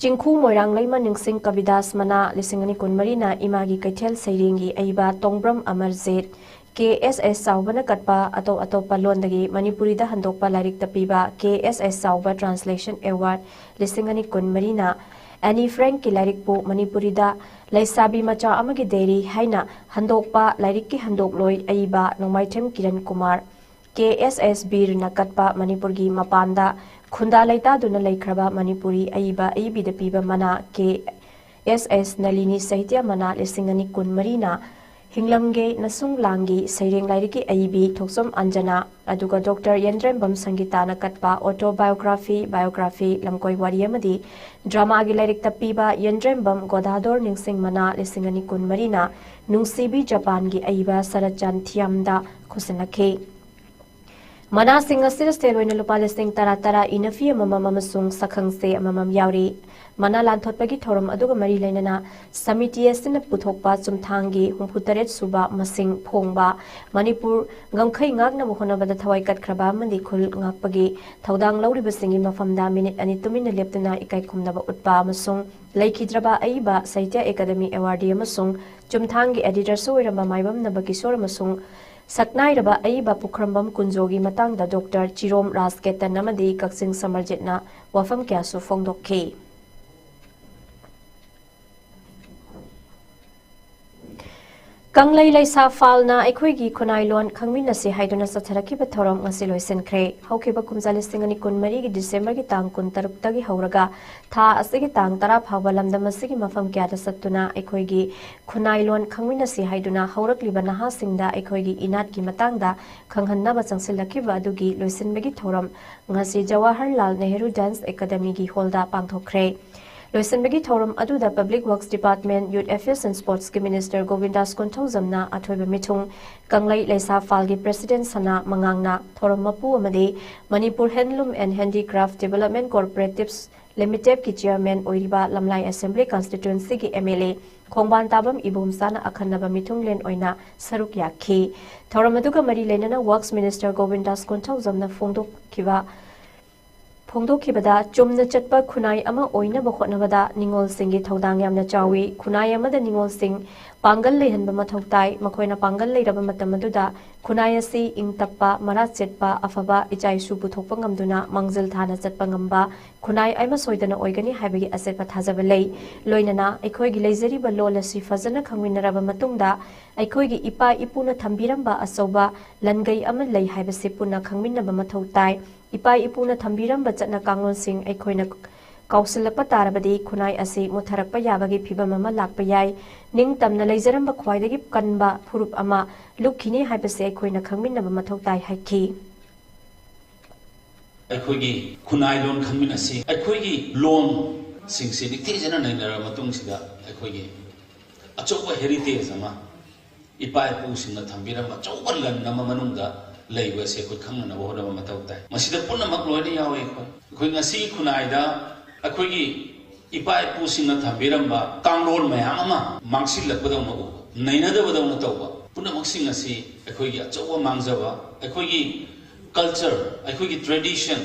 ꯆꯤꯡꯈꯨ ꯃꯣꯏꯔꯥꯡ ꯂꯩꯃ ꯅꯤꯡꯁꯤꯡ ꯀꯕꯤꯗꯥꯁ ꯃꯅꯥ ꯂꯤꯁꯤꯡ ꯑꯅꯤ ꯀꯨꯟꯃꯔꯤꯅ ꯏꯃꯥꯒꯤ ꯀꯩꯊꯦꯜ ꯁꯩꯔꯦꯡꯒꯤ ꯑꯏꯕ ꯇꯣꯡꯕ꯭ꯔꯝ ꯑꯃꯔꯖꯤꯠ, ꯀꯦ ꯑꯦꯁ ꯑꯦꯁ ꯆꯥꯎꯕꯅ ꯀꯠꯄ ꯑꯇꯣꯞ ꯑꯇꯣꯞꯄ ꯂꯣꯟꯗꯒꯤ ꯃꯅꯤꯄꯨꯔꯤꯗ ꯍꯟꯗꯣꯛꯄ ꯂꯥꯏꯔꯤꯛꯇ ꯄꯤꯕ ꯀꯦ ꯑꯦꯁ ꯑꯦꯁ ꯆꯥꯎꯕ translation award ꯂꯤꯁꯤꯡ ꯑꯅꯤ ꯀꯨꯟꯃꯔꯤꯅ ꯑꯦꯅꯤ ꯐ꯭ꯔꯦꯡꯀꯤ ꯂꯥꯏꯔꯤꯛꯄꯨ ꯃꯅꯤꯄꯨꯔꯤꯗ ꯂꯩꯁꯥꯕꯤ ꯃꯆꯥ ꯑꯃꯒꯤ diary ꯍꯥꯏꯅ ꯍꯟꯗꯣꯛꯄ ꯂꯥꯏꯔꯤꯛꯀꯤ ꯍꯟꯗꯣꯛꯂꯣꯏ ꯑꯏꯕ ꯅꯣꯡꯃꯥꯏꯊꯦꯝ ꯀꯤꯔꯟ ꯀꯨꯃꯥꯔ, ꯀꯦ ꯑꯦꯁ ꯑꯦꯁ ꯕꯤꯔꯅ ꯀꯠꯄ ꯃꯅꯤꯄꯨꯔꯒꯤ ꯃꯄꯥꯟꯗ ꯈꯨꯟꯗꯥ ꯂꯩꯇꯥꯗꯨꯅ ꯂꯩꯈ꯭ꯔꯕ ꯃꯅꯤꯄꯨꯔꯤ ꯑꯏꯕ ꯑꯏꯕꯤꯗ ꯄꯤꯕ ꯃꯅꯥ ꯀꯦ ꯑꯦꯁ ꯑꯦꯁ ꯅꯂꯤꯅꯤ ꯁꯥꯍꯤꯇ꯭ꯌ ꯃꯅꯥ ꯂꯤꯁꯤꯡ ꯑꯅꯤ ꯀꯨꯟꯃꯔꯤꯅ ꯍꯤꯡꯂꯝꯒꯦ ꯅꯁꯨꯡ ꯂꯥꯡꯒꯤ ꯁꯩꯔꯦꯡ ꯂꯥꯏꯔꯤꯛꯀꯤ ꯑꯏꯕꯤ ꯊꯣꯛꯆꯣꯝ ꯑꯟꯖꯅꯥ, ꯑꯗꯨꯒ ꯗꯣꯛꯇꯔ ꯌꯦꯟꯗ꯭ꯔꯦꯝꯕꯝ ꯁꯪꯒꯤꯇꯥꯅ ꯀꯠꯄ autobiography, biography, ꯂꯝꯀꯣꯏ ꯋꯥꯔꯤ ꯑꯃꯗꯤ drama ꯒꯤ ꯂꯥꯏꯔꯤꯛꯇ ꯄꯤꯕ ꯌꯦꯟꯗ꯭ꯔꯦꯝꯕꯝ ꯒꯣꯗꯥꯗꯣꯔ ꯅꯤꯡꯁꯤꯡ ꯃꯅꯥ ꯂꯤꯁꯤꯡ ꯑꯅꯤ ꯀꯨꯟꯃꯔꯤꯅ ꯅꯨꯡꯁꯤꯕꯤ ꯖꯄꯥꯟꯒꯤ ꯑꯏꯕ ꯁꯔꯠꯆꯥꯟ ꯊꯤꯌꯥꯝꯗ ꯈꯨꯠꯁꯤꯟꯅꯈꯤ꯫ ꯃꯅꯥꯁꯤꯡ ꯑꯁꯤꯗ ꯁꯦꯜ ꯑꯣꯏꯅ ꯂꯨꯄꯥ ꯂꯤꯁꯤꯡ ꯇꯔꯥ ꯇꯔꯥ, ꯏꯅꯐꯤ ꯑꯃꯃꯝ ꯑꯃꯁꯨꯡ ꯁꯛꯈꯪꯆꯦ ꯑꯃꯃꯝ ꯌꯥꯎꯔꯤ꯫ ꯃꯅꯥ ꯂꯥꯟꯊꯣꯠꯄꯒꯤ ꯊꯧꯔꯝ ꯑꯗꯨꯒ ꯃꯔꯤ ꯂꯩꯅꯅ ꯁꯃꯤꯇꯤ ꯑꯁꯤꯅ ꯄꯨꯊꯣꯛꯄ ꯆꯨꯝꯊꯥꯡꯒꯤ ꯍꯨꯝꯐꯨꯇꯔꯦꯠ ꯁꯨꯕ ꯃꯁꯤꯡ ꯐꯣꯡꯕ, ꯃꯅꯤꯄꯨꯔ ꯉꯝꯈꯩ ꯉꯥꯛꯅꯕ ꯍꯣꯠꯅꯕꯗ ꯊꯋꯥꯏ ꯀꯠꯈ꯭ꯔꯕ ꯑꯃꯗꯤ ꯈꯨꯜ ꯉꯥꯛꯄꯒꯤ ꯊꯧꯗꯥꯡ ꯂꯧꯔꯤꯕꯁꯤꯡꯒꯤ ꯃꯐꯝꯗ ꯃꯤꯅꯤꯠ ꯑꯅꯤ ꯇꯨꯃꯤꯟꯅ ꯂꯦꯞꯇꯨꯅ ꯏꯀꯥꯏ ꯈꯨꯝꯅꯕ ꯎꯠꯄ ꯑꯃꯁꯨꯡ ꯂꯩꯈꯤꯗ꯭ꯔꯕ ꯑꯏꯕ ꯁꯥꯍꯤꯇ꯭ꯌ ꯑꯦꯀꯥꯗꯃꯤ ꯑꯦꯋꯥꯔꯗꯤ ꯑꯃꯁꯨꯡ ꯆꯨꯝꯊꯥꯡꯒꯤ ꯑꯦꯗꯤꯇꯔꯁꯨ ꯑꯣꯏꯔꯝꯕ ꯃꯥꯏꯕꯝ ꯅꯕꯀꯤꯁꯣꯔ ꯑꯃꯁꯨꯡ ꯁꯛꯅꯥꯏꯔꯕ ꯑꯏꯕ ꯄꯨꯈ꯭ꯔꯝꯕꯝ ꯀꯨꯟꯖꯣꯒꯤ ꯃꯇꯥꯡꯗ ꯗꯣꯛꯇꯔ ꯆꯤꯔꯣꯝ ꯔꯥꯖꯀꯦꯇꯟ ꯑꯃꯗꯤ ꯀꯛꯆꯤꯡ ꯁꯃꯔꯖꯤꯠꯅ ꯋꯥꯐꯝ ꯀꯌꯥꯁꯨ ꯐꯣꯡꯗꯣꯛꯈꯤ꯫ ꯀꯪꯂꯩ ꯂꯩꯁꯥ ꯐꯥꯜꯅ ꯑꯩꯈꯣꯏꯒꯤ ꯈꯨꯟꯅꯥꯏ ꯂꯣꯟ ꯈꯪꯃꯤꯟꯅꯁꯤ ꯍꯥꯏꯗꯨꯅ ꯆꯠꯊꯔꯛꯈꯤꯕ ꯊꯧꯔꯝ ꯉꯁꯤ ꯂꯣꯏꯁꯤꯟꯈ꯭ꯔꯦ꯫ ꯍꯧꯈꯤꯕ ꯀꯨꯝꯖꯥ ꯂꯤꯁꯤꯡ ꯑꯅꯤ ꯀꯨꯟꯃꯔꯤꯒꯤ ꯗꯤꯁꯦꯝꯕꯔꯒꯤ ꯇꯥꯡ ꯀꯨꯟꯇꯔꯨꯛꯇꯒꯤ ꯍꯧꯔꯒ ꯊꯥ ꯑꯁꯤꯒꯤ ꯇꯥꯡ ꯇꯔꯥ ꯐꯥꯎꯕ ꯂꯝꯗꯝ ꯑꯁꯤꯒꯤ ꯃꯐꯝ ꯀꯌꯥꯗ ꯆꯠꯇꯨꯅ ꯑꯩꯈꯣꯏꯒꯤ ꯈꯨꯟꯅꯥꯏ ꯂꯣꯟ ꯈꯪꯃꯤꯟꯅꯁꯤ ꯍꯥꯏꯗꯨꯅ ꯍꯧꯔꯛꯂꯤꯕ ꯅꯍꯥꯁꯤꯡꯗ ꯑꯩꯈꯣꯏꯒꯤ ꯏꯅꯥꯠꯀꯤ ꯃꯇꯥꯡꯗ ꯈꯪꯍꯟꯅꯕ ꯆꯪꯁꯤꯜꯂꯛꯈꯤꯕ ꯑꯗꯨꯒꯤ ꯂꯣꯏꯁꯤꯟꯕꯒꯤ ꯊꯧꯔꯝ ꯉꯁꯤ ꯖꯋꯥꯍꯔꯂꯥꯜ ꯅꯦꯍꯔꯨ ꯗꯥꯟꯁ ꯑꯦꯀꯥꯗꯃꯤꯒꯤ ꯍꯣꯜꯗ ꯄꯥꯡꯊꯣꯛꯈ꯭ꯔꯦ꯫ ꯂꯣꯏꯁꯤꯟꯕꯒꯤ ꯊꯧꯔꯝ ꯑꯗꯨꯗ Public Works Department, Youth Affairs and Sportsꯀꯤ Minister ꯒꯣꯕꯤꯟꯗꯥꯁ ꯀꯣꯟꯊꯧꯖꯝꯅ ꯑꯊꯣꯏꯕ ꯃꯤꯊꯨꯡ, ꯀꯪꯂꯩ ꯂꯩꯁꯥ ꯐꯥꯜꯒꯤ President ꯁꯅꯥ ꯃꯉꯥꯡꯅ ꯊꯧꯔꯝ ꯃꯄꯨ ꯑꯃꯗꯤ Manipur Handloom and Handicraft Development Cooperatives Limitedꯀꯤ Chairman ꯑꯣꯏꯔꯤꯕ ꯂꯝꯂꯥꯏ Assembly Constituencyꯒꯤ MLA ꯈꯣꯡꯕꯥꯟ ꯇꯥꯕꯝ ꯏꯕꯣꯝꯆꯥꯅ ꯑꯈꯟꯅꯕ ꯃꯤꯊꯨꯡꯂꯦꯟ ꯑꯣꯏꯅ ꯁꯔꯨꯛ ꯌꯥꯈꯤ꯫ ꯊꯧꯔꯝ ꯑꯗꯨꯒ ꯃꯔꯤ ꯂꯩꯅꯅ Works Minister ꯒꯣꯕꯤꯟꯗꯥꯁ ꯀꯣꯟꯊꯧꯖꯝꯅ ꯐꯣꯡꯗꯣꯛꯈꯤꯕ ꯐꯣꯡꯗꯣꯛꯈꯤꯕꯗ, ꯆꯨꯝꯅ ꯆꯠꯄ ꯈꯨꯟꯅꯥꯏ ꯑꯃ ꯑꯣꯏꯅꯕ ꯍꯣꯠꯅꯕꯗ ꯅꯤꯉꯣꯜꯁꯤꯡꯒꯤ ꯊꯧꯗꯥꯡ ꯌꯥꯝꯅ ꯆꯥꯎꯏ꯫ ꯈꯨꯟꯅꯥꯏ ꯑꯃꯗ ꯅꯤꯉꯣꯜꯁꯤꯡ ꯄꯥꯡꯒꯜ ꯂꯩꯍꯟꯕ ꯃꯊꯧ ꯇꯥꯏ꯫ ꯃꯈꯣꯏꯅ ꯄꯥꯡꯒꯜ ꯂꯩꯔꯕ ꯃꯇꯝ ꯑꯗꯨꯗ ꯈꯨꯟꯅꯥꯏ ꯑꯁꯤ ꯏꯪ ꯇꯞꯄ, ꯃꯔꯥ ꯆꯦꯠꯄ, ꯑꯐꯕ ꯏꯆꯥ ꯏꯁꯨ ꯄꯨꯊꯣꯛꯄ ꯉꯝꯗꯨꯅ ꯃꯥꯡꯖꯤꯜ ꯊꯥꯅ ꯆꯠꯄ ꯉꯝꯕ ꯈꯨꯟꯅꯥꯏ ꯑꯃ ꯁꯣꯏꯗꯅ ꯑꯣꯏꯒꯅꯤ ꯍꯥꯏꯕꯒꯤ ꯑꯆꯦꯠꯄ ꯊꯥꯖꯕ ꯂꯩ꯫ ꯂꯣꯏꯅꯅ ꯑꯩꯈꯣꯏꯒꯤ ꯂꯩꯖꯔꯤꯕ ꯂꯣꯜ ꯑꯁꯤ ꯐꯖꯅ ꯈꯪꯃꯤꯟꯅꯔꯕ ꯃꯇꯨꯡꯗ, ꯑꯩꯈꯣꯏꯒꯤ ꯏꯄꯥ ꯏꯄꯨꯅ ꯊꯝꯕꯤꯔꯝꯕ ꯑꯆꯧꯕ ꯂꯟꯒꯩ ꯑꯃ ꯂꯩ ꯍꯥꯏꯕꯁꯤ ꯄꯨꯟꯅ ꯈꯪꯃꯤꯟꯅꯕ ꯃꯊꯧ ꯇꯥꯏ꯫ ꯏꯄꯥ ꯏꯄꯨꯅ ꯊꯝꯕꯤꯔꯝꯕ ꯆꯠꯅ ꯀꯥꯡꯂꯣꯟꯁꯤꯡ ꯑꯩꯈꯣꯏꯅ ꯀꯥꯎꯁꯤꯜꯂꯛꯄ ꯇꯥꯔꯕꯗꯤ, ꯈꯨꯟꯅꯥꯏ ꯑꯁꯤ ꯃꯨꯠꯊꯔꯛꯄ ꯌꯥꯕꯒꯤ ꯐꯤꯚꯝ ꯑꯃ ꯂꯥꯛꯄ ꯌꯥꯏ꯫ ꯅꯤꯡꯇꯝꯅ ꯂꯩꯖꯔꯝꯕ ꯈ꯭ꯋꯥꯏꯗꯒꯤ ꯀꯟꯕ ꯐꯨꯔꯨꯞ ꯑꯃ ꯂꯨꯞꯈꯤꯅꯤ ꯍꯥꯏꯕꯁꯤ ꯑꯩꯈꯣꯏꯅ ꯈꯪꯃꯤꯟꯅꯕ ꯃꯊꯧ ꯇꯥꯏ ꯍꯥꯏꯈꯤ꯫ ꯑꯩꯈꯣꯏꯒꯤ ꯈꯨꯟꯅꯥꯏ ꯂꯣꯟ ꯈꯪꯃꯤꯟꯅꯁꯤ꯫ ꯑꯩꯈꯣꯏꯒꯤ ꯂꯣꯟꯁꯤꯡꯁꯤ ꯅꯤꯡꯊꯤꯖꯅ ꯅꯩꯅꯔꯕ ꯃꯇꯨꯡꯁꯤꯗ, ꯑꯩꯈꯣꯏꯒꯤ ꯑꯆꯧꯕ heritage ꯑꯃ, ꯏꯄꯥ ꯏꯄꯨꯁꯤꯡꯅ ꯊꯝꯕꯤꯔꯝꯕ ꯑꯆꯧꯕ ꯂꯟ ꯑꯃ ꯃꯅꯨꯡꯗ ꯂꯩꯕ ꯑꯁꯤ ꯑꯩꯈꯣꯏ ꯈꯪꯅꯅꯕ ꯍꯣꯠꯅꯕ ꯃꯊꯧ ꯇꯥꯏ꯫ ꯃꯁꯤꯗ ꯄꯨꯝꯅꯃꯛ ꯂꯣꯏꯅ ꯌꯥꯎꯏ꯫ ꯑꯩꯈꯣꯏ ꯑꯩꯈꯣꯏ ꯉꯁꯤ ꯈꯨꯟꯅꯥꯏꯗ ꯑꯩꯈꯣꯏꯒꯤ ꯏꯄꯥ ꯏꯄꯨꯁꯤꯡꯅ ꯊꯝꯕꯤꯔꯝꯕ ꯀꯥꯡꯂꯣꯟ ꯃꯌꯥꯝ ꯑꯃ ꯃꯥꯡꯁꯤꯜꯂꯛꯄꯗꯧꯅ ꯎꯕ, ꯅꯩꯅꯗꯕꯗꯧꯅ ꯇꯧꯕ ꯄꯨꯝꯅꯃꯛꯁꯤꯡ ꯑꯁꯤ ꯑꯩꯈꯣꯏꯒꯤ ꯑꯆꯧꯕ ꯃꯥꯡꯖꯕ, ꯑꯩꯈꯣꯏꯒꯤ ꯀꯜꯆꯔ, ꯑꯩꯈꯣꯏꯒꯤ ꯇ꯭ꯔꯦꯗꯤꯁꯟ,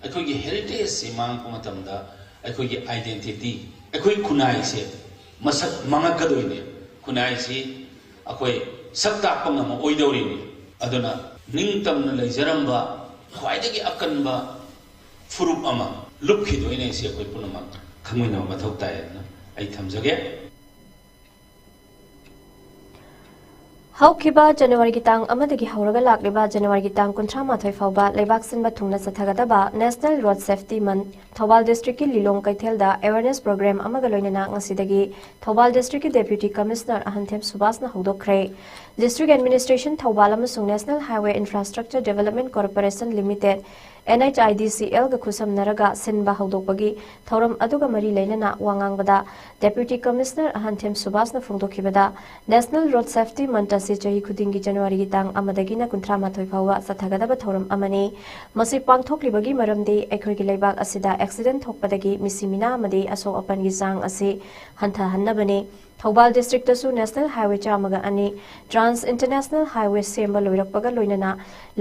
ꯑꯩꯈꯣꯏꯒꯤ ꯍꯦꯔꯤꯇꯦꯖꯁꯤ ꯃꯥꯡꯉꯛꯄ ꯃꯇꯝꯗ ꯑꯩꯈꯣꯏꯒꯤ ꯑꯥꯏꯗꯦꯟꯇꯤꯇꯤ, ꯑꯩꯈꯣꯏ ꯈꯨꯟꯅꯥꯏꯁꯦ ꯃꯁꯛ ꯃꯥꯡꯉꯛꯀꯗꯣꯏꯅꯦ꯫ ꯈꯨꯟꯅꯥꯏꯁꯤ ꯑꯩꯈꯣꯏ ꯁꯛ ꯇꯥꯛꯄ ꯉꯝꯃꯛꯑꯣꯏꯗꯧꯔꯤꯅꯤ꯫ ꯑꯗꯨꯅ ꯅꯤꯡꯇꯝꯅ ꯂꯩꯖꯔꯝꯕ ꯈ꯭ꯋꯥꯏꯗꯒꯤ ꯑꯀꯟꯕ ꯐꯨꯔꯨꯞ ꯑꯃ ꯂꯨꯞꯈꯤꯗꯣꯏꯅꯦ꯫ ꯁꯤ ꯑꯩꯈꯣꯏ ꯄꯨꯝꯅꯃꯛ ꯈꯪꯃꯤꯟꯅꯕ ꯃꯊꯧ ꯇꯥꯏ ꯍꯥꯏꯗꯅ ꯑꯩ ꯊꯝꯖꯒꯦ꯫ ꯍꯧꯈꯤꯕ ꯖꯅꯋꯥꯔꯤꯒꯤ ꯇꯥꯡ ꯑꯃꯗꯒꯤ ꯍꯧꯔꯒ ꯂꯥꯛꯂꯤꯕ ꯖꯅꯋꯥꯔꯤꯒꯤ ꯇꯥꯡ ꯀꯨꯟꯊ꯭ꯔꯥ ꯃꯥꯊꯣꯏ ꯐꯥꯎꯕ ꯂꯩꯕꯥꯛ ꯁꯤꯟꯕ ꯊꯨꯡꯅ ꯆꯠꯊꯒꯗꯕ National Road Safety Month Thoubal ꯗꯤꯁꯇ꯭ꯔꯤꯛꯀꯤ ꯂꯤꯂꯣꯡ ꯀꯩꯊꯦꯜꯗ ꯑꯦꯋꯦꯔꯅꯦꯁ ꯄ꯭ꯔꯣꯒ꯭ꯔꯥꯝ ꯑꯃꯒ ꯂꯣꯏꯅꯅ ꯉꯁꯤꯗꯒꯤ ꯊꯧꯕꯥꯜ ꯗꯤꯁꯇ꯭ꯔꯤꯛꯀꯤ ꯗꯦꯄ꯭ꯌꯨꯇꯤ ꯀꯃꯤꯁꯅꯔ ꯑꯍꯟꯊꯦꯝ ꯁꯨꯕꯥꯁꯅ ꯍꯧꯗꯣꯛꯈ꯭ꯔꯦ꯫ ꯗꯤꯁꯇ꯭ꯔꯤꯛ ꯑꯦꯗꯃꯤꯅꯤꯁꯇ꯭ꯔꯦꯁꯟ ꯊꯧꯕꯥꯜ ꯑꯃꯁꯨꯡ National Highway Infrastructure Development Corporation Limited, N H I D C L ꯒ ꯈꯨꯠꯁꯝꯅꯔꯒ ꯁꯤꯟꯕ ꯍꯧꯗꯣꯛꯄꯒꯤ ꯊꯧꯔꯝ ꯑꯗꯨꯒ ꯃꯔꯤ ꯂꯩꯅꯅ ꯋꯥ ꯉꯥꯡꯕꯗ ꯗꯦꯄ꯭ꯌꯨꯇꯤ commissioner ꯑꯍꯟꯊꯦꯝ ꯁꯨꯕꯥꯁꯅ ꯐꯣꯡꯗꯣꯛꯈꯤꯕꯗ, National Road Safety Month ꯑꯁꯤ ꯆꯍꯤ ꯈꯨꯗꯤꯡꯒꯤ ꯖꯅꯋꯥꯔꯤꯒꯤ ꯇꯥꯡ ꯑꯃꯗꯒꯤꯅ ꯀꯨꯟꯊ꯭ꯔꯥ ꯃꯥꯊꯣꯏ ꯐꯥꯎꯕ ꯆꯠꯊꯒꯗꯕ ꯊꯧꯔꯝ ꯑꯃꯅꯤ꯫ ꯃꯁꯤ ꯄꯥꯡꯊꯣꯛꯂꯤꯕꯒꯤ ꯃꯔꯝꯗꯤ ꯑꯩꯈꯣꯏꯒꯤ ꯂꯩꯕꯥꯛ ꯑꯁꯤꯗ ꯑꯦꯛꯁꯤꯗꯦꯟ ꯊꯣꯛꯄꯗꯒꯤ ꯃꯤꯁꯤ ꯃꯤꯅꯥ ꯑꯃꯗꯤ ꯑꯁꯣꯛ ꯑꯄꯟꯒꯤ ꯆꯥꯡ ꯑꯁꯤ ꯍꯟꯊꯍꯟꯅꯕꯅꯤ꯫ ꯊꯧꯕꯥꯜ ꯗꯤꯁꯇ꯭ꯔꯤꯛꯇꯁꯨ National Highway ꯆꯥꯝꯃꯒ ꯑꯅꯤ, Trans International Highway ꯁꯦꯝꯕ ꯂꯣꯏꯔꯛꯄꯒ ꯂꯣꯏꯅꯅ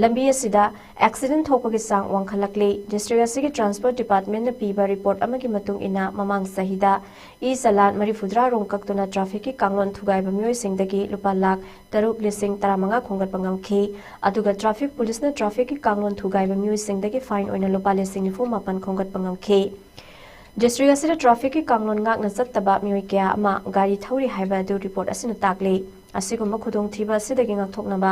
ꯂꯝꯕꯤ ꯑꯁꯤꯗ ꯑꯦꯛꯁꯤꯗꯦꯟ ꯊꯣꯛꯄꯒꯤ ꯆꯥꯡ ꯋꯥꯡꯈꯠꯂꯛꯂꯤ꯫ ꯗꯤꯁꯇ꯭ꯔꯤꯛ ꯑꯁꯤꯒꯤ ꯇ꯭ꯔꯥꯟꯁꯄꯣꯔꯠ ꯗꯤꯄꯥꯔꯠꯃꯦꯟꯅ ꯄꯤꯕ ꯔꯤꯄꯣꯔꯠ ꯑꯃꯒꯤ ꯃꯇꯨꯡ ꯏꯟꯅ, ꯃꯃꯥꯡ ꯆꯍꯤꯗ ꯏ ꯆꯂꯥꯟ ꯃꯔꯤꯐꯨꯇꯔꯥ ꯔꯣꯝ ꯀꯛꯇꯨꯅ ꯇ꯭ꯔꯥꯐꯤꯛꯀꯤ ꯀꯥꯡꯂꯣꯟ ꯊꯨꯒꯥꯏꯕ ꯃꯤꯑꯣꯏꯁꯤꯡꯗꯒꯤ ꯂꯨꯄꯥ ꯂꯥꯈ ꯇꯔꯨꯛ ꯂꯤꯁꯤꯡ ꯇꯔꯥꯃꯉꯥ ꯈꯣꯝꯒꯠꯄ ꯉꯝꯈꯤ꯫ ꯑꯗꯨꯒ ꯇ꯭ꯔꯥꯐꯤꯛ ꯄꯨꯂꯤꯁꯅ ꯇ꯭ꯔꯥꯐꯤꯛꯀꯤ ꯀꯥꯡꯂꯣꯟ ꯊꯨꯒꯥꯏꯕ ꯃꯤꯑꯣꯏꯁꯤꯡꯗꯒꯤ ꯐꯥꯏꯟ ꯑꯣꯏꯅ ꯂꯨꯄꯥ ꯂꯤꯁꯤꯡ ꯅꯤꯐꯨ ꯃꯥꯄꯟ ꯈꯣꯝꯒꯠꯄ ꯉꯝꯈꯤ꯫ ꯗꯤꯁꯇ꯭ꯔꯤꯛ ꯑꯁꯤꯗ ꯇ꯭ꯔꯥꯐꯤꯛꯀꯤ ꯀꯥꯡꯂꯣꯟ ꯉꯥꯛꯅ ꯆꯠꯇꯕ ꯃꯤꯑꯣꯏ ꯀꯌꯥ ꯑꯃ ꯒꯥꯔꯤ ꯊꯧꯔꯤ ꯍꯥꯏꯕ ꯑꯗꯨ ꯔꯤꯄꯣꯔꯠ ꯑꯁꯤꯅ ꯇꯥꯛꯂꯤ꯫ ꯑꯁꯤꯒꯨꯝꯕ ꯈꯨꯗꯣꯡꯊꯤꯕ ꯑꯁꯤꯗꯒꯤ ꯉꯥꯛꯊꯣꯛꯅꯕ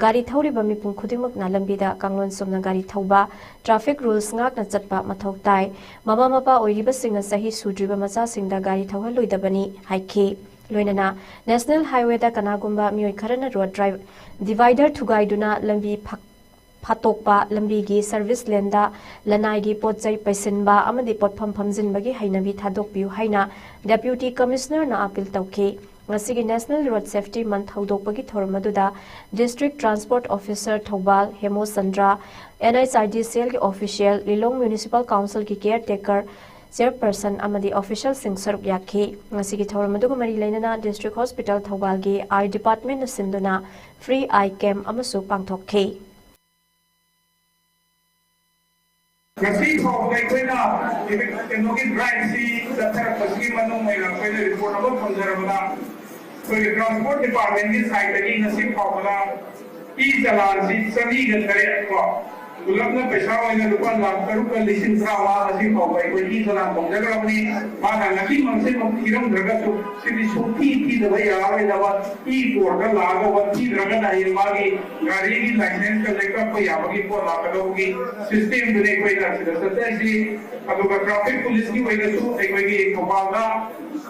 ꯒꯥꯔꯤ ꯊꯧꯔꯤꯕ ꯃꯤꯄꯨꯝ ꯈꯨꯗꯤꯡꯃꯛꯅ ꯂꯝꯕꯤꯗ ꯀꯥꯡꯂꯣꯟ ꯆꯨꯝꯅ ꯒꯥꯔꯤ ꯊꯧꯕ, ꯇ꯭ꯔꯥꯐꯤꯛ ꯔꯨꯜꯁ ꯉꯥꯛꯅ ꯆꯠꯄ ꯃꯊꯧ ꯇꯥꯏ꯫ ꯃꯃꯥ ꯃꯄꯥ ꯑꯣꯏꯔꯤꯕꯁꯤꯡꯅ ꯆꯍꯤ ꯁꯨꯗ꯭ꯔꯤꯕ ꯃꯆꯥꯁꯤꯡꯗ ꯒꯥꯔꯤ ꯊꯧꯍꯜꯂꯣꯏꯗꯕꯅꯤ ꯍꯥꯏꯈꯤ꯫ ꯂꯣꯏꯅꯅ National Highwayꯗ ꯀꯅꯥꯒꯨꯝꯕ ꯃꯤꯑꯣꯏ ꯈꯔꯅ ꯔꯣꯗ ꯗ꯭ꯔꯥꯏꯚ, ꯗꯤꯚꯥꯏꯗꯔ ꯊꯨꯒꯥꯏꯗꯨꯅ ꯂꯝꯕꯤ ꯐꯛ-, ꯐꯥꯠꯇꯣꯛꯄ, ꯂꯝꯕꯤꯒꯤ ꯁꯔꯚꯤꯁ ꯂꯦꯟꯗ ꯂꯅꯥꯏꯒꯤ ꯄꯣꯠ ꯆꯩ ꯄꯩꯁꯤꯟꯕ ꯑꯃꯗꯤ ꯄꯣꯠꯐꯝ ꯐꯝꯖꯤꯟꯕꯒꯤ ꯍꯩꯅꯕꯤ ꯊꯥꯗꯣꯛꯄꯤꯌꯨ ꯍꯥꯏꯅ ꯗꯦꯄ꯭ꯌꯨꯇꯤ ꯀꯃꯤꯁꯅꯔꯅ ꯑꯥꯄꯤꯜ ꯇꯧꯈꯤ꯫ ꯉꯁꯤꯒꯤ National Road Safety Month ꯍꯧꯗꯣꯛꯄꯒꯤ ꯊꯧꯔꯝ ꯑꯗꯨꯗ District Transport Officer Thoubal ꯍꯦꯃꯣ Chandra, NHIDCLꯒꯤ official, ꯂꯤꯂꯣꯡ Municipal Councilꯒꯤ caretaker, chairperson ꯑꯃꯗꯤ officialꯁꯤꯡ ꯁꯔꯨꯛ ꯌꯥꯈꯤ꯫ ꯉꯁꯤꯒꯤ ꯊꯧꯔꯝ ꯑꯗꯨꯒ ꯃꯔꯤ ꯂꯩꯅꯅ District Hospital ꯊꯧꯕꯥꯜꯒꯤ Eye Departmentꯅ ꯁꯤꯟꯗꯨꯅ free eye camp ꯑꯃꯁꯨ ꯄꯥꯡꯊꯣꯛꯈꯤ꯫ ꯉꯁꯤ ꯐꯥꯎꯕꯗ ꯑꯩꯈꯣꯏꯅ ꯀꯩꯅꯣꯒꯤ driveꯁꯤ ꯆꯠꯊꯔꯛꯄꯁꯤꯒꯤ ꯃꯅꯨꯡ ꯑꯣꯏꯅ ꯑꯩꯈꯣꯏꯅ report ꯑꯃ ꯐꯪꯖꯔꯕꯗ, ꯑꯩꯈꯣꯏꯒꯤ Transport Departmentꯀꯤ sideꯇꯒꯤ ꯉꯁꯤ ꯐꯥꯎꯕꯗ e-challanꯁꯤ ꯆꯅꯤꯒ ꯇꯔꯦꯠ ꯀꯣ, ꯄꯨꯂꯞꯅ ꯄꯩꯁꯥ ꯑꯣꯏꯅ ꯂꯨꯄꯥ ꯂꯥꯈ ꯇꯔꯨꯛꯀ ꯂꯤꯁꯤꯡ ꯇꯔꯥꯃꯉꯥ ꯉꯁꯤ ꯐꯥꯎꯕ ꯑꯩꯈꯣꯏ e-challan ꯇꯧꯖꯈ꯭ꯔꯕꯅꯤ꯫ ꯃꯥꯅ ꯉꯁꯤꯃꯛꯁꯤꯃꯛ ꯊꯤꯔꯝꯗ꯭ꯔꯒꯁꯨ ꯁꯤꯗꯤ ꯁꯨꯡꯊꯤ ꯊꯤꯗꯕ ꯌꯥꯔꯔꯣꯏꯗꯕ, e-courtꯇ ꯂꯥꯛꯑꯒ ꯊꯤꯗ꯭ꯔꯒꯅ ꯍꯌꯦꯡ ꯃꯥꯒꯤ ꯒꯥꯔꯤꯒꯤ licenceꯀꯁꯦ ꯀꯛꯄ ꯌꯥꯕꯒꯤ ꯄꯣꯠ ꯂꯥꯛꯀꯗꯧꯕꯒꯤ systemꯗꯨꯅꯤ ꯑꯩꯈꯣꯏꯅ ꯁꯤꯗ ꯆꯠꯆꯔꯤꯁꯤ꯫ ꯑꯗꯨꯒ traffic policeꯀꯤ ꯑꯣꯏꯅꯁꯨ ꯑꯩꯈꯣꯏꯒꯤ ꯊꯧꯕꯥꯜꯗ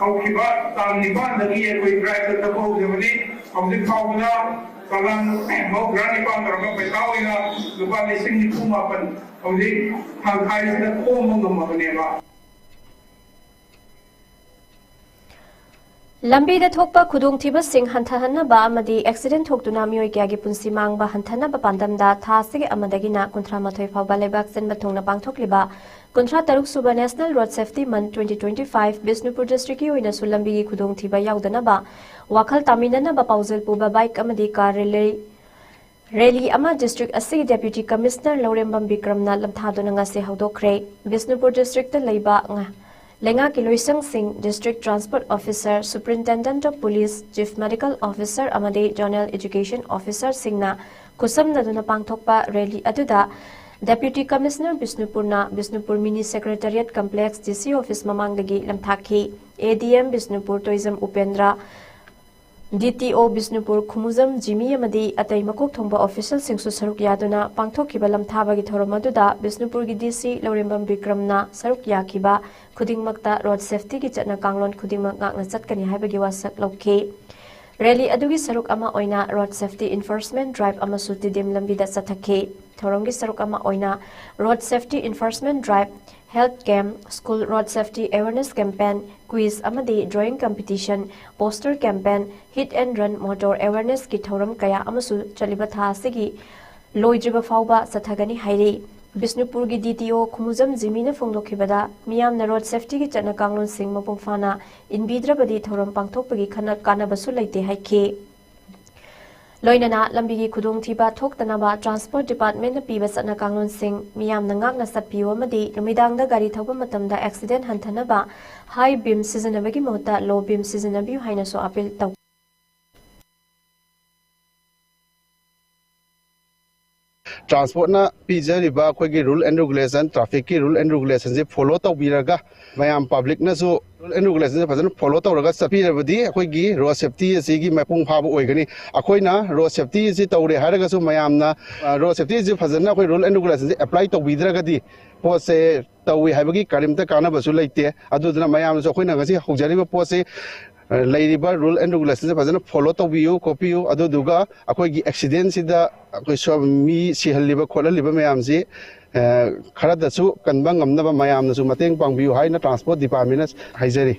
ꯍꯧꯈꯤꯕ ꯇꯥꯡ ꯅꯤꯄꯥꯟꯗꯒꯤ ꯑꯩꯈꯣꯏ drive ꯆꯠꯊꯕ ꯍꯧꯖꯕꯅꯤ꯫ ꯍꯧꯖꯤꯛ ꯐꯥꯎꯕꯗ ꯆꯂꯥꯟ ꯃꯧꯗ꯭ꯔꯥ ꯅꯤꯄꯥꯟ ꯇꯧꯔꯒ ꯄꯩꯁꯥ ꯑꯣꯏꯅ ꯂꯨꯄꯥ ꯂꯤꯁꯤꯡ ꯅꯤꯐꯨ ꯃꯥꯄꯟ ꯍꯧꯖꯤꯛ ꯇꯪꯈꯥꯏꯁꯤꯗ ꯈꯣꯝꯕ ꯉꯝꯃꯕꯅꯦꯕ꯫ ꯂꯝꯕꯤꯗ ꯊꯣꯛꯄ ꯈꯨꯗꯣꯡꯊꯤꯕꯁꯤꯡ ꯍꯟꯊꯍꯟꯅꯕ ꯑꯃꯗꯤ accident ꯊꯣꯛꯇꯨꯅ ꯃꯤꯑꯣꯏ ꯀꯌꯥꯒꯤ ꯄꯨꯟꯁꯤ ꯃꯥꯡꯕ ꯍꯟꯊꯅꯕ ꯄꯥꯟꯗꯝꯗ ꯊꯥ ꯑꯁꯤꯒꯤ ꯑꯃꯗꯒꯤꯅ ꯀꯨꯟꯊ꯭ꯔꯥ ꯃꯥꯊꯣꯏ ꯐꯥꯎꯕ ꯂꯩꯕꯥꯛ ꯁꯤꯟꯕ ꯊꯨꯡꯅ ꯄꯥꯡꯊꯣꯛꯂꯤꯕ ꯀꯨꯟꯊ꯭ꯔꯥ ꯇꯔꯨꯛ ꯁꯨꯕ National Road Safety Month twenty twenty five Bishnupur districtꯀꯤ ꯑꯣꯏꯅꯁꯨ ꯂꯝꯕꯤꯒꯤ ꯈꯨꯗꯣꯡꯊꯤꯕ ꯌꯥꯎꯗꯅꯕ ꯋꯥꯈꯜ ꯇꯥꯃꯤꯟꯅꯅꯕ ꯄꯥꯎꯖꯦꯜ ꯄꯨꯕ bike ꯑꯃꯗꯤ car rally, rally ꯑꯃ district ꯑꯁꯤꯒꯤ Deputy Commissioner ꯂꯧꯔꯦꯝꯕꯝ ꯕꯤꯀ꯭ꯔꯝꯅ ꯂꯝꯊꯥꯗꯨꯅ ꯉꯁꯤ ꯍꯧꯗꯣꯛꯈ꯭ꯔꯦ꯫ ꯕꯤꯁꯅꯨꯄꯨꯔ districtꯇ ꯂꯩꯕ ꯉ-, ꯂꯩꯉꯥꯛꯀꯤ ꯂꯣꯏꯁꯪꯁꯤꯡ, District Transport Officer, Superintendent of Police, Chief Medical Officer ꯑꯃꯗꯤ Zonal Education Officerꯁꯤꯡꯅ ꯈꯨꯠꯁꯝꯅꯗꯨꯅ ꯄꯥꯡꯊꯣꯛꯄ rally ꯑꯗꯨꯗ Deputy Commissioner ꯕꯤꯁꯅꯨꯄꯨꯔꯅ Bishnupur Mini Secretariat Complex, DC office ꯃꯃꯥꯡꯗꯒꯤ ꯂꯝꯊꯥꯈꯤ꯫ ADM ꯕꯤꯁꯅꯨꯄꯨꯔ ꯇꯣꯏꯖꯝ ꯎꯄꯦꯟꯗ꯭ꯔ, DTO ꯕꯤꯁꯅꯨꯄꯨꯔ ꯈꯨꯃꯨꯖꯝ ꯖꯤꯃꯤ ꯑꯃꯗꯤ ꯑꯇꯩ ꯃꯀꯣꯛ ꯊꯣꯡꯕ officialꯁꯤꯡꯁꯨ ꯁꯔꯨꯛ ꯌꯥꯗꯨꯅ ꯄꯥꯡꯊꯣꯛꯈꯤꯕ ꯂꯝꯊꯥꯕꯒꯤ ꯊꯧꯔꯝ ꯑꯗꯨꯗ ꯕꯤꯁꯅꯨꯄꯨꯔꯒꯤ DC ꯂꯧꯔꯦꯝꯕꯝ ꯕꯤꯀ꯭ꯔꯝꯅ ꯁꯔꯨꯛ ꯌꯥꯈꯤꯕ ꯈꯨꯗꯤꯡꯃꯛꯇ road safetyꯒꯤ ꯆꯠꯅ ꯀꯥꯡꯂꯣꯟ ꯈꯨꯗꯤꯡꯃꯛ ꯉꯥꯛꯅ ꯆꯠꯀꯅꯤ ꯍꯥꯏꯕꯒꯤ ꯋꯥꯁꯛ ꯂꯧꯈꯤ꯫ Rally ꯑꯗꯨꯒꯤ ꯁꯔꯨꯛ ꯑꯃ ꯑꯣꯏꯅ road safety enforcement drive ꯑꯃꯁꯨ ꯇꯤꯗꯤꯝ ꯂꯝꯕꯤꯗ ꯆꯠꯊꯈꯤ꯫ ꯊꯧꯔꯝꯒꯤ ꯁꯔꯨꯛ ꯑꯃ ꯑꯣꯏꯅ Road Safety Enforcement Drive, Health Camp, School Road Safety Awareness Campaign, Quiz ꯑꯃꯗꯤ Drawing Competition, Poster Campaign, Hit and Run Motor Awareness ꯀꯤ ꯊꯧꯔꯝ ꯀꯌꯥ ꯑꯃꯁꯨ ꯆꯠꯂꯤꯕ ꯊꯥ ꯑꯁꯤꯒꯤ ꯂꯣꯏꯗ꯭ꯔꯤꯕ ꯐꯥꯎꯕ ꯆꯠꯊꯒꯅꯤ ꯍꯥꯏꯔꯤ꯫ ꯕꯤꯁꯅꯨꯄꯨꯔꯒꯤ D T O ꯈꯨꯃꯨꯖꯝ ꯖꯤꯃꯤꯅ ꯐꯣꯡꯗꯣꯛꯈꯤꯕꯗ, ꯃꯤꯌꯥꯝꯅ road safety ꯒꯤ ꯆꯠꯅ ꯀꯥꯡꯂꯣꯟꯁꯤꯡ ꯃꯄꯨꯡ ꯐꯥꯅ ꯏꯟꯕꯤꯗ꯭ꯔꯕꯗꯤ ꯊꯧꯔꯝ ꯄꯥꯡꯊꯣꯛꯄꯒꯤ ꯈꯟꯅ ꯀꯥꯟꯅꯕꯁꯨ ꯂꯩꯇꯦ ꯍꯥꯏꯈꯤ꯫ ꯂꯣꯏꯅꯅ ꯂꯝꯕꯤꯒꯤ ꯈꯨꯗꯣꯡꯊꯤꯕ ꯊꯣꯛꯇꯅꯕ Transport Department ꯅ ꯄꯤꯕ ꯆꯠꯅ ꯀꯥꯡꯂꯣꯟꯁꯤꯡ ꯃꯤꯌꯥꯝꯅ ꯉꯥꯛꯅ ꯆꯠꯄꯤꯌꯨ ꯑꯃꯗꯤ ꯅꯨꯃꯤꯗꯥꯡꯗ ꯒꯥꯔꯤ ꯊꯧꯕ ꯃꯇꯝꯗ accident ꯍꯟꯊꯅꯕ high beam ꯁꯤꯖꯤꯟꯅꯕꯒꯤ ꯃꯍꯨꯠꯇ low beam ꯁꯤꯖꯤꯟꯅꯕꯤꯌꯨ ꯍꯥꯏꯅꯁꯨ appeal ꯇꯧ꯫ Transport ꯅ ꯄꯤꯖꯔꯤꯕ ꯑꯩꯈꯣꯏꯒꯤ rule and regulation, traffic ꯀꯤ rule and regulation say follow ꯇꯧꯕꯤꯔꯒ, ꯃꯌꯥꯝ public ꯅꯁꯨ rule and regulation ꯁꯦ ꯐꯖꯅ follow ꯇꯧꯔꯒ ꯆꯠꯄꯤꯔꯕꯗꯤ ꯑꯩꯈꯣꯏꯒꯤ road safety ꯑꯁꯤꯒꯤ ꯃꯄꯨꯡ ꯐꯥꯕ ꯑꯣꯏꯒꯅꯤ꯫ ꯑꯩꯈꯣꯏꯅ road safety ꯑꯁꯤ ꯇꯧꯔꯦ ꯍꯥꯏꯔꯒꯁꯨ ꯃꯌꯥꯝꯅ, ꯑ, road safety ꯑꯁꯤ ꯐꯖꯅ ꯑꯩꯈꯣꯏ rule and regulation say apply ꯇꯧꯕꯤꯗ꯭ꯔꯒꯗꯤ ꯄꯣꯠꯁꯦ ꯇꯧꯏ ꯍꯥꯏꯕꯒꯤ ꯀꯔꯤꯝꯇ ꯀꯥꯟꯅꯕꯁꯨ ꯂꯩꯇꯦ꯫ ꯑꯗꯨꯗꯨꯅ ꯃꯌꯥꯝꯅꯁꯨ ꯑꯩꯈꯣꯏꯅ ꯉꯁꯤ ꯍꯧꯖꯔꯤꯕ ꯄꯣꯠꯁꯤ, ꯑ, ꯂꯩꯔꯤꯕ rule and regulation ꯁꯦ ꯐꯖꯅ follow ꯇꯧꯕꯤꯌꯨ, ꯈꯣꯠꯄꯤꯌꯨ꯫ ꯑꯗꯨꯗꯨꯒ ꯑꯩꯈꯣꯏꯒꯤ accident ꯁꯤꯗ ꯑꯩꯈꯣꯏ ꯁꯣ-, ꯃꯤ ꯁꯤꯍꯜꯂꯤꯕ ꯈꯣꯠꯍꯜꯂꯤꯕ ꯃꯌꯥꯝꯁꯤ, ꯑ, ꯈꯔꯗꯁꯨ ꯀꯟꯕ ꯉꯝꯅꯕ ꯃꯌꯥꯝꯅꯁꯨ ꯃꯇꯦꯡ ꯄꯥꯡꯕꯤꯌꯨ ꯍꯥꯏꯅ Transport Department ꯅ ꯍꯥꯏꯖꯔꯤ꯫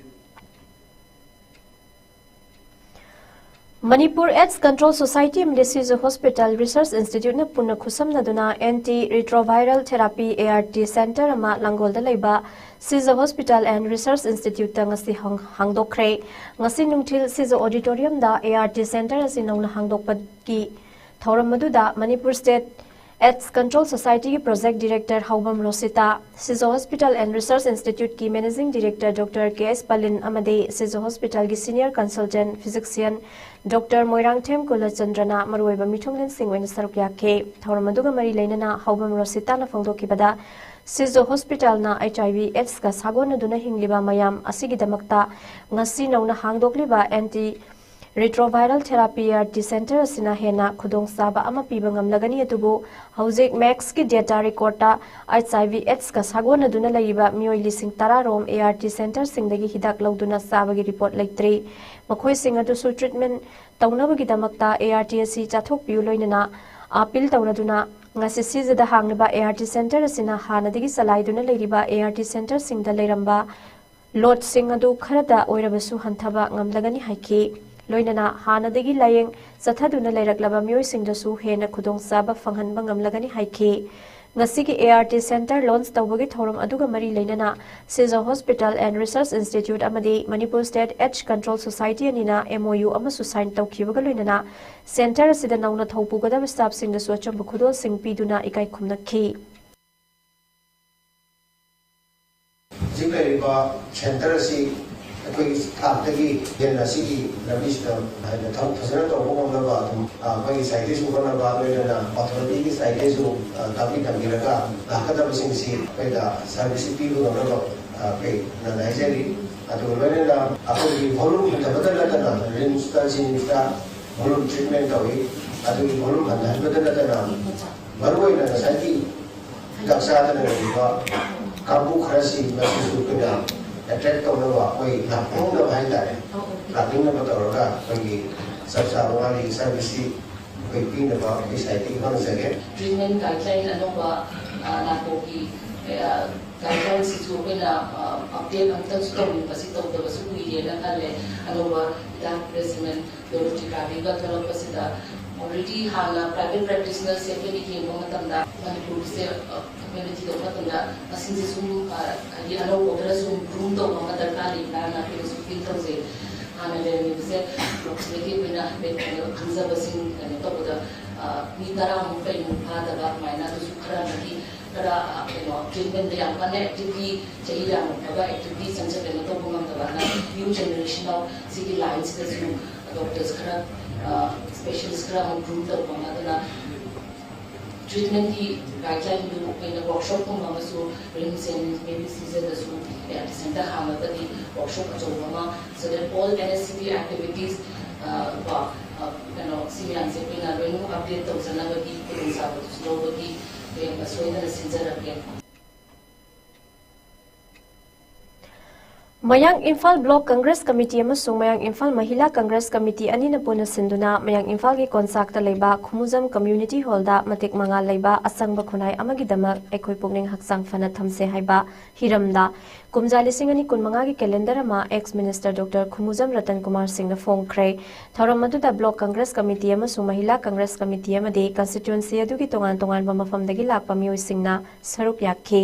Manipur AIDS Control Society ꯑꯃꯗꯤ Sijo Hospital Research Institute ꯅ ꯄꯨꯟꯅ ꯈꯨꯠꯁꯝꯅꯗꯨꯅ Anti Retroviral Therapy, A R T, Center ꯑꯃ ꯂꯥꯡꯒꯣꯜꯗ ꯂꯩꯕ Sijo Hospital and Research Institute ꯇ ꯉꯁꯤ ꯍꯥꯡ-, ꯍꯥꯡꯗꯣꯛꯈ꯭ꯔꯦ꯫ ꯉꯁꯤ ꯅꯨꯡꯊꯤꯜ Sijo Auditorium the A R T Center ꯑꯁꯤ ꯅꯧꯅ ꯍꯥꯡꯗꯣꯛꯄꯒꯤ ꯊꯧꯔꯝ ꯑꯗꯨꯗ Manipur State AIDS Control Society ꯒꯤ Project Director ꯍꯥꯎꯕꯝ ꯔꯣꯁꯤꯇꯥ, Sijo Hospital and Research Institute ꯀꯤ Managing Director Doctor K S ꯄꯂꯤꯟ ꯑꯃꯗꯤ Sijo Hospital ꯒꯤ Senior Consultant Physician Doctor Moirangthem ꯀꯨꯂꯆꯟꯗ꯭ꯔꯅ ꯃꯔꯨꯑꯣꯏꯕ ꯃꯤꯊꯨꯡꯂꯦꯟꯁꯤꯡ ꯑꯣꯏꯅ ꯁꯔꯨꯛ ꯌꯥꯈꯤ꯫ ꯊꯧꯔꯝ ꯑꯗꯨꯒ ꯃꯔꯤ ꯂꯩꯅꯅ ꯍꯥꯎꯕꯝ ꯔꯣꯁꯤꯇꯥꯅ ꯐꯣꯡꯗꯣꯛꯈꯤꯕꯗ, Sijo Hospital ꯅ H I V AIDS ꯀ ꯁꯥꯒꯣꯟꯅꯗꯨꯅ ꯍꯤꯡꯂꯤꯕ ꯃꯌꯥꯝ ꯑꯁꯤꯒꯤꯗꯃꯛꯇ ꯉꯁꯤ ꯅꯧꯅ ꯍꯥꯡꯗꯣꯛꯂꯤꯕ Anti Retroviral Therapy, A R T, Center ꯑꯁꯤꯅ ꯍꯦꯟꯅ ꯈꯨꯗꯣꯡꯆꯥꯕ ꯑꯃ ꯄꯤꯕ ꯉꯝꯂꯒꯅꯤ꯫ ꯑꯗꯨꯕꯨ ꯍꯧꯖꯤꯛ ꯃꯦꯛꯁꯀꯤ data record ꯇ H I V AIDS ꯀ ꯁꯥꯒꯣꯟꯅꯗꯨꯅ ꯂꯩꯔꯤꯕ ꯃꯤꯑꯣꯏ ꯂꯤꯁꯤꯡ ꯇꯔꯥ ꯔꯣꯝ A R T center ꯁꯤꯡꯗꯒꯤ ꯍꯤꯗꯥꯛ ꯂꯧꯗꯨꯅ ꯆꯥꯕꯒꯤ report ꯂꯩꯇ꯭ꯔꯤ꯫ ꯃꯈꯣꯏꯁꯤꯡ ꯑꯗꯨꯁꯨ treatment ꯇꯧꯅꯕꯒꯤꯗꯃꯛꯇ A R T ꯑꯁꯤ ꯆꯥꯊꯣꯛꯄꯤꯌꯨ ꯂꯣꯏꯅꯅ appeal ꯇꯧꯅꯗꯨꯅ ꯉꯁꯤ ꯁꯤꯖꯗ ꯍꯥꯡꯂꯤꯕ ART center ꯑꯁꯤꯅ ꯍꯥꯟꯅꯗꯒꯤ ꯆꯂꯥꯏꯗꯨꯅ ꯂꯩꯔꯤꯕ ART centerꯁꯤꯡꯗ ꯂꯩꯔꯝꯕ loadꯁꯤꯡ ꯑꯗꯨ ꯈꯔꯗ ꯑꯣꯏꯔꯕꯁꯨ ꯍꯟꯊꯕ ꯉꯝꯂꯒꯅꯤ ꯍꯥꯏꯈꯤ꯫ ꯂꯣꯏꯅꯅ ꯍꯥꯟꯅꯗꯒꯤ ꯂꯥꯌꯦꯡ ꯆꯠꯊꯗꯨꯅ ꯂꯩꯔꯛꯂꯕ ꯃꯤꯑꯣꯏꯁꯤꯡꯗꯁꯨ ꯍꯦꯟꯅ ꯈꯨꯗꯣꯡꯆꯥꯕ ꯐꯪꯍꯟꯕ ꯉꯝꯂꯒꯅꯤ ꯍꯥꯏꯈꯤ꯫ ꯉꯁꯤꯒꯤ ART center launch ꯇꯧꯕꯒꯤ ꯊꯧꯔꯝ ꯑꯗꯨꯒ ꯃꯔꯤ ꯂꯩꯅꯅ Shija Hospital and Research Institute ꯑꯃꯗꯤ Manipur State AIDS Control Society ꯑꯅꯤꯅ MOU ꯑꯃꯁꯨ sign ꯇꯧꯈꯤꯕꯒ ꯂꯣꯏꯅꯅ center ꯑꯁꯤꯗ ꯅꯧꯅ ꯊꯧ ꯄꯨꯒꯗꯕ staffꯁꯤꯡꯗꯁꯨ ꯑꯆꯨꯝꯕ ꯈꯨꯗꯣꯜꯁꯤꯡ ꯄꯤꯗꯨꯅ ꯏꯀꯥꯏ ꯈꯨꯝꯅꯈꯤ꯫ ꯍꯧꯖꯤꯛ ꯂꯩꯔꯤꯕ center ꯑꯁꯤ ꯑꯩꯈꯣꯏꯒꯤ ꯊꯥꯛꯇꯒꯤ ꯍꯦꯟꯅ ꯑꯁꯤꯒꯤ ꯂꯝꯕꯤꯁꯤꯗ ꯍꯥꯏꯅ ꯊꯕꯛ ꯐꯖꯅ ꯇꯧꯕ ꯉꯝꯅꯕ ꯑꯗꯨꯝ, ꯑ, ꯑꯩꯈꯣꯏꯒꯤ sideꯇꯩꯁꯨ ꯍꯣꯠꯅꯕ, ꯂꯣꯏꯅꯅ authorityꯒꯤ sideꯇꯩꯁꯨ, ꯑ, ꯇꯥꯛꯄꯤ ꯇꯝꯕꯤꯔꯒ ꯂꯥꯛꯀꯗꯕꯁꯤꯡꯁꯤ ꯑꯩꯈꯣꯏꯗ service ꯄꯤꯕ ꯉꯝꯅꯕ, ꯑ, ꯑꯩꯈꯣꯏꯅ ꯍꯥꯏꯖꯔꯤ꯫ ꯑꯗꯨꯒ ꯂꯣꯏꯅꯅ ꯑꯩꯈꯣꯏꯒꯤ volume ꯍꯟꯊꯕꯇ ꯅꯠꯇꯅ RIMSꯇ, JNIMSꯇ volume treatment ꯇꯧꯏ꯫ ꯑꯗꯨꯒꯤ volume ꯍꯟꯊꯍꯟꯕꯇ ꯅꯠꯇꯅ ꯃꯔꯨꯑꯣꯏꯅ ꯉꯁꯥꯏꯒꯤ ꯍꯤꯗꯥꯛ ꯆꯥꯗꯅ ꯂꯩꯔꯤꯕ ꯀꯥꯡꯕꯨ ꯈꯔꯁꯤ ꯃꯁꯤꯁꯨ ꯑꯩꯈꯣꯏꯅ attract ꯇꯧꯅꯕ, ꯑꯩꯈꯣꯏ ꯂꯥꯛꯅꯤꯡꯅꯕ ꯍꯥꯏꯇꯥꯔꯦ, ꯂꯥꯛꯅꯤꯡꯅꯕ ꯇꯧꯔꯒ ꯑꯩꯈꯣꯏꯒꯤ ꯆꯞ ꯆꯥꯕ ꯃꯥꯒꯤ serviceꯁꯤ ꯑꯩꯈꯣꯏ ꯄꯤꯅꯕ ꯑꯩꯈꯣꯏ sideꯇꯒꯤ ꯍꯣꯠꯅꯖꯒꯦ꯫ Treatment guideline ꯑꯅꯧꯕ, ꯑ, ꯅꯥꯀꯣꯡꯒꯤ, ꯑ, guidelineꯁꯤꯁꯨ ꯑꯩꯈꯣꯏꯅ, ꯑ, update ꯑꯃꯨꯛꯇꯪꯁꯨ ꯇꯧꯅꯤꯡꯕꯁꯤ ꯇꯧꯗꯕꯁꯨ ꯀꯨꯏꯔꯦꯅ ꯈꯜꯂꯦ꯫ ꯑꯅꯧꯕ ꯍꯤꯗꯥꯛ regimen ꯗꯣꯂꯣꯇ꯭ꯔꯤꯀꯥꯕꯤꯒ ꯊꯣꯛꯂꯛꯄꯁꯤꯗ already ꯍꯥꯟꯅ private practitionerꯁꯦ ꯑꯩꯈꯣꯏꯅ ꯌꯦꯡꯕ ꯃꯇꯝꯗ ꯃꯅꯤꯄꯨꯔꯒꯤꯁꯦ, ꯑ, ꯑꯩꯈꯣꯏꯅ ꯊꯤꯗꯣꯛꯄ ꯃꯇꯝꯗ ꯃꯁꯤꯡꯁꯦ ꯁꯨꯝ, ꯑ, ꯍꯥꯏꯗꯤ ꯑꯅꯧꯕ ꯈꯔ ꯁꯨꯝ groom ꯇꯧꯕ ꯑꯃ ꯗꯔꯀꯥꯔ ꯂꯩꯕ꯭ꯔꯥꯅ ꯑꯩꯈꯣꯏꯅꯁꯨ feel ꯇꯧꯖꯩ꯫ ꯍꯥꯟꯅ ꯂꯩꯔꯝꯃꯤꯕꯁꯦ approximately ꯑꯩꯈꯣꯏꯅ ꯍꯥꯏꯐꯦꯠ ꯀꯩꯅꯣ ꯈꯪꯖꯕꯁꯤꯡ ꯀꯩꯅꯣ ꯇꯧꯕꯗ, ꯑ, ꯃꯤ ꯇꯔꯥꯃꯨꯛ ꯀꯩꯃꯨꯛ ꯐꯥꯗꯕ ꯑꯗꯨꯃꯥꯏꯅ ꯑꯗꯨꯁꯨ ꯈꯔ ꯑꯃꯗꯤ ꯈꯔ, ꯑ, ꯀꯩꯅꯣ treatmentꯗ ꯌꯥꯝ ꯀꯟꯅ actively ꯆꯍꯤ ꯌꯥꯝꯃꯛꯄꯒ actively ꯆꯪꯖ ꯀꯩꯅꯣ ꯇꯧꯕ ꯉꯝꯗꯕ ꯑꯗꯨꯅ new generation of ꯁꯤꯒꯤ lineꯁꯤꯗꯁꯨ doctors ꯈꯔ, ꯑ, specialist ꯈꯔ ꯑꯃꯨꯛ groom ꯇꯧꯕ ꯑꯃ ꯑꯗꯨꯅ treatmentꯀꯤ guidelineꯗꯨ ꯑꯩꯈꯣꯏꯅ workshopꯀꯨꯝꯕ ꯑꯃꯁꯨ RIMS and maybe ꯁꯤꯖꯗꯁꯨ center ꯍꯥꯡꯉꯒꯗꯤ workshop ꯑꯆꯧꯕ ꯑꯃ so that all NSCT activities, ꯑ, ꯀꯣ, ꯑ, ꯀꯩꯅꯣ ꯁꯤ ꯃꯌꯥꯝꯁꯦ ꯑꯩꯈꯣꯏꯅ ꯂꯣꯏꯅꯃꯛ update ꯇꯧꯖꯅꯕꯒꯤ ꯈꯨꯗꯣꯡꯆꯥꯕꯗꯨꯁꯨ ꯂꯧꯕꯒꯤ ꯑꯩꯈꯣꯏ ꯁꯣꯏꯗꯅ ꯁꯤꯟꯖꯔꯛꯀꯦ꯫ ꯃꯌꯥꯡ ꯏꯝꯐꯥꯜ ꯕ꯭ꯂꯣꯛ ꯀꯪꯒ꯭ꯔꯦꯁ ꯀꯃꯤꯇꯤ ꯑꯃꯁꯨꯡ ꯃꯌꯥꯡ ꯏꯝꯐꯥꯜ ꯃꯍꯤꯂꯥ ꯀꯪꯒ꯭ꯔꯦꯁ ꯀꯃꯤꯇꯤ ꯑꯅꯤꯅ ꯄꯨꯟꯅ ꯁꯤꯟꯗꯨꯅ ꯃꯌꯥꯡ ꯏꯝꯐꯥꯜꯒꯤ ꯀꯣꯟꯁꯥꯛꯇ ꯂꯩꯕ ꯈꯨꯃꯨꯖꯝ ꯀꯝꯃ꯭ꯌꯨꯅꯤꯇꯤ ꯍꯣꯜꯗ ꯃꯇꯤꯛ ꯃꯉꯥ ꯂꯩꯕ ꯑꯆꯪꯕ ꯈꯨꯟꯅꯥꯏ ꯑꯃꯒꯤꯗꯃꯛ ꯑꯩꯈꯣꯏ ꯄꯨꯛꯅꯤꯡ ꯍꯛꯆꯥꯡ ꯐꯅ ꯊꯝꯁꯦ ꯍꯥꯏꯕ ꯍꯤꯔꯝꯗ ꯀꯨꯝꯖꯥ ꯂꯤꯁꯤꯡ ꯑꯅꯤ ꯀꯨꯟꯃꯉꯥꯒꯤ ꯀꯦꯂꯦꯟꯗꯔ ꯑꯃ ex minister doctor Khumujam Ratan Kumar ꯁꯤꯡꯅ ꯐꯣꯡꯈ꯭ꯔꯦ꯫ ꯊꯧꯔꯝ ꯑꯗꯨꯗ ꯕ꯭ꯂꯣꯛ ꯀꯪꯒ꯭ꯔꯦꯁ ꯀꯃꯤꯇꯤ ꯑꯃꯁꯨꯡ ꯃꯍꯤꯂꯥ ꯀꯪꯒ꯭ꯔꯦꯁ ꯀꯃꯤꯇꯤ ꯑꯃꯗꯤ ꯀꯟꯁꯇꯤꯇ꯭ꯋꯦꯟꯁꯤ ꯑꯗꯨꯒꯤ ꯇꯣꯉꯥꯟ ꯇꯣꯉꯥꯟꯕ ꯃꯐꯝꯗꯒꯤ ꯂꯥꯛꯄ ꯃꯤꯑꯣꯏꯁꯤꯡꯅ ꯁꯔꯨꯛ ꯌꯥꯈꯤ꯫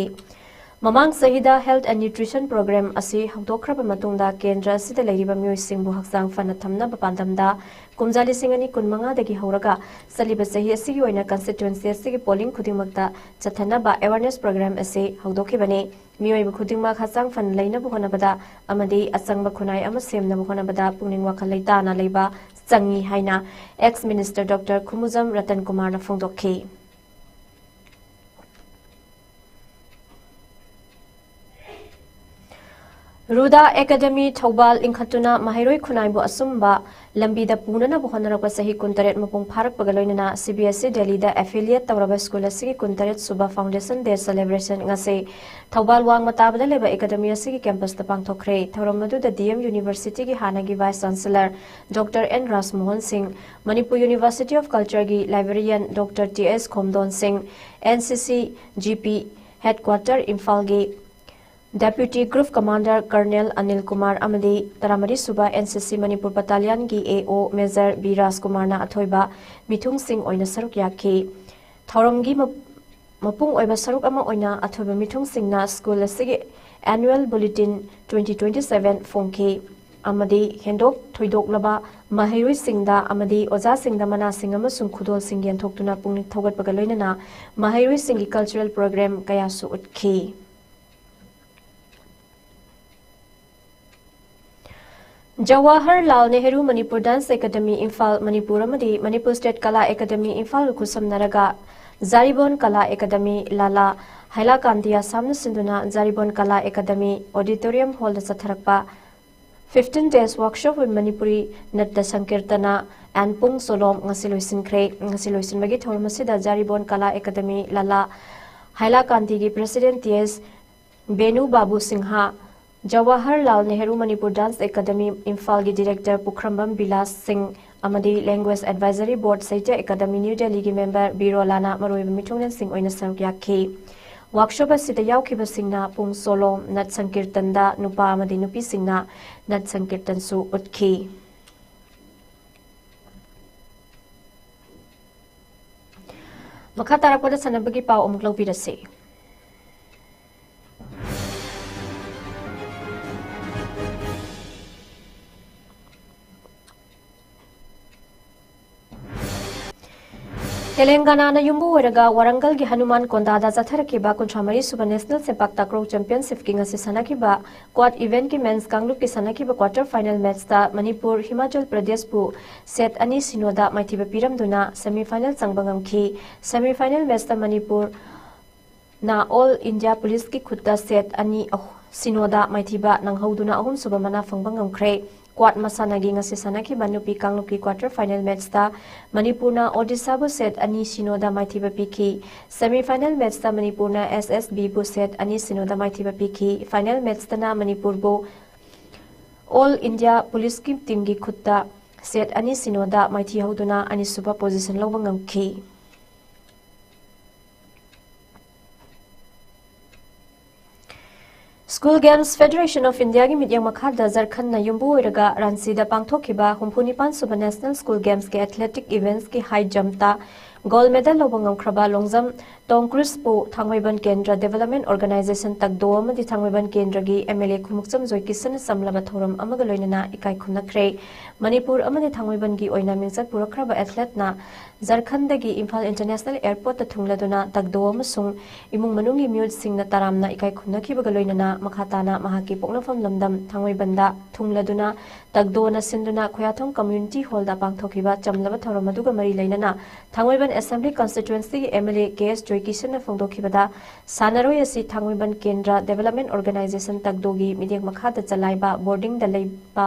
ꯃꯃꯥꯡ ꯆꯍꯤꯗ Health and Nutrition Program ꯑꯁꯤ ꯍꯧꯗꯣꯛꯈ꯭ꯔꯕ ꯃꯇꯨꯡꯗ ꯀꯦꯟꯗ꯭ꯔ ꯑꯁꯤꯗ ꯂꯩꯔꯤꯕ ꯃꯤꯑꯣꯏꯁꯤꯡꯕꯨ ꯍꯛꯆꯥꯡ ꯐꯅ ꯊꯝꯅꯕ ꯄꯥꯟꯗꯝꯗ ꯀꯨꯝꯖꯥ ꯂꯤꯁꯤꯡ ꯑꯅꯤ ꯀꯨꯟꯃꯉꯥꯗꯒꯤ ꯍꯧꯔꯒ ꯆꯠꯂꯤꯕ ꯆꯍꯤ ꯑꯁꯤꯒꯤ ꯑꯣꯏꯅ ꯀꯟꯁꯇꯤꯇ꯭ꯋꯦꯟꯁꯤ ꯑꯁꯤꯒꯤ ꯄꯣꯂꯤꯡ ꯈꯨꯗꯤꯡꯃꯛꯇ ꯆꯠꯊꯅꯕ awareness program ꯑꯁꯤ ꯍꯧꯗꯣꯛꯈꯤꯕꯅꯤ꯫ ꯃꯤꯑꯣꯏꯕ ꯈꯨꯗꯤꯡꯃꯛ ꯍꯛꯆꯥꯡ ꯐꯅ ꯂꯩꯅꯕ ꯍꯣꯠꯅꯕꯗ ꯑꯃꯗꯤ ꯑꯆꯪꯕ ꯈꯨꯟꯅꯥꯏ ꯑꯃ ꯁꯦꯝꯅꯕ ꯍꯣꯠꯅꯕꯗ ꯄꯨꯛꯅꯤꯡ ꯋꯥꯈꯜ ꯂꯩꯇꯥꯅ ꯂꯩꯕ ꯆꯪꯏ ꯍꯥꯏꯅ X minister doctor Khumujam Ratan ꯀꯨꯃꯥꯔꯅ ꯐꯣꯡꯗꯣꯛꯈꯤ꯫ ꯔꯨꯗꯥ ꯑꯦꯀꯥꯗꯦꯃꯤ ꯊꯧꯕꯥꯜ ꯂꯤꯡꯈꯠꯇꯨꯅ ꯃꯍꯩꯔꯣꯏ ꯈꯨꯟꯅꯥꯏꯕꯨ ꯑꯆꯨꯝꯕ ꯂꯝꯕꯤꯗ ꯄꯨꯅꯅꯕ ꯍꯣꯠꯅꯔꯛꯄ ꯆꯍꯤ ꯀꯨꯟꯇꯔꯦꯠ ꯃꯄꯨꯡ ꯐꯥꯔꯛꯄꯒ ꯂꯣꯏꯅꯅ ꯁꯤ ꯕꯤ ꯑꯦꯁ ꯏ ꯗꯦꯜꯂꯤꯗ affiliate ꯇꯧꯔꯕ ꯁ꯭ꯀꯨꯜ ꯑꯁꯤꯒꯤ ꯀꯨꯟꯇꯔꯦꯠ ꯁꯨꯕ Foundation Day celebration ꯉꯁꯤ ꯊꯧꯕꯥꯜ ꯋꯥꯡꯃ ꯇꯥꯕꯗ ꯂꯩꯕ ꯑꯦꯀꯥꯗꯦꯃꯤ ꯑꯁꯤꯒꯤ ꯀꯦꯝꯄꯁꯇ ꯄꯥꯡꯊꯣꯛꯈ꯭ꯔꯦ꯫ ꯊꯧꯔꯝ ꯑꯗꯨꯗ ꯗꯤ ꯑꯦꯝ ꯌꯨꯅꯤꯚꯔꯁꯤꯇꯤꯒꯤ ꯍꯥꯟꯅꯒꯤ ꯚꯥꯏꯁ ꯆꯥꯟꯁꯦꯂꯔ ꯗꯣꯛꯇꯔ ꯑꯦꯟ ꯔꯥꯖꯃꯣꯍꯟ ꯁꯤꯡ, ꯃꯅꯤꯄꯨꯔ ꯌꯨꯅꯤꯚꯔꯁꯤꯇꯤ ꯑꯣꯐ ꯀꯜꯆꯔꯒꯤ ꯂꯥꯏꯕ꯭ꯔꯦꯔꯤꯌꯟ ꯗꯣꯛꯇꯔ ꯇꯤ ꯑꯦꯁ ꯈꯣꯝꯗꯣꯟ ꯁꯤꯡ, N C C G P headquarter ꯏꯝꯐꯥꯜꯒꯤ Deputy Group Commander Colonel Anil Kumar ꯑꯃꯗꯤ ꯇꯔꯥꯃꯔꯤ ꯁꯨꯕ ꯑꯦꯟ ꯁꯤ ꯁꯤ ꯃꯅꯤꯄꯨꯔ ꯕꯠꯇꯥꯂꯤꯌꯟꯒꯤ ꯑꯦ ꯑꯣ Major ꯕꯤ ꯔꯥꯖꯀꯨꯃꯥꯔꯅ ꯑꯊꯣꯏꯕ ꯃꯤꯊꯨꯡꯁꯤꯡ ꯑꯣꯏꯅ ꯁꯔꯨꯛ ꯌꯥꯈꯤ꯫ ꯊꯧꯔꯝꯒꯤ ꯃ-, ꯃꯄꯨꯡ ꯑꯣꯏꯕ ꯁꯔꯨꯛ ꯑꯃ ꯑꯣꯏꯅ ꯑꯊꯣꯏꯕ ꯃꯤꯊꯨꯡꯁꯤꯡꯅ ꯁ꯭ꯀꯨꯜ ꯑꯁꯤꯒꯤ Annual Bulletin twenty twenty-seven ꯐꯣꯡꯈꯤ ꯑꯃꯗꯤ ꯍꯦꯟꯗꯣꯛ ꯊꯣꯏꯗꯣꯛꯂꯕ ꯃꯍꯩꯔꯣꯏꯁꯤꯡꯗ ꯑꯃꯗꯤ ꯑꯣꯖꯥꯁꯤꯡꯗ ꯃꯅꯥꯁꯤꯡ ꯑꯃꯁꯨꯡ ꯈꯨꯗꯣꯜꯁꯤꯡ ꯌꯦꯟꯊꯣꯛꯇꯨꯅ ꯄꯨꯛꯅꯤꯡ ꯊꯧꯒꯠꯄꯒ ꯂꯣꯏꯅꯅ ꯃꯍꯩꯔꯣꯏꯁꯤꯡꯒꯤ cultural program ꯀꯌꯥꯁꯨ ꯎꯠꯈꯤ꯫ ꯖꯋꯥꯍꯔꯂꯥꯜ ꯅꯦꯍꯔꯨ ꯃꯅꯤꯄꯨꯔ Dance Academy ꯏꯝꯐꯥꯜ, ꯃꯅꯤꯄꯨꯔ ꯑꯃꯗꯤ ꯃꯅꯤꯄꯨꯔ State ꯀꯂꯥ ꯑꯦꯀꯥꯗꯃꯤ ꯏꯝꯐꯥꯜꯒ ꯈꯨꯠꯁꯝꯅꯔꯒ ꯖꯥꯔꯤꯕꯣꯟ ꯀꯂꯥ ꯑꯦꯀꯥꯗꯃꯤ ꯂꯥꯂꯥ ꯍꯥꯏꯂꯥꯀꯥꯟꯗꯤ ꯑꯁꯥꯝꯅ ꯁꯤꯟꯗꯨꯅ ꯖꯥꯔꯤꯕꯣꯟ ꯀꯂꯥ academy auditorium hall the ꯆꯠꯊꯔꯛꯄ fifteen days workshop in Manipuri Natya Sankirtana and Pung Solom ꯉꯁꯤ ꯂꯣꯏꯁꯤꯟꯈ꯭ꯔꯦ꯫ ꯉꯁꯤ ꯂꯣꯏꯁꯤꯟꯕꯒꯤ ꯊꯧꯔꯝ ꯑꯁꯤꯗ ꯖꯥꯔꯤꯕꯣꯟ ꯀꯂꯥ ꯑꯦꯀꯥꯗꯃꯤ ꯂꯥꯂꯥ ꯍꯥꯏꯂꯥꯀꯥꯟꯗꯤꯒꯤ President ꯇꯤ ꯑꯦꯁ ꯕꯦꯅꯨ ꯕꯥꯕꯨ ꯁꯤꯡꯍ, ꯖꯋꯥꯍꯔꯂꯥꯜ ꯅꯦꯍꯔꯨ ꯃꯅꯤꯄꯨꯔ ꯗꯥꯟꯁ ꯑꯦꯀꯥꯗꯃꯤ ꯏꯝꯐꯥꯜꯒꯤ ꯗꯤꯔꯦꯛꯇꯔ ꯄꯨꯈ꯭ꯔꯝꯕꯝ ꯕꯤꯂꯥꯁ ꯁꯤꯡ ꯑꯃꯗꯤ ꯂꯦꯡꯒ꯭ꯋꯦꯖ ꯑꯦꯗꯚꯥꯏꯖꯔꯤ ꯕꯣꯔꯗ ꯁꯥꯍꯤꯇ꯭ꯌ ꯑꯦꯀꯥꯗꯃꯤ ꯅ꯭ꯌꯨ ꯗꯦꯜꯂꯤꯒꯤ ꯃꯦꯝꯕꯔ ꯕꯤꯔꯣꯂꯥꯅ ꯃꯔꯨꯑꯣꯏꯕ ꯃꯤꯊꯨꯡꯂꯦꯟꯁꯤꯡ ꯑꯣꯏꯅ ꯁꯔꯨꯛ ꯌꯥꯈꯤ꯫ ꯋꯥꯛꯁꯣꯞ ꯑꯁꯤꯗ ꯌꯥꯎꯈꯤꯕꯁꯤꯡꯅ ꯄꯨꯡ ꯁꯣꯂꯣ, ꯅꯠ ꯁꯪꯀꯤꯔꯇꯟꯗ, ꯅꯨꯄꯥ ꯑꯃꯗꯤ ꯅꯨꯄꯤꯁꯤꯡꯅ ꯅꯠ ꯁꯪꯀꯤꯔꯇꯟꯁꯨ ꯎꯠꯈꯤ꯫ ꯃꯈꯥ ꯇꯥꯔꯛꯄꯗ ꯁꯥꯟꯅꯕꯒꯤ ꯄꯥꯎ ꯑꯃꯨꯛ ꯂꯧꯕꯤꯔꯁꯤ꯫ ꯇꯦꯂꯪꯒꯥꯅꯥꯅ ꯌꯨꯝꯕꯨ ꯑꯣꯏꯔꯒ ꯋꯥꯔꯪꯒꯜꯒꯤ ꯍꯅꯨꯃꯥꯟ ꯀꯣꯟꯗꯥꯗ ꯆꯠꯊꯔꯛꯈꯤꯕ ꯀꯨꯟꯊ꯭ꯔꯥ ꯃꯔꯤ ꯁꯨꯕ ꯅꯦꯁꯅꯦꯜ ꯁꯦꯄꯥꯛ ꯇꯥꯀ꯭ꯔꯣ ꯆꯦꯝꯄꯤꯌꯟꯁꯤꯞꯀꯤ ꯉꯁꯤ ꯁꯥꯟꯅꯈꯤꯕ ꯀ꯭ꯋꯥꯗ ꯏꯚꯦꯟꯠꯀꯤ ꯃꯦꯟꯁ ꯀꯥꯡꯂꯨꯞꯀꯤ ꯁꯥꯟꯅꯈꯤꯕ ꯀ꯭ꯋꯥꯔꯇꯔ ꯐꯥꯏꯅꯦꯜ ꯃꯦꯠꯆꯇ ꯃꯅꯤꯄꯨꯔ ꯍꯤꯃꯥꯆꯜ ꯄ꯭ꯔꯗꯦꯁꯄꯨ ꯁꯦꯠ ꯑꯅꯤ ꯁꯤꯅꯣꯗ ꯃꯥꯏꯊꯤꯕ ꯄꯤꯔꯝꯗꯨꯅ ꯁꯦꯃꯤ ꯐꯥꯏꯅꯦꯜ ꯆꯪꯕ ꯉꯝꯈꯤ꯫ ꯁꯦꯃꯤ ꯐꯥꯏꯅꯦꯜ ꯃꯦꯠꯆꯇ ꯃꯅꯤꯄꯨꯔ ꯅ ꯑꯣꯜ ꯏꯟꯗꯤꯌꯥ ꯄꯨꯂꯤꯁꯀꯤ ꯈꯨꯠꯇ ꯁꯦꯠ ꯑꯅꯤ ꯑꯍꯨ-, ꯁꯤꯅꯣꯗ ꯃꯥꯏꯊꯤꯕ ꯅꯪꯍꯧꯗꯨꯅ ꯑꯍꯨꯝꯁꯨꯕ ꯃꯅꯥ ꯐꯪꯕ ꯉꯝꯈ꯭ꯔꯦ꯫ ꯀ꯭ꯋꯥꯗ ꯃꯁꯥꯟꯅꯒꯤ ꯉꯁꯤ ꯁꯥꯟꯅꯈꯤꯕ ꯅꯨꯄꯤ ꯀꯥꯡꯂꯨꯞꯀꯤ ꯀ꯭ꯋꯥꯔꯇꯔ ꯐꯥꯏꯅꯦꯜ ꯃꯦꯠꯆꯇ ꯃꯅꯤꯄꯨꯔꯅ ꯑꯣꯗꯤꯁꯥꯕꯨ ꯁꯦꯠ ꯑꯅꯤ ꯁꯤꯅꯣꯗ ꯃꯥꯏꯊꯤꯕ ꯄꯤꯈꯤ꯫ ꯁꯦꯃꯤ ꯐꯥꯏꯅꯦꯜ ꯃꯦꯠꯆꯇ ꯃꯅꯤꯄꯨꯔꯅ ꯑꯦꯁ ꯑꯦꯁ ꯕꯤꯕꯨ ꯁꯦꯠ ꯑꯅꯤ ꯁꯤꯅꯣꯗ ꯃꯥꯏꯊꯤꯕ ꯄꯤꯈꯤ꯫ ꯐꯥꯏꯅꯦꯜ ꯃꯦꯠꯆꯇꯅ ꯃꯅꯤꯄꯨꯔꯕꯨ ꯑꯣꯜ ꯏꯟꯗꯤꯌꯥ ꯄꯨꯂꯤꯁꯀꯤ ꯇꯤꯝꯒꯤ ꯈꯨꯠꯇ ꯁꯦꯠ ꯑꯅꯤ ꯁꯤꯅꯣꯗ ꯃꯥꯏꯊꯤꯍꯧꯗꯨꯅ ꯑꯅꯤꯁꯨꯕ ꯄꯣꯖꯤꯁꯟ ꯂꯧꯕ ꯉꯝꯈꯤ꯫ School Games Federation of Indiaꯒꯤ ꯃꯤꯠꯌꯦꯡ ꯃꯈꯥꯗ ꯖꯔꯈꯟꯗꯅ ꯌꯨꯝꯕꯨ ꯑꯣꯏꯔꯒ ꯔꯥꯟꯆꯤꯗ ꯄꯥꯡꯊꯣꯛꯈꯤꯕ ꯍꯨꯝꯐꯨ ꯅꯤꯄꯥꯟ ꯁꯨꯕ National School Gamesꯀꯤ Athletic Eventsꯀꯤ high jumpꯇ gold medal ꯂꯧꯕ ꯉꯝꯈ꯭ꯔꯕ ꯂꯣꯡꯖꯝ ꯇꯣꯡꯀ꯭ꯔꯤꯁꯄꯨ ꯊꯥꯡꯃꯩꯕꯟ ꯀꯦꯟꯗ꯭ꯔ Development Organisation ꯇꯛꯗꯣ ꯑꯃꯗꯤ ꯊꯥꯡꯃꯩꯕꯟ ꯀꯦꯟꯗ꯭ꯔꯒꯤ M L A ꯈꯨꯃꯨꯛꯆꯝ ꯖꯣꯏꯀꯤꯁꯟꯅ ꯆꯝꯂꯕ ꯊꯧꯔꯝ ꯑꯃꯒ ꯂꯣꯏꯅꯅ ꯏꯀꯥꯏ ꯈꯨꯝꯅꯈ꯭ꯔꯦ꯫ ꯃꯅꯤꯄꯨꯔ ꯑꯃꯗꯤ ꯊꯥꯡꯃꯩꯕꯟꯒꯤ ꯑꯣꯏꯅ ꯃꯤꯡꯆꯠ ꯄꯨꯔꯛꯈ꯭ꯔꯕ athleteꯅ ꯖꯔꯈꯟꯗꯒꯤ ꯏꯝꯐꯥꯜ International Airportꯇ ꯊꯨꯡꯂꯗꯨꯅ ꯇꯛꯗꯣ ꯑꯃꯁꯨꯡ ꯏꯃꯨꯡ ꯃꯅꯨꯡꯒꯤ ꯃꯤꯑꯣꯏꯁꯤꯡꯅ ꯇꯔꯥꯝꯅ ꯏꯀꯥꯏ ꯈꯨꯝꯅꯈꯤꯕꯒ ꯂꯣꯏꯅꯅ ꯃꯈꯥ ꯇꯥꯅ ꯃꯍꯥꯛꯀꯤ ꯄꯣꯛꯅꯐꯝ ꯂꯝꯗꯝ ꯊꯥꯡꯃꯩꯕꯟꯗ ꯊꯨꯡꯂꯗꯨꯅ ꯇꯛꯗꯣꯅ ꯁꯤꯟꯗꯨꯅ ꯈꯣꯌꯥꯊꯣꯡ Community Hallꯗ ꯄꯥꯡꯊꯣꯛꯈꯤꯕ ꯆꯝꯂꯕ ꯊꯧꯔꯝ ꯑꯗꯨꯒ ꯃꯔꯤ ꯂꯩꯅꯅ ꯊꯥꯡꯃꯩꯕꯟ Assembly Constituencyꯒꯤ M L A K S ꯖꯣꯏꯀꯤꯁꯟꯅ ꯐꯣꯡꯗꯣꯛꯈꯤꯕꯗ, ꯁꯥꯟꯅꯔꯣꯏ ꯑꯁꯤ ꯊꯥꯡꯃꯩꯕꯟ ꯀꯦꯟꯗ꯭ꯔ Development Organisation ꯇꯛꯗꯣꯒꯤ ꯃꯤꯠꯌꯦꯡ ꯃꯈꯥꯗ ꯆꯂꯥꯏꯕ boardingꯗ ꯂꯩꯕ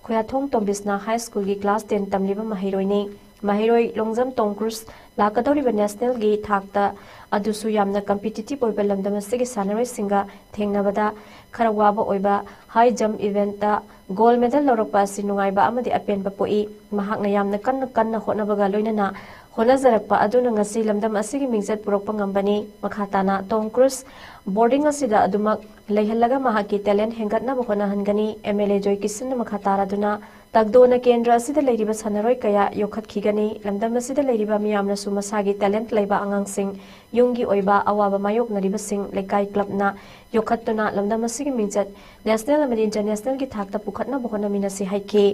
ꯈꯣꯌꯥꯊꯣꯡ ꯇꯣꯝꯕꯤꯁꯅꯥ High Schoolꯒꯤ class ten ꯇꯝꯂꯤꯕ ꯃꯍꯩꯔꯣꯏꯅꯤ꯫ ꯃꯍꯩꯔꯣꯏ ꯂꯣꯡꯖꯝ ꯇꯣꯝ ꯀ꯭ꯔꯨꯁ ꯂꯥꯛꯀꯗꯧꯔꯤꯕ ꯅꯦꯁꯅꯦꯜꯒꯤ ꯊꯥꯛꯇ ꯑꯗꯨꯁꯨ ꯌꯥꯝꯅ ꯀꯝꯄꯤꯇꯤꯇꯤꯞ ꯑꯣꯏꯕ ꯂꯝꯗꯝ ꯑꯁꯤꯒꯤ ꯁꯥꯟꯅꯔꯣꯏꯁꯤꯡꯒ ꯊꯦꯡꯅꯕꯗ ꯈꯔ ꯋꯥꯕ ꯑꯣꯏꯕ ꯍꯥꯏ ꯖꯝꯞ ꯏꯚꯦꯟꯠꯇ ꯒꯣꯜ ꯃꯦꯗꯜ ꯂꯧꯔꯛꯄ ꯑꯁꯤ ꯅꯨꯡꯉꯥꯏꯕ ꯑꯃꯗꯤ ꯑꯄꯦꯟꯕ ꯄꯣꯛꯏ꯫ ꯃꯍꯥꯛꯅ ꯌꯥꯝꯅ ꯀꯟꯅ ꯀꯟꯅ ꯍꯣꯠꯅꯕꯒ ꯂꯣꯏꯅꯅ ꯍꯣꯠꯅꯖꯔꯛꯄ ꯑꯗꯨꯅ ꯉꯁꯤ ꯂꯝꯗꯝ ꯑꯁꯤꯒꯤ ꯃꯤꯡꯆꯠ ꯄꯨꯔꯛꯄ ꯉꯝꯕꯅꯤ꯫ ꯃꯈꯥ ꯇꯥꯅ ꯇꯣꯝ ꯀ꯭ꯔꯨꯁ ꯕꯣꯔꯗꯤꯡ ꯑꯁꯤꯗ ꯑꯗꯨꯃꯛ ꯂꯩꯍꯜꯂꯒ ꯃꯍꯥꯛꯀꯤ ꯇꯦꯂꯦꯟꯠ ꯍꯦꯟꯒꯠꯅꯕ ꯍꯣꯠꯅꯍꯟꯒꯅꯤ꯫ ꯑꯦꯝ ꯑꯦꯜ ꯑꯦ ꯖꯣꯏ ꯀꯤꯁꯟꯅ ꯃꯈꯥ ꯇꯥꯔꯗꯨꯅ ꯇꯛꯗꯣꯅ ꯀꯦꯟꯗ꯭ꯔ ꯑꯁꯤꯗ ꯂꯩꯔꯤꯕ ꯁꯥꯟꯅꯔꯣꯏ ꯀꯌꯥ ꯌꯣꯛꯈꯠꯈꯤꯒꯅꯤ꯫ ꯂꯝꯗꯝ ꯑꯁꯤꯗ ꯂꯩꯔꯤꯕ ꯃꯤꯌꯥꯝꯅꯁꯨ ꯃꯁꯥꯒꯤ ꯇꯦꯂꯦꯟꯠ ꯂꯩꯕ ꯑꯉꯥꯡꯁꯤꯡ, ꯌꯨꯝꯒꯤ ꯑꯣꯏꯕ ꯑꯋꯥꯕ ꯃꯥꯌꯣꯛꯅꯔꯤꯕꯁꯤꯡ, ꯂꯩꯀꯥꯏ ꯀ꯭ꯂꯕꯅ ꯌꯣꯛꯈꯠꯇꯨꯅ ꯂꯝꯗꯝ ꯑꯁꯤꯒꯤ ꯃꯤꯡꯆꯠ ꯅꯦꯁꯅꯦꯜ ꯑꯃꯗꯤ ꯏꯟꯇꯔꯅꯦꯁꯅꯦꯜꯒꯤ ꯊꯥꯛꯇ ꯄꯨꯈꯠꯅꯕ ꯍꯣꯠꯅꯃꯤꯟꯅꯁꯤ ꯍꯥꯏꯈꯤ꯫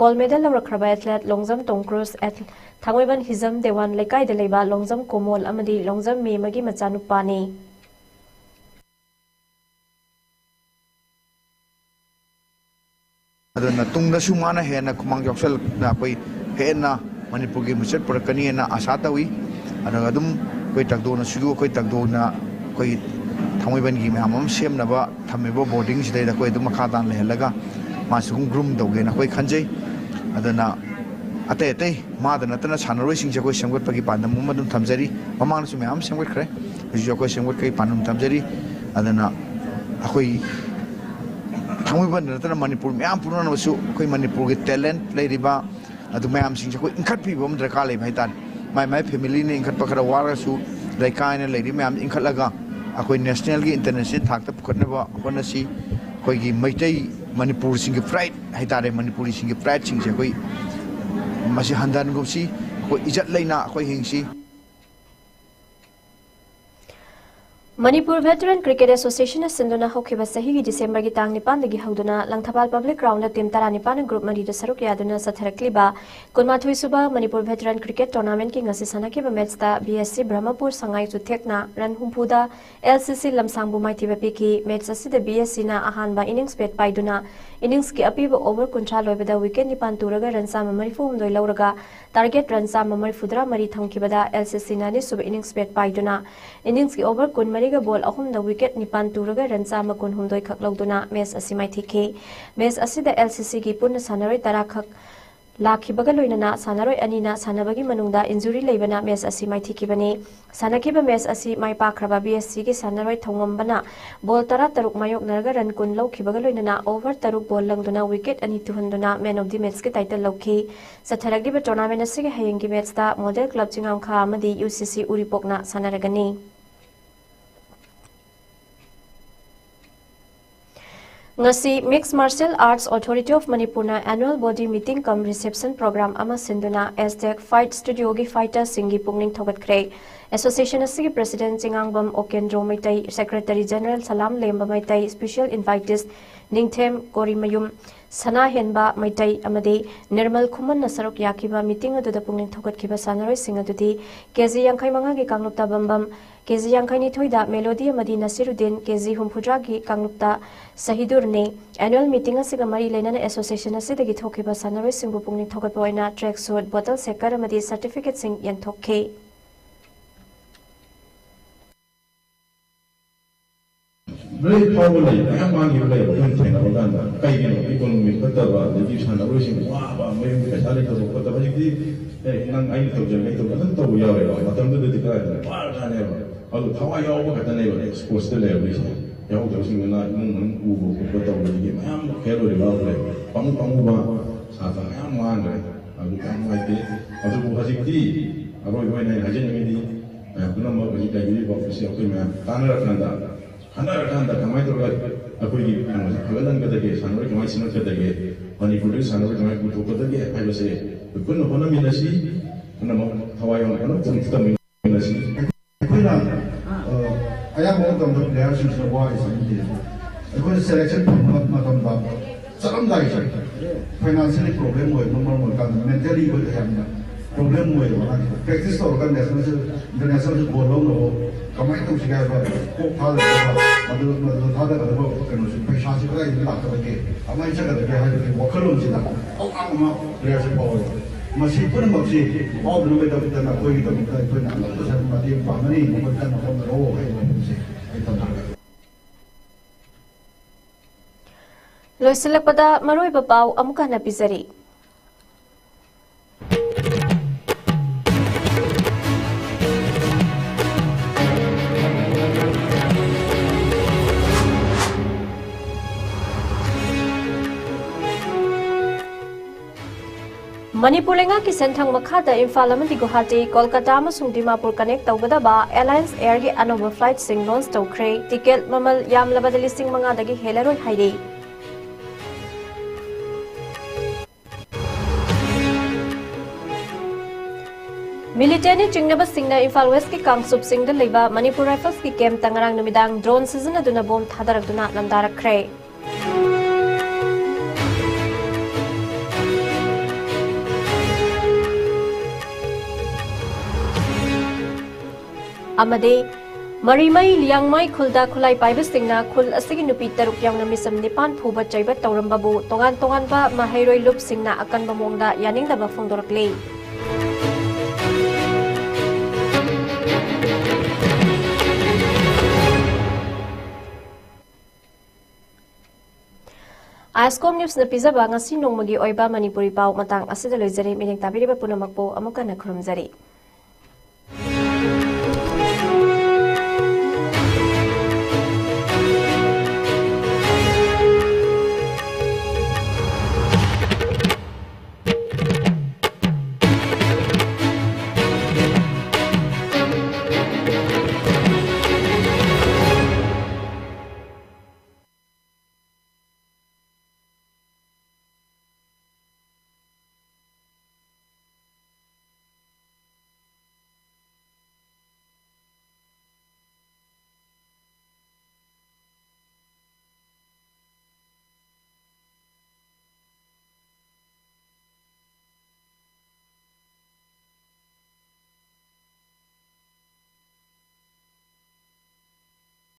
ꯒꯣꯜ ꯃꯦꯗꯜ ꯂꯧꯔꯛꯈ꯭ꯔꯕ ꯑꯦꯊꯂꯦꯠ ꯂꯣꯡꯖꯝ ꯇꯣꯝ ꯀ꯭ꯔꯨꯁ, ꯑꯦꯊ-, ꯊꯥꯡꯃꯩꯕꯟ ꯍꯤꯖꯝ ꯗꯦꯋꯥꯟ ꯂꯩꯀꯥꯏꯗ ꯂꯩꯕ ꯂꯣꯡꯖꯝ ꯀꯣꯃꯣꯜ ꯑꯃꯗꯤ ꯂꯣꯡꯖꯝ ꯃꯦꯃꯒꯤ ꯃꯆꯥꯅꯨꯄꯥꯅꯤ꯫ ꯑꯗꯨꯅ ꯇꯨꯡꯗꯁꯨ ꯃꯥꯅ ꯍꯦꯟꯅ ꯈꯨꯃꯥꯡ ꯆꯥꯎꯁꯜꯂꯛꯇꯅ ꯑꯩꯈꯣꯏ ꯍꯦꯟꯅ ꯃꯅꯤꯄꯨꯔꯒꯤ ꯃꯤꯡꯆꯠ ꯄꯨꯔꯛꯀꯅꯤꯅ ꯑꯥꯁꯥ ꯇꯧꯏ꯫ ꯑꯗꯨꯒ ꯑꯗꯨꯝ ꯑꯩꯈꯣꯏ ꯇꯛꯗꯣꯅꯁꯨ ꯑꯩꯈꯣꯏ ꯇꯛꯗꯣꯅ ꯑꯩꯈꯣꯏ ꯊꯥꯡꯃꯩꯕꯟꯒꯤ ꯃꯌꯥꯝ ꯑꯃ ꯁꯦꯝꯅꯕ ꯊꯝꯃꯤꯕ ꯕꯣꯔꯗꯤꯡꯁꯤꯗꯩꯗ ꯑꯩꯈꯣꯏ ꯑꯗꯨꯝ ꯃꯈꯥ ꯇꯥꯅ ꯂꯩꯍꯜꯂꯒ ꯃꯥꯁꯨ ꯑꯗꯨꯝ ꯒ꯭ꯔꯨꯝ ꯇꯧꯒꯦꯅ ꯑꯩꯈꯣꯏ ꯈꯟꯖꯩ꯫ ꯑꯗꯨꯅ ꯑꯇꯩ ꯑꯇꯩ ꯃꯥꯗ ꯅꯠꯇꯅ ꯁꯥꯟꯅꯔꯣꯏꯁꯤꯡꯁꯦ ꯑꯩꯈꯣꯏ ꯁꯦꯝꯒꯠꯄꯒꯤ ꯄꯥꯟꯗꯝ ꯑꯃ ꯑꯗꯨꯝ ꯊꯝꯖꯔꯤ꯫ ꯃꯃꯥꯡꯗꯁꯨ ꯃꯌꯥꯝ ꯑꯃ ꯁꯦꯝꯒꯠꯈ꯭ꯔꯦ, ꯍꯧꯖꯤꯛꯁꯨ ꯑꯩꯈꯣꯏ ꯁꯦꯝꯒꯠꯄꯒꯤ ꯄꯥꯟꯗꯝ ꯊꯝꯖꯔꯤ꯫ ꯑꯗꯨꯅ ꯑꯩꯈꯣꯏ ꯊꯥꯡꯃꯩꯕꯟꯗ ꯅꯠꯇꯅ ꯃꯅꯤꯄꯨꯔ ꯃꯌꯥꯝ ꯄꯨꯝꯅꯃꯛꯁꯨ ꯑꯩꯈꯣꯏ ꯃꯅꯤꯄꯨꯔꯒꯤ ꯇꯦꯂꯦꯟꯠ ꯂꯩꯔꯤꯕ ꯑꯗꯨ ꯃꯌꯥꯝꯁꯤꯡꯁꯦ ꯑꯩꯈꯣꯏ ꯏꯟꯈꯠꯄꯤꯕ ꯑꯃ ꯗꯔꯀꯥꯔ ꯂꯩꯕ ꯍꯥꯏꯇꯥꯔꯦ꯫ ꯃꯥꯏ ꯃꯥꯏ ꯐꯦꯃꯤꯂꯤꯅ ꯏꯟꯈꯠꯄ ꯈꯔ ꯋꯥꯔꯒꯁꯨ ꯂꯩꯀꯥꯏꯅ ꯂꯩꯔꯤꯕ ꯃꯌꯥꯝ ꯏꯟꯈꯠꯂꯒ ꯑꯩꯈꯣꯏ ꯅꯦꯁꯅꯦꯜꯒꯤ ꯏꯟꯇꯔꯅꯦꯁꯅꯦꯜ ꯊꯥꯛꯇ ꯄꯨꯈꯠꯅꯕ ꯍꯣꯠꯅꯁꯤ꯫ ꯑꯩꯈꯣꯏꯒꯤ ꯃꯩꯇꯩ ꯃꯅꯤꯄꯨꯔꯁꯤꯡꯒꯤ ꯄ꯭ꯔꯥꯏꯗ ꯍꯥꯏꯇꯥꯔꯦ, ꯃꯅꯤꯄꯨꯔꯤꯁꯤꯡꯒꯤ ꯄ꯭ꯔꯥꯏꯗꯁꯤꯡꯁꯦ ꯑꯩꯈꯣꯏ ꯃꯁꯤ ꯍꯟꯊꯍꯟꯒꯨꯝꯁꯤ꯫ ꯑꯩꯈꯣꯏ ꯏꯖꯠ ꯂꯩꯅ ꯑꯩꯈꯣꯏ ꯍꯤꯡꯁꯤ꯫ ꯃꯅꯤꯄꯨꯔ ꯚꯦꯇꯔꯟ ꯀ꯭ꯔꯤꯀꯦꯠ ꯑꯦꯁꯣꯁꯤꯌꯦꯁꯟꯅ ꯁꯤꯟꯗꯨꯅ ꯍꯧꯈꯤꯕ ꯆꯍꯤꯒꯤ ꯗꯤꯁꯦꯝꯕꯔꯒꯤ ꯇꯥꯡ ꯅꯤꯄꯥꯟꯗꯒꯤ ꯍꯧꯗꯨꯅ ꯂꯪꯊꯕꯥꯜ ꯄꯕ꯭ꯂꯤꯛ ꯒ꯭ꯔꯥꯎꯟꯗ ꯇꯤꯝ ꯇꯔꯥꯅꯤꯄꯥꯟꯅ ꯒ꯭ꯔꯨꯞ ꯃꯔꯤꯗ ꯁꯔꯨꯛ ꯌꯥꯗꯨꯅ ꯆꯠꯊꯔꯛꯂꯤꯕ ꯀꯨꯟꯃꯥꯊꯣꯏ ꯁꯨꯕ ꯃꯅꯤꯄꯨꯔ ꯚꯦꯇꯔꯟ ꯀ꯭ꯔꯤꯀꯦꯠ ꯇꯣꯔꯅꯥꯃꯦꯟꯠꯀꯤ ꯉꯁꯤ ꯁꯥꯟꯅꯈꯤꯕ ꯃꯦꯠꯁꯇ ꯕꯤ ꯑꯦꯁ ꯁꯤ ꯕ꯭ꯔꯍꯃꯄꯨꯔ ꯁꯉꯥꯏ ꯆꯨꯊꯦꯛꯅ ꯔꯟ ꯍꯨꯝꯐꯨꯗ ꯑꯦꯜ ꯁꯤ ꯁꯤ ꯂꯝꯁꯥꯡꯕꯨ ꯃꯥꯏꯊꯤꯕ ꯄꯤꯈꯤ꯫ ꯃꯦꯠꯁ ꯑꯁꯤꯗ ꯕꯤ ꯑꯦꯁ ꯁꯤꯅ ꯑꯍꯥꯟꯕ ꯏꯅꯤꯡꯁ ꯕꯦꯠ ꯄꯥꯏꯗꯨꯅ ꯏꯅꯤꯡꯁꯀꯤ ꯑꯄꯤꯕ ꯑꯣꯚꯔ ꯀꯨꯟꯊ꯭ꯔꯥ ꯂꯣꯏꯕꯗ ꯋꯤꯀꯦꯠ ꯅꯤꯄꯥꯟ ꯇꯨꯔꯒ ꯔꯟ ꯆꯥꯝꯃ ꯃꯔꯤꯐꯨ ꯍꯨꯝꯗꯣꯏ ꯂꯧꯔꯒ ꯇꯥꯔꯒꯦꯠ ꯔꯟ ꯆꯥꯝꯃ ꯃꯔꯤꯐꯨꯇꯔꯥ ꯃꯔꯤ ꯊꯝꯈꯤꯕꯗ ꯑꯦꯜ ꯁꯤ ꯁꯤꯅ ꯑꯅꯤꯁꯨꯕ ꯏꯅꯤꯡꯁ ꯕꯦꯠ ꯄꯥꯏꯗꯨꯅ ꯏꯅꯤꯡꯁꯀꯤ ꯑꯣꯚꯔ ꯀꯨꯟꯃꯔꯤꯒ ꯕꯣꯜ ꯑꯍꯨꯝꯗ ꯋꯤꯀꯦꯠ ꯅꯤꯄꯥꯟ ꯇꯨꯔꯒ ꯔꯟ ꯆꯥꯝꯃ ꯀꯨꯟꯍꯨꯝꯗꯣꯏ ꯈꯛ ꯂꯧꯗꯨꯅ ꯃꯦꯠꯁ ꯑꯁꯤ ꯃꯥꯏꯊꯤꯈꯤ꯫ ꯃꯦꯠꯁ ꯑꯁꯤꯗ ꯑꯦꯜ ꯁꯤ ꯁꯤꯒꯤ ꯄꯨꯟꯅ ꯁꯥꯟꯅꯔꯣꯏ ꯇꯔꯥ ꯈꯛ ꯂꯥꯛꯈꯤꯕꯒ ꯂꯣꯏꯅꯅ ꯁꯥꯟꯅꯔꯣꯏ ꯑꯅꯤꯅ ꯁꯥꯟꯅꯕꯒꯤ ꯃꯅꯨꯡꯗ injury ꯂꯩꯕꯅ match ꯑꯁꯤ ꯃꯥꯏꯊꯤꯈꯤꯕꯅꯤ꯫ ꯁꯥꯟꯅꯈꯤꯕ match ꯑꯁꯤ ꯃꯥꯏ ꯄꯥꯛꯈ꯭ꯔꯕ B S Cꯒꯤ ꯁꯥꯟꯅꯔꯣꯏ ꯊꯧꯉꯝꯕꯅ ball ꯇꯔꯥꯇꯔꯨꯛ ꯃꯥꯌꯣꯛꯅꯔꯒ run ꯀꯨꯟ ꯂꯧꯈꯤꯕꯒ ꯂꯣꯏꯅꯅ over ꯇꯔꯨꯛ goal ꯂꯪꯗꯨꯅ wicket ꯑꯅꯤ ꯇꯨꯍꯟꯗꯨꯅ man of the matchꯀꯤ title ꯂꯧꯈꯤ꯫ ꯆꯠꯊꯔꯛꯂꯤꯕ tournamentꯁꯤꯒꯤ ꯍꯌꯦꯡꯒꯤ matchꯇ Model Club ꯆꯤꯡꯉꯥꯝꯈꯥ ꯑꯃꯗꯤ U C C ꯎꯔꯤꯄꯣꯛꯅ ꯁꯥꯟꯅꯔꯒꯅꯤ꯫ ꯉꯁꯤ Mixed Martial Arts Authority of Manipurꯅ annual body meeting cum reception program ꯑꯃ ꯁꯤꯟꯗꯨꯅ Aztec Fight Studioꯒꯤ fighterꯁꯤꯡꯒꯤ ꯄꯨꯛꯅꯤꯡ ꯊꯧꯒꯠꯈ꯭ꯔꯦ꯫ Association ꯑꯁꯤꯒꯤ president ꯆꯤꯉꯥꯡꯕꯝ ꯑꯣꯀꯦꯟꯗ꯭ꯔꯣ ꯃꯩꯇꯩ, secretary general ꯁꯂꯥꯝ ꯂꯦꯝꯕ ꯃꯩꯇꯩ, special invitees ꯅꯤꯡꯊꯦꯝ ꯀꯣꯔꯤꯃꯌꯨꯝ, ꯁꯅꯥꯍꯦꯟꯕ ꯃꯩꯇꯩ ꯑꯃꯗꯤ ꯅꯤꯔꯃꯜ ꯈꯨꯃꯟꯅ ꯁꯔꯨꯛ ꯌꯥꯈꯤꯕ meeting ꯑꯗꯨꯗ ꯄꯨꯛꯅꯤꯡ ꯊꯧꯒꯠꯈꯤꯕ ꯁꯥꯟꯅꯔꯣꯏꯁꯤꯡ ꯑꯗꯨꯗꯤ ꯀꯦ ꯖꯤ ꯌꯥꯡꯈꯩ ꯃꯉꯥꯒꯤ ꯀꯥꯡꯂꯨꯞꯇ ꯕꯝꯕꯝ, ꯀꯦ ꯖꯤ ꯌꯥꯡꯈꯩ ꯅꯤꯊꯣꯏꯗ ꯃꯦꯂꯣꯗꯤ ꯑꯃꯗꯤ ꯅꯁꯤꯔꯨꯗꯤꯟ, ꯀꯦ ꯖꯤ ꯍꯨꯝꯐꯨꯇꯔꯥꯒꯤ ꯀꯥꯡꯂꯨꯞꯇ ꯁꯍꯤꯗꯨꯔꯅꯤ꯫ Annual meeting ꯑꯁꯤꯒ ꯃꯔꯤ ꯂꯩꯅꯅ association ꯑꯁꯤꯗꯒꯤ ꯊꯣꯛꯈꯤꯕ ꯁꯥꯟꯅꯔꯣꯏꯁꯤꯡꯕꯨ ꯄꯨꯛꯅꯤꯡ ꯊꯧꯒꯠꯄ ꯑꯣꯏꯅ track suit, bottle shaker ꯑꯃꯗꯤ certificateꯁꯤꯡ ꯌꯦꯟꯊꯣꯛꯈꯤ꯫ ꯅꯣꯏ ꯐꯥꯎꯕ ꯂꯩ, ꯃꯌꯥꯝ ꯃꯥꯡꯈꯤꯕ ꯂꯩꯕ ꯑꯩꯈꯣꯏꯅ ꯊꯦꯡꯅꯕ ꯀꯥꯟꯗ꯫ ꯀꯩꯒꯤꯅꯣ? Economy ꯐꯠꯇꯕ, ꯑꯗꯒꯤ ꯁꯥꯟꯅꯔꯣꯏꯁꯤꯡ ꯋꯥꯕ, ꯃꯌꯨꯝꯒꯤ ꯄꯩꯁꯥ ꯂꯩꯇꯕ ꯈꯣꯠꯇꯕ꯫ ꯍꯧꯖꯤꯛꯇꯤ ꯑꯦ ꯅꯪ ꯑꯩꯅ ꯇꯧꯖꯔꯒꯦ, ꯑꯩ ꯇꯧꯖꯔꯒꯦ ꯑꯗꯨꯝ ꯇꯧꯕ ꯌꯥꯎꯋꯦꯕ꯫ ꯃꯇꯝꯗꯨꯗꯗꯤ ꯀꯗꯥꯏꯗꯅꯣ ꯋꯥꯔꯀꯥꯟꯅꯦꯕ꯫ ꯑꯗꯨ ꯊꯋꯥꯏ ꯌꯥꯎꯕ ꯈꯛꯇꯅꯦꯕ sportsꯇ ꯂꯩꯔꯝꯃꯤꯁꯦ꯫ ꯌꯥꯎꯗꯕꯁꯤꯡꯗꯨꯅ ꯏꯃꯨꯡ ꯃꯅꯨꯡ ꯎꯕ ꯈꯣꯠꯄ ꯇꯧꯕꯗꯒꯤ ꯃꯌꯥꯝ fail ꯑꯣꯏꯔꯤꯕ ꯌꯥꯎꯈ꯭ꯔꯦ꯫ ꯄꯪꯉꯨ ꯄꯪꯉꯨꯕ ꯁꯥꯇ꯭ꯔ ꯃꯌꯥꯝ ꯃꯥꯡꯈ꯭ꯔꯦ꯫ ꯑꯗꯨ ꯌꯥꯝ ꯅꯨꯡꯉꯥꯏꯇꯦ꯫ ꯑꯗꯨꯕꯨ ꯍꯧꯖꯤꯛꯇꯤ ꯑꯔꯣꯏꯕ ꯑꯣꯏꯅ ꯑꯩꯅ ꯍꯥꯏꯖꯅꯤꯡꯉꯤꯗꯤ ꯃꯌꯥꯝ ꯄꯨꯝꯅꯃꯛ ꯍꯧꯖꯤꯛ ꯂꯩꯕꯤꯔꯤꯕ officeꯁꯦ ꯑꯩꯈꯣꯏ ꯃꯌꯥꯝ ꯇꯥꯟꯅꯔꯀꯥꯟꯗ ꯈꯟꯅꯔꯀꯥꯟꯗ ꯀꯃꯥꯏꯅ ꯇꯧꯔꯒ ꯑꯩꯈꯣꯏꯒꯤ ꯀꯩꯅꯣꯁꯦ ꯐꯒꯠꯍꯟꯒꯗꯒꯦ, ꯁꯥꯟꯅꯔꯣꯏ ꯀꯃꯥꯏꯅ ꯁꯦꯝꯒꯠꯀꯗꯒꯦ, ꯃꯅꯤꯄꯨꯔꯗꯒꯤ ꯁꯥꯟꯅꯔꯣꯏ ꯀꯃꯥꯏꯅ ꯄꯨꯊꯣꯛꯀꯗꯒꯦ ꯍꯥꯏꯕꯁꯦ ꯑꯩꯈꯣꯏ ꯄꯨꯟꯅ ꯍꯣꯠꯅꯃꯤꯟꯅꯁꯤ꯫ ꯄꯨꯝꯅꯃꯛ ꯊꯋꯥꯏ ꯌꯥꯎꯅ ꯄꯨꯟꯅ ꯇꯧꯃꯤꯟꯅꯁꯤ꯫ ꯑꯩꯈꯣꯏꯅ ꯑ, ꯑꯌꯥꯝꯕ ꯃꯇꯝꯗ playerꯁꯤꯡꯁꯤꯅ ꯋꯥꯔꯤꯁꯦ ꯅꯠꯇꯦ꯫ ꯑꯩꯈꯣꯏꯅ selection ꯐꯪꯕ ꯃꯇꯝꯗ ꯆꯠꯂꯝꯗꯥꯏꯁꯦ financially problem ꯑꯣꯏꯕꯅ ꯃꯔꯝ ꯑꯣꯏꯔꯀꯥꯟꯗ mentally ꯑꯩꯈꯣꯏꯗ ꯌꯥꯝꯅ problem ꯑꯣꯏꯌꯦꯕ꯫ ꯑꯉꯥꯡꯁꯤꯡ practice ꯇꯧꯔꯒ nationalꯁꯨ, internationalꯁꯨ goal ꯂꯧꯅꯕ ꯀꯃꯥꯏꯅ ꯇꯧꯁꯤꯒꯦ ꯍꯥꯏꯕ ꯀꯣꯛ ꯊꯥꯗꯒꯗꯕ, ꯃꯗꯨ, ꯃꯗꯨꯗ ꯊꯥꯗꯒꯗꯕ ꯀꯩꯅꯣꯁꯦ, ꯄꯩꯁꯥꯁꯦ ꯀꯗꯥꯏꯗꯒꯤ ꯂꯥꯛꯀꯗꯒꯦ, ꯀꯃꯥꯏꯅ ꯆꯠꯀꯗꯒꯦ ꯍꯥꯏꯕꯒꯤ ꯋꯥꯈꯜꯂꯣꯟꯁꯤꯗ ꯑꯋꯥꯡꯕ playerꯁꯦ ꯐꯥꯎꯋꯦꯕ꯫ ꯃꯁꯤ ꯄꯨꯝꯅꯃꯛꯁꯤ ꯐꯥꯎꯗꯅꯕꯒꯤꯗꯃꯛꯇ ꯑꯩꯈꯣꯏꯒꯤꯗꯃꯛꯇ ꯑꯩꯈꯣꯏꯅ ꯑꯉꯝꯕꯁꯦ ꯃꯇꯦꯡ ꯄꯥꯡꯒꯅꯤ, ꯃꯈꯣꯏ ꯀꯟꯅ ꯍꯣꯠꯅꯔꯛꯑꯣ ꯍꯥꯏꯕ ꯋꯥꯐꯝꯁꯦ ꯑꯩ ꯊꯝꯖꯒꯦ꯫ ꯂꯣꯏꯁꯤꯜꯂꯛꯄꯗ ꯃꯔꯨꯑꯣꯏꯕ ꯄꯥꯎ ꯑꯃꯨꯛ ꯍꯟꯅ ꯄꯤꯖꯔꯤ꯫ ꯃꯅꯤꯄꯨꯔ ꯂꯩꯉꯥꯛꯀꯤ ꯁꯦꯟꯊꯪ ꯃꯈꯥꯗ ꯏꯝꯐꯥꯜ ꯑꯃꯗꯤ ꯒꯨꯋꯥꯍꯥꯇꯤ, ꯀꯣꯜꯀꯇꯥ ꯑꯃꯁꯨꯡ ꯗꯤꯃꯥꯄꯨꯔ connect ꯇꯧꯒꯗꯕ Alliance Airꯒꯤ ꯑꯅꯧꯕ flightꯁꯤꯡ launch ꯇꯧꯈ꯭ꯔꯦ꯫ Ticket ꯃꯃꯜ ꯌꯥꯝꯂꯕꯗ ꯂꯤꯁꯤꯡ ꯃꯉꯥꯗꯒꯤ ꯍꯦꯜꯂꯔꯣꯏ ꯍꯥꯏꯔꯤ꯫ Militantꯅ ꯆꯤꯡꯅꯕꯁꯤꯡꯅ ꯏꯝꯐꯥꯜ Westꯀꯤ ꯀꯥꯡꯆꯨꯞꯁꯤꯡꯗ ꯂꯩꯕ ꯃꯅꯤꯄꯨꯔ Riflesꯀꯤ campꯇ ꯉꯔꯥꯡ ꯅꯨꯃꯤꯗꯥꯡ drone ꯁꯤꯖꯤꯟꯅꯗꯨꯅ bomb ꯊꯥꯗꯔꯛꯇꯨꯅ ꯅꯝꯊꯔꯛꯈ꯭ꯔꯦ꯫ ꯑꯃꯗꯤ ꯃꯔꯤꯃꯩ ꯂꯤꯌꯥꯡꯃꯩ ꯈꯨꯜꯗ ꯈꯨꯠꯂꯥꯏ ꯄꯥꯏꯕꯁꯤꯡꯅ ꯈꯨꯜ ꯑꯁꯤꯒꯤ ꯅꯨꯄꯤ ꯇꯔꯨꯛ ꯌꯥꯎꯅ ꯃꯤꯆꯝ ꯅꯤꯄꯥꯟ ꯐꯨꯕ ꯆꯩꯕ ꯇꯧꯔꯝꯕꯕꯨ ꯇꯣꯉꯥꯟ ꯇꯣꯉꯥꯟꯕ ꯃꯍꯩꯔꯣꯏ ꯂꯨꯞꯁꯤꯡꯅ ꯑꯀꯟꯕ ꯃꯑꯣꯡꯗ ꯌꯥꯅꯤꯡꯗꯕ ꯐꯣꯡꯗꯣꯔꯛꯂꯤ꯫ ISCOM Newsꯅ ꯄꯤꯖꯕ ꯉꯁꯤ ꯅꯣꯡꯃꯒꯤ ꯑꯣꯏꯕ ꯃꯅꯤꯄꯨꯔꯤ ꯄꯥꯎ ꯃꯇꯥꯡ ꯑꯁꯤꯗ ꯂꯣꯏꯖꯔꯦ꯫ ꯃꯤꯠꯌꯦꯡ ꯇꯥꯕꯤꯔꯤꯕ ꯄꯨꯝꯅꯃꯛꯄꯨ ꯑꯃꯨꯛ ꯍꯟꯅ ꯈꯨꯔꯨꯝꯖꯔꯤ꯫